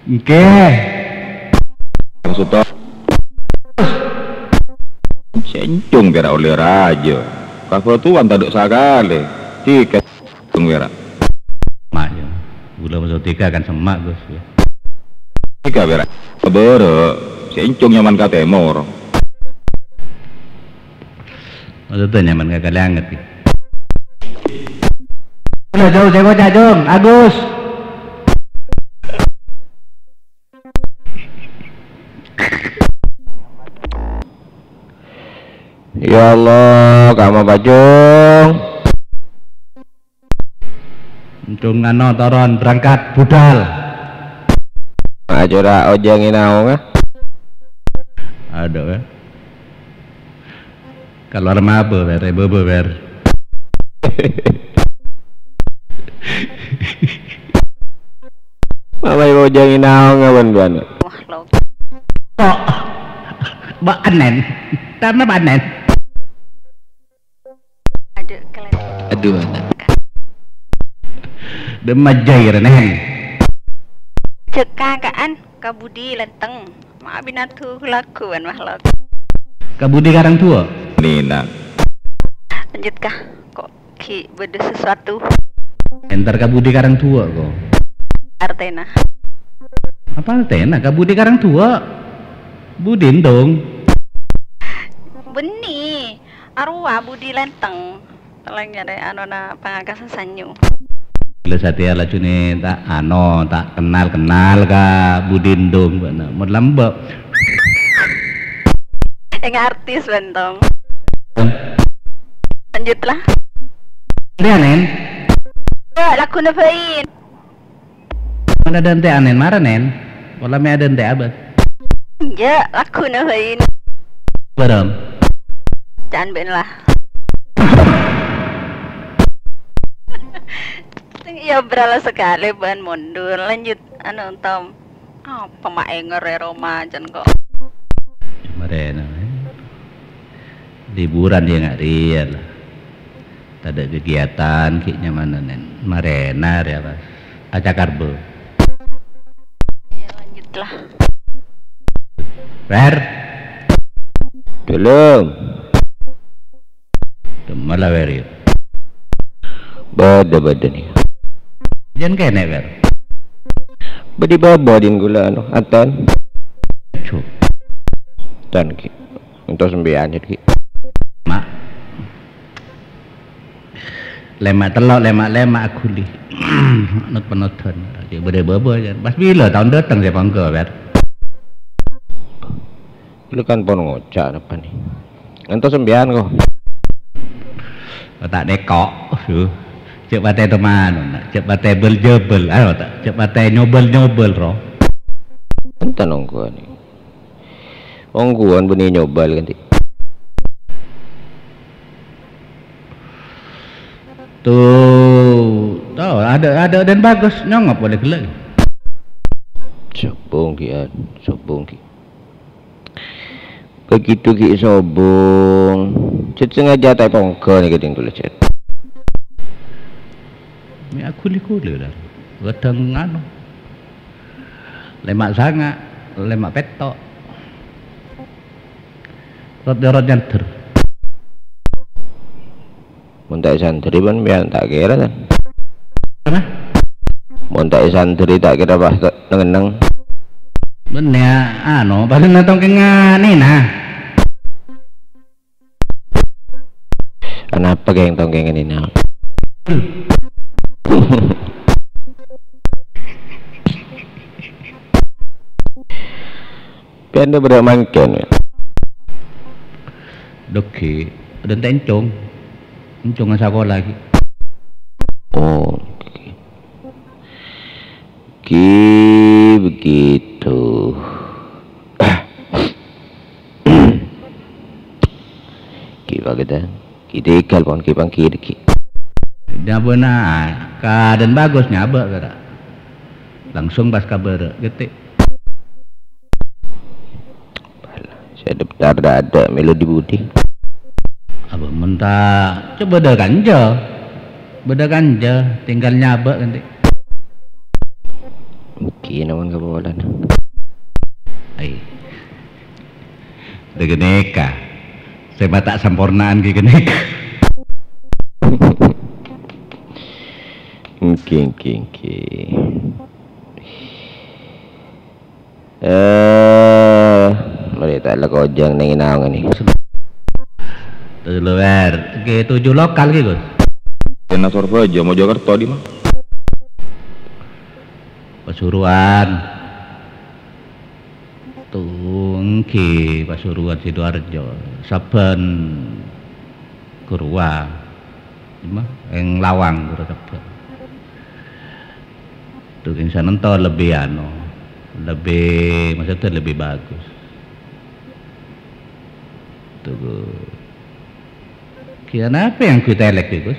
Èngghi. Maksud to? Sè èncong pèra' ollè rajâ. Kabâtowan tadâ' sakalè. Tiga èncong pèra'. Mak, ya. Gulâ maksud tiga kan semma', Gus, ya. Tiga pèra'. Bârâ'. Sè èncong nyaman ka tèmor. Maksudnya nyaman ka kalè anget, ya. Udah jauh, saya baca, Jung. Agus. Ya Allah, kamu apa, Jung? Untung ano toron berangkat budal. Acara ojeng inaong, ah. Aduh, ya. Keluar maba, Ber, eh, baba, Ber. Mama ibu ojeng inaong awan, Ban. Wah, lo. Kok? Mbak Anen. Tama Mbak Anen. Aduh, kelen. Aduh, anak. Demaja ya, Nen. Cek kakaan, ka budi lenteng. Ma' binatu lagu, wan, makhluk. Ka budi karang tua? Nina. Lanjut kah? Kok ki beda sesuatu? Entar ka budi karang tua, kok. Artena. Apa artena? Ka budi karang tua? Budi dong. Beni. Arowa budi lenteng. Tolong nyarè anona pangakasan sanyu. Gila satèya lajunè ta' ano, ta' kenal-kenal ka budi dong bâ'na. Mon lambâ'. Eng artis bentong. Lanjutlah. Dia, Nen. Ya, lagu nebain. Mana dante anen mara, Nen? Pola me' adante abâ. Enjâ', laguna bhâi. Bârâmma? Can bân lah. Sing iya berala sekali bân mundur. Lanjut, anu, Tom. Apa ma' enger è roma, can kok. Marèna, eh. Liburan ya nga' rèya lah. Tadâ' kegiatan, ghi' nyamana, Nen. Marèna rèya, Mas. Acakar, Bu. Ya, lanjutlah. Wer. Dulung. Dâmma la, Wer, ya. Bâdâ, bâdâ, nèka. Jân kènè', Wer. Bâdâ bâbâ, din, ghulâ, anu, Anton. Cuk. Tan, ghi. Untuk sampèyan, ghi. Ma'. Lèma' tello', lèma', lèma' aghuli. Not-penodhân. Cè' bâdâ bâbâ, jân. Pas bilâ taon dâteng sè pangghâ, Wer? Lu kan pon ngoca' napa ni? Ngantos sampèyan, ko? Ta' neko', su. Cè' patè teman, cè' patè bel-jebel, ayo, ta', cè' patè nyobel-nyobel, ro. Enten ongghuwân. Ongghuwân bânnè nyoba lè kanti. Tuh, tuh, ada, ada dan bagus, nyongop boleh gella'. Sobung ki, An, sobung ki. Begitu ki sobung. Cèt sengaja ta' ponggo nèka ding tulis cèt. Mè' aghuli-ghuli, Lar. Kadhâng anu. Lèma' sanga', lèma' pètto'. Rot-, rot nyandher. Mon ta' èsandherri, bân sampèyan ta' kèra, tan. Apa? Mon ta' èsandherri, ta' kèra pas ta-, neng-enneng. Bân ya, anu, palèng na tongkèngan èna. Anapa kèng tongkèngan èna? Pènda bârâ' mangkèn, ya? Doggi, adâ' ta' encong. Encong sakola ghi. Oh, oke. Ki begitu. Ki begitu. Ki tegal pon ki pangki deki. Nyabâna keadaan bagus nyabâ' kara. Langsung pas kabârâ', ghetti'. Sè daftar dâ'-adâ' mèlo di budi. Apa mon ta' coba bâdâ kanja? Bâdâ kanja, tinggal nyabâ' kanti. Mungkin awan kapolan. Ai. Dâ' ghânèka. Sè ma' ta' sampornaan ghi ghânèka. Ngghi, ngghi, ngghi. Eh, marè ta' la kojang neng inaong ini. Terus luar, oke, tujuh lokal gitu. Kena Surabaya, Mojokerto di mana? Pasuruan. Tunggi Pasuruan Sidoarjo. Saben Gurwa. Cuma yang lawang guru tebak. Tuh, yang sanonto lebih anu, lebih, maksudnya lebih bagus. Tuh, Gus. Kian apa yang gue telek, Gus?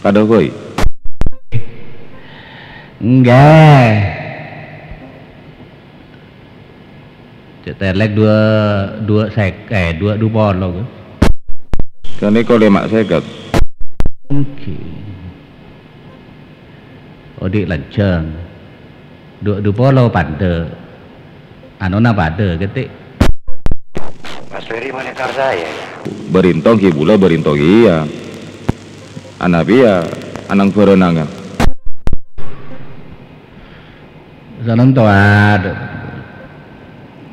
Kado koi. Enggak. Cek telek dua, dua sek-, eh, dua, dua polo, Gus. Kan iko lima seket. Oke. Odi' lanjang. Dua, dua polo pandhe. Anona padha, geti'. Mas Ferry monitor saya, ya. Berinto ghi bulâ, berinto ghi iyâ. Anabi ya, anang baranangan. Sanonto ada.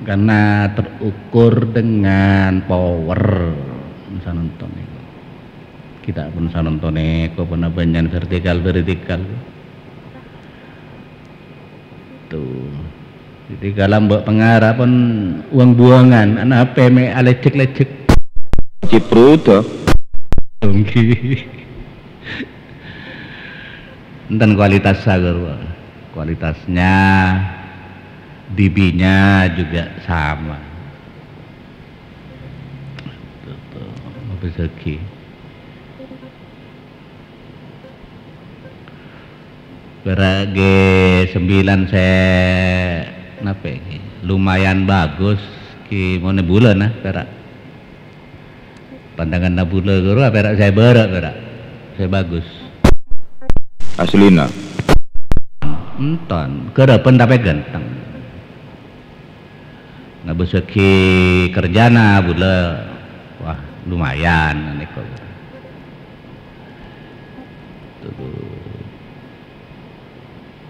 Karena terukur dengan power sanonto niku. Kita pun sanonto niku pun banyak vertikal, vertikal. Tuh. Jadi kalau mbok pengarap pun uang buangan, ana apa me alecek-lecek. Cipruto. Nggih. Enten kualitas sagur, Pak. Kualitasnya, D B-nya juga sama. Tuh, tuh, lebih segi. Pèra' G sembilan sè, napa iki? Lumayan bagus, ki, mone bulâ, nah, pèra'. Pandanganna bulâ ghuru, pèra' sè bârâ', pèra'. Sè bagus. Aslina. Enten, ghârâbhân tapè ganteng. Ngabâssaghi kerjana bulâ, wah, lumayan, nèko. Tuh.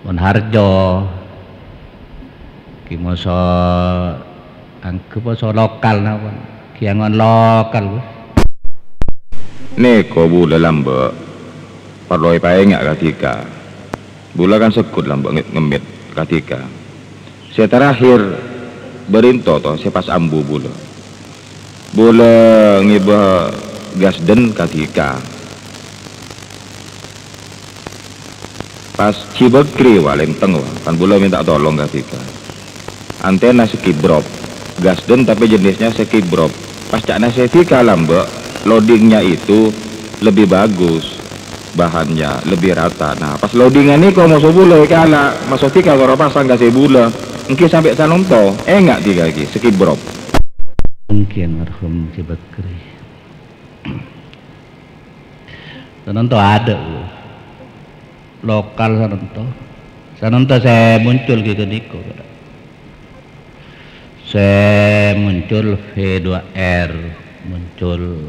Mon harjo, ki moso anggep poso lokal napa? Ki angon lokal, Bos. Nèko bulâ lambâ', parlo èpaènga' ka dhika. Bulâ kan segghut lambâ' nge-, ngemmit ka dhika. Sè terakhir, bârinto to sè pas ambu bulâ. Bulâ ngèbâ gas den ka dhika. Pas Cibagri, wah, lèntèng, wah. Kan bulâ mènta tolong ka dhika. Antèna Skibrob. Gasden tapè jenisnya Skibrob. Pas ca'na sè dhika lambâ', loadingnya itu lebih bagus. Bahannya lebih rata. Nah, pas loadingan nèko moso bulâ èkala', maksod dhika koro pasang ka sè bulâ. Èngghi sampè' sanonto, enga' dhika ghi, Skibrob. Èngghi almarhum Cibagri. Sanonto adâ', lokal sanonto. Sanonto sè muncul ghi ghânèka, sè muncul V dua R, muncul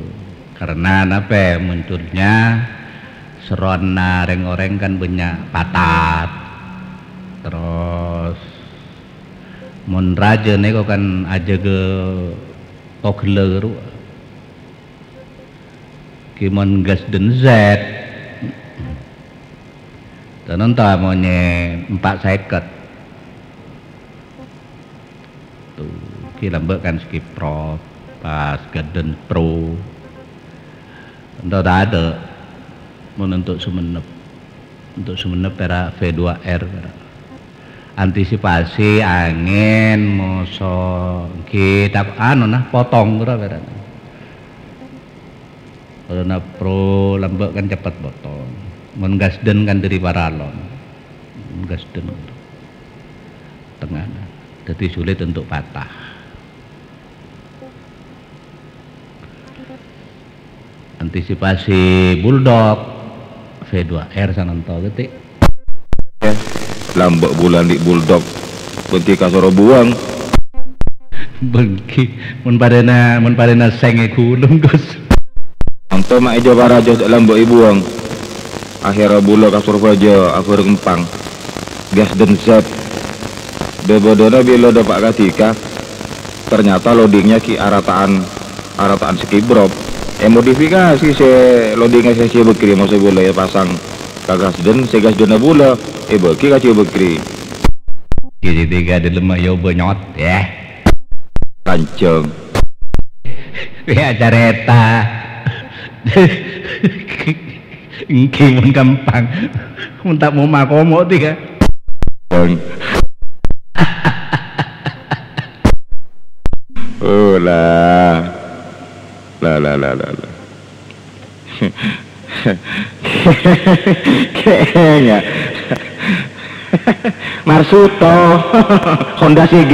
karena napa? Munculnya seroanna rèng-orèng kan bânnya' patat. Terros, mon rajâ nèko kan ajâgâ togellâ rowa. Ghi mon gasden Z. Tanonta monyè empa' sèket. Tu, ghi lambâ' kan Skibrob, pas gasden Pro. Ento tadâ', mon untuk Sumenep. Untuk Sumenep pèra' V dua R pèra'. Antisipasi angèn, moso, ghi tak-, anu nah, potong pèra'. Karena Pro lambâ' kan cepet potong. Mon gasden kan dâri paralon. Mon gasden tengah. Jadi sulit untuk patah. Antisipasi Bulldog, V dua R sanonto ghi. Lambâ' bulâ andi' Bulldog, bhunten kasoro buwâng. Bengki, mon parèna, mon parèna sèng è ghulung, Gus. Anto ma' èjâ paraja lambâ' èbuwâng. Akhèrra bulâ ka Sorbhâjâ abhâreng empang. Gasden Z. Bâbâdâna bilâ dâpa' ka dhika, ternyata loadingnya ghi' arataan, arataan Skibrob. Èmodifikasi sè loadingnga sè Cibagri, maksod bulâ èpasang ka gasden, sè gasdenna bulâ èbâgi ka Cibagri. Ghi dhika dâlemma èobâ nyot, yâ. Lanjhâng. Yâ, carèta. Èngghi mon gampang. Mon ta' moma komo' dhika. Bang. Oh, la. La, la, la, la, la. Kèng, yâ. Marsuto. Honda C G.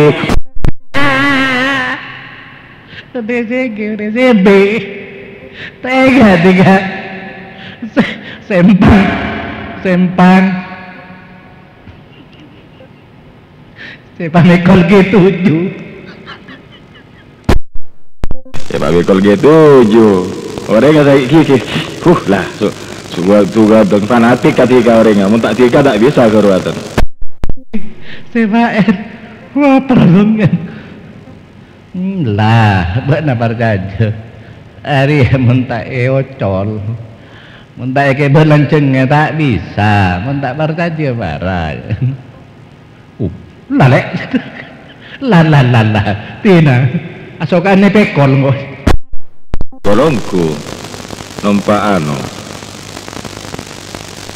Udah sege, udah sebe. Tega, tega. Se-, sempang. Sempang. Saya pamekol G tujuh. Saya pamekol G tujuh. Orèng saya gigi. Huh, lah, su-, suka, suka dong fanatik ketika orèng. Mun ta' dhika ta' bisa karuwatan. Saya Pak R. Wah, perlong. Hmm, lah, bâ'na parcajâ. Arèya mon ta' èocol, mon ta' èkèbâ lanjhângnga ta' bisa, mon ta' parcajâ para. Uh, la, Lè'. La, la, la, la. Tina, asokane pekol engko'. Golongku nompa' ano.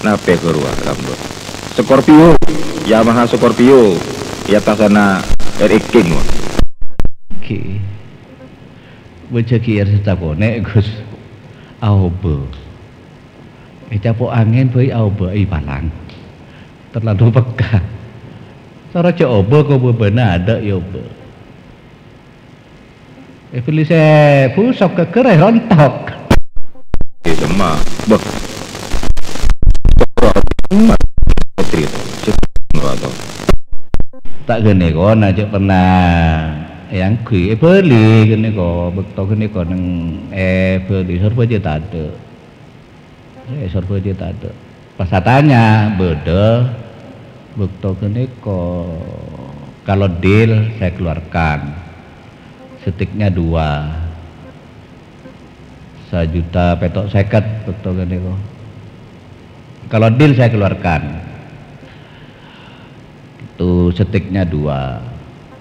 Nape ghâruwa, Rambo? Scorpio, Yamaha Scorpio, è attasana R X King, wah. Oke. Bâjâ G R sè takone, Gus. Aobâ. Ècapo' angèn bhâi aobâ, è palang. Terlalu peka. Cara jhâ' obâ, kobâbâna adâ' è obâ. Èbelli sè busok ghâgghâr èrontok. È, semma. Bâh. Semma. Putri. Ta' ghânèka, na, jhâ' pernah èangghuy. Èbelli ghânèka, bâkto ghânèka neng èbelli, Sorbhâjâ tadâ'. Eh, Sorbhâjâ tadâ'. Pas atanya, bâdâ. Bâkto ghânèka, kalau deal saya keluarkan. Setiknya dua. Sajuta pètto' sèket bâkto ghânèka. Kalau deal saya keluarkan. Itu setiknya dua,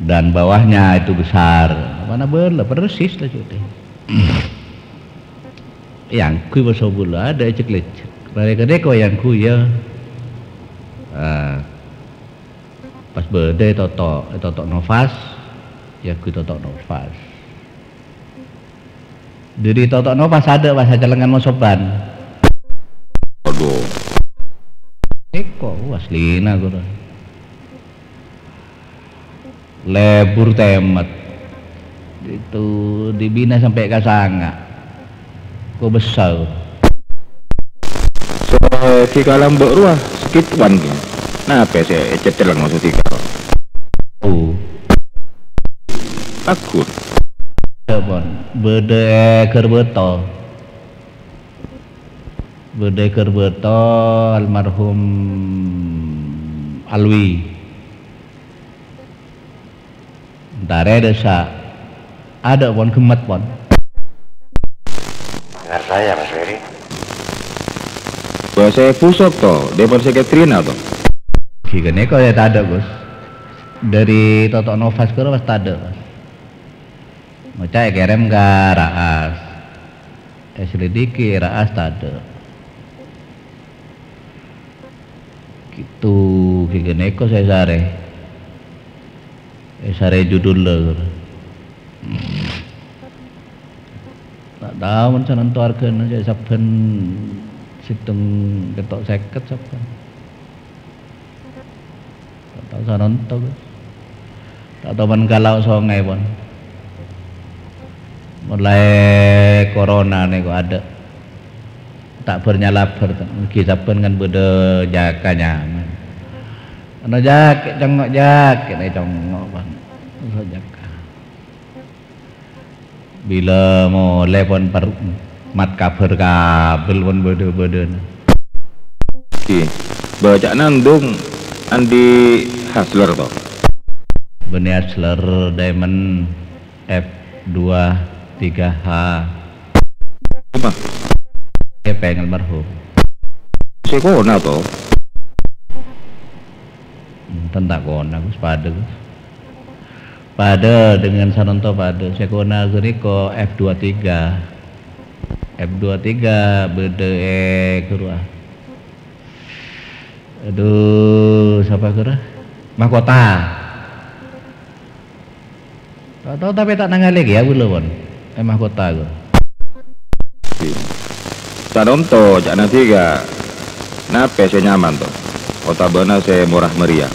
dan bawahnya itu besar. Mana bâlâ, persis lah, Cuk. Èangghuy bâso bulâ, adâ' èjek-lejek. Bârâ' kadhâ' kok èangghuy, yâ. Eh, pas bâdâ ètoto', ètoto' nafas, èyangghuy toto' nafas. Dâri toto' nafas adâ' pas acalengan mosoban. Aduh. Eko, aslina, ghuru. Lebur temet. Itu dibina sampai ka sanga'. Ko besar. Sè èkalambâ' rowa sakèt wan kèya. Napè sè ècètèlang maksod èkalambâ'? Oh. Takut. Adâ' pon. Bâdâ è Gerbâto. Bâdâ è Gerbâto almarhum Alwi. Entarè dâsa'. Adâ' pon ghemmet pon. Dengar saya, Mas Ferry. Bâsè busok to, dâpon sè Katrina to. Ghi ghânèka ya tadâ', Gus. Dâri toto' nafas karo pas tadâ', Gus. Ngoca' èkèrèm ka Raas. Èselidiki Raas tadâ'. Gitu, ghi ghânèka sè èsarè. Èsarè judhulla. Ta' tao mon sanonto arghâna, jâ' sabbhân sèttong kènto' sèket sabbhân. Ta' tao sanonto, Gus. Ta' tao mon ka lao' songay pon. Molaè corona nèko adâ'. Ta' bâr-nyalabâr, ghi sabbhân kan bâdâ jaka nyaman. Ana jakè', congngo' jakè', nè congngo' bân. Ana jaka. Bilâ molè pon per-, mat kabhâr kabel pon bâdâ-bâdâna. Ghi, bâca'na ndung andi' Hasler to? Bânnè Hasler Diamond F dua tiga H. Gimana? Kepeng almarhum. Sè kona to? Enten ta' kona, Gus, padâ, Gus. Padâ dengan sanonto padâ. Sè kona ghânèka F dua tiga. F dua tiga bâdâ è ghâruwa. Adu, sapa ghâruwa? Mahkota. Ta' tao, tapè ta' nangalè kèya bulâ pon. È Mahkota, ghâruwa. Sanonto, ca'na dhika, napè sè nyaman, to? Otabâna sè mora mèrèya?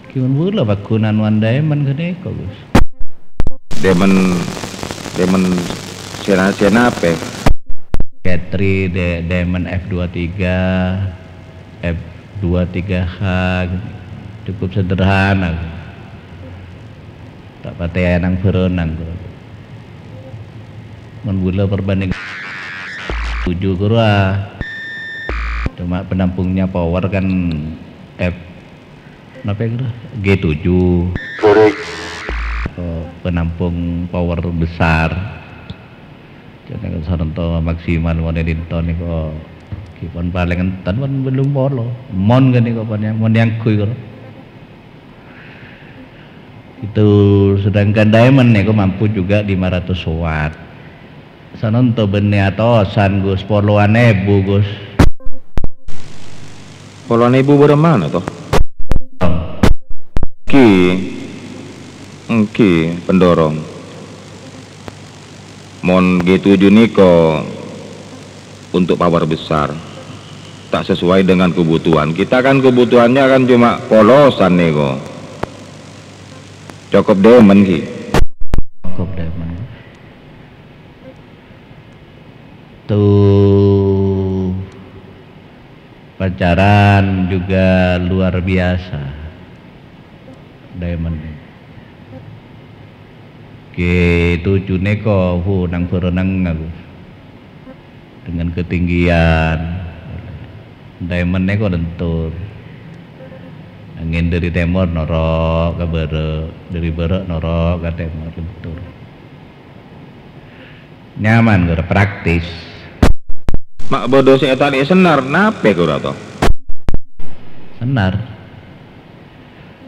Ghi mon bulâ pagghun anowan Diamond ghânèka, Gus. Diamond, Diamond sè na-, sè napè? Katri, Di-, Diamond F dua tiga, F dua tiga H, cukup sederhana. Ta' patè nang-bârânang, ghâruwa. Mon bulâ perbanding tujuh, ghâruwa. Cuma penampungnya power kan F, napa, ghâruwa? G tujuh. Korek. Oh, penampung power besar. Jhâ' nèko sanonto maksimal mon è dinto nèko ghi pon palèng enten pon bellum polo. Mon ghânèko pon yang, mon yang kui, ghâruwa. Itu, sedangkan Diamond nèko mampu juga lima ratus watt. Sanonto bânnè atosan, Gus, polowan èbu, Gus. Polowan èbu bârâmma, to? Èngghi, èngghi, pendorong. Mon G tujuh nèko untuk power besar, ta' sesuai dengan kebutuhan. Kita kan kebutuhannya kan cuma polosan nèko. Cokop Diamond, ghi. Cokop Diamond. Tuh, pancaran juga luar biasa. Diamond. Ghi tuju nèko, hu, nang-bârânang aku. Dengan ketinggian. Diamond nèko lentur. Angèn dâri tèmor noro' ka bârâ', dâri bârâ' noro' ka tèmor lentur. Nyaman, ghâruwa, praktis. Ma' bâdâ sè ètalè'è Senar, napè, ghâruwa, to? Senar.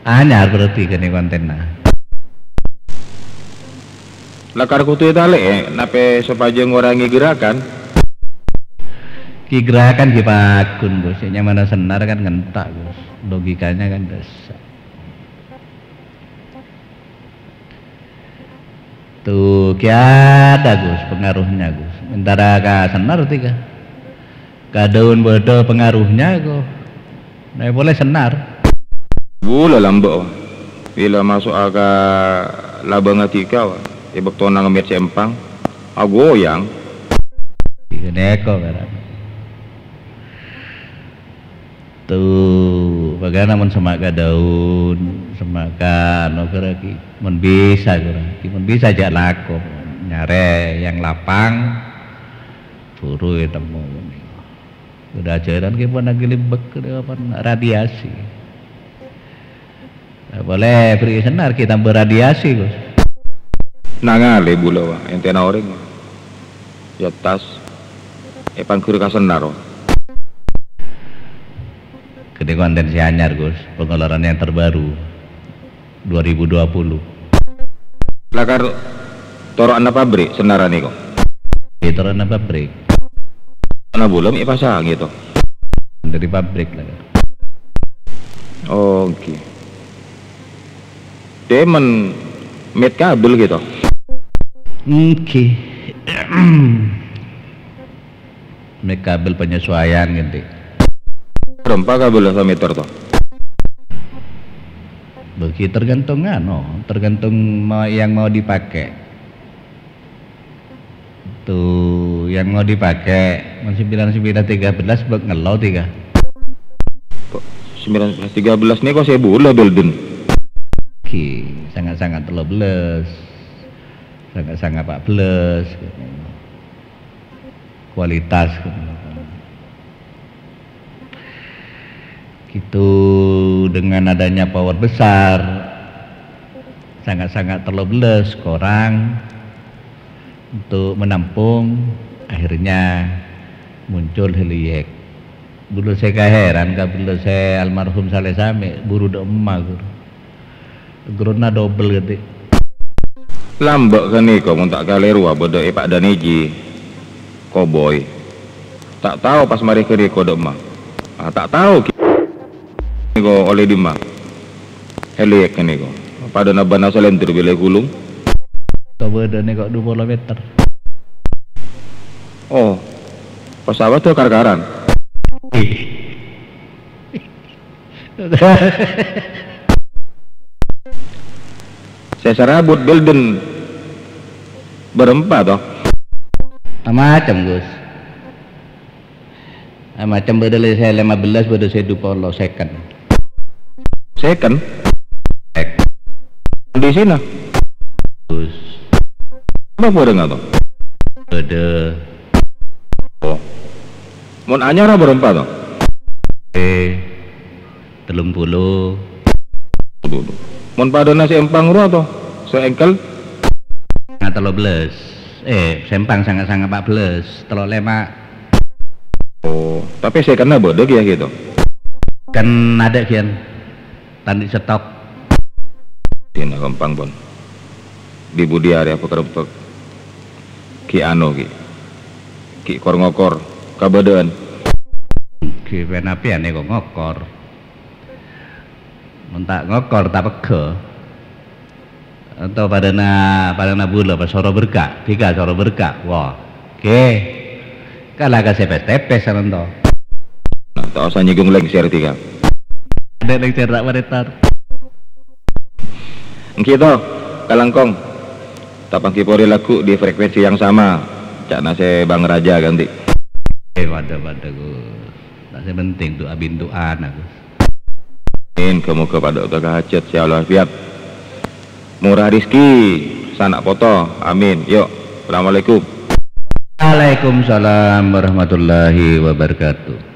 Anyar berarti kènè' kontenna. Lakar kodhu ètalè'è, napè sopajâ ngorangè gerakan? Ki gerakan ki paggun, Gus. Sè nyamana Senar kan ngentak, Gus. Logikanya kan dâsa'. Tuh, ki ada, Gus, pengaruhnya, Gus. Sementara ka Senar tiga. Ka Daun bâdâ pengaruhnya, Gus. Nah, polè Senar. Bulâ lambâ', wa. Bilâ maso'a ka labângnga dhika, wa. È bâktona ngemmèt sè empang. Agoyang. Ghânèka, karana. Tuh, bagaimana mon semma' ka Daun, semma' ka anu, kèra ki. Mon bisa, kèra ki. Mon bisa, jhâ' lako. Nyarè yang lapang, buru ètemmo. Udah ajaran ki pon lagi libek, apa, radiasi. Polè bâri' Senar ki tambâ radiasi, Gus. Nangalè bulâ, wa, èntèna orèng. Ya tas. Èpangghur ka Senar, wa. Ghânèka konten sè anyar, Gus. Pengeluaran yang terbaru. Dua ribu dua puluh. Lakar toro'anna pabrik Senar nèko? È, toro'anna pabrik. Ana bulâ mè' èpasang, gitu. Dâri pabrik, lakar. Oh, èngghi. Dâ' mon mèt kabel, gitu? Èngghi. Mèt kabel penyesuaian, gitu. Bârâmpa kabel sameter, to? Bagi tergantung, anu, tergantung mau, yang mau dipakai. Tuh, yang mau dipakai, mon sembilan sembilan tiga belas, bâk ngello tiga. Kok sembilan belas tiga belas nèko sè bulâ, Belden? Ki, sangat-sangat tello belas, sangat-sangat empat belas, kualitas. Gitu, dengan adanya power besar, sangat-sangat tello belas korang untuk menampung, akhirnya muncul Heliek. Bulâ sè kaheran, kabulâ sè almarhum Saleh Sami, buru dâ' emma, ghuru. Gronna dobel ghâdhi'. Lambâ' ghânèka mon ta' kalèro bâdâ è Pak Daniji, Koboy. Ta' tao pas marè ghânèka dâ' emma. Ah, ta' tao ghi' nèko ollè dimma. Heliek ghânèka. Padâna bân salender bilâ è Gulung. Ka bâdâna kok dua puluh meter. Oh, pesawat tuh kar-karan. Sè sarabut Belden bârâmpa, to? Macem, Gus. Macem, bâdâ sè lèma bellâs, bâdâ sè dupolo, second. Second? Second. Kondisina? Gus. Apa bârâmpa, to? Bâdâ. Oh. Mon anyar bârâmpa, to? Eh, tellung puluh. Mon padâna sè empang rowa, to? Sè engkel? Nga tello bellâs. Eh, sè empang sanga-sanga empat belas, tello lèma. Oh, tapè sè kenna bâdâ kèya gitu? Kan ada kian. Tandi stok. Dina gampang, pon. Di budi arè apa kerempek? Ki anu, Ki. Ki kor-ngokor kabâdâ'ân. Ki penapian eko ngokor. Mon ta' ngokor, ta' pegghâ. Ento padâna, padâna bulâ, pas soro berka', dhika soro berka'. Wah, ghi. Kala ka sè pès-tèpès sanonto. Nah, ta' osa nyènggung lèngsèr dhika. Adâ' lèngsèr ta' marètar. Èngghi to, kalangkong. Ta' pangghi porè lagu di frekuensi yang sama. Ca'na sè Bang Raja ghântè. Eh, padâ-padâ, Gus. Ta' sè penting du'a bindu'an, Gus. Amin, moghâ-moghâ padâ otabâ hajat sè walafiat. Mora rizki, sana' poto. Amin. Yo, assalamualaikum. Waalaikumsalam warahmatullahi wabarakatuh.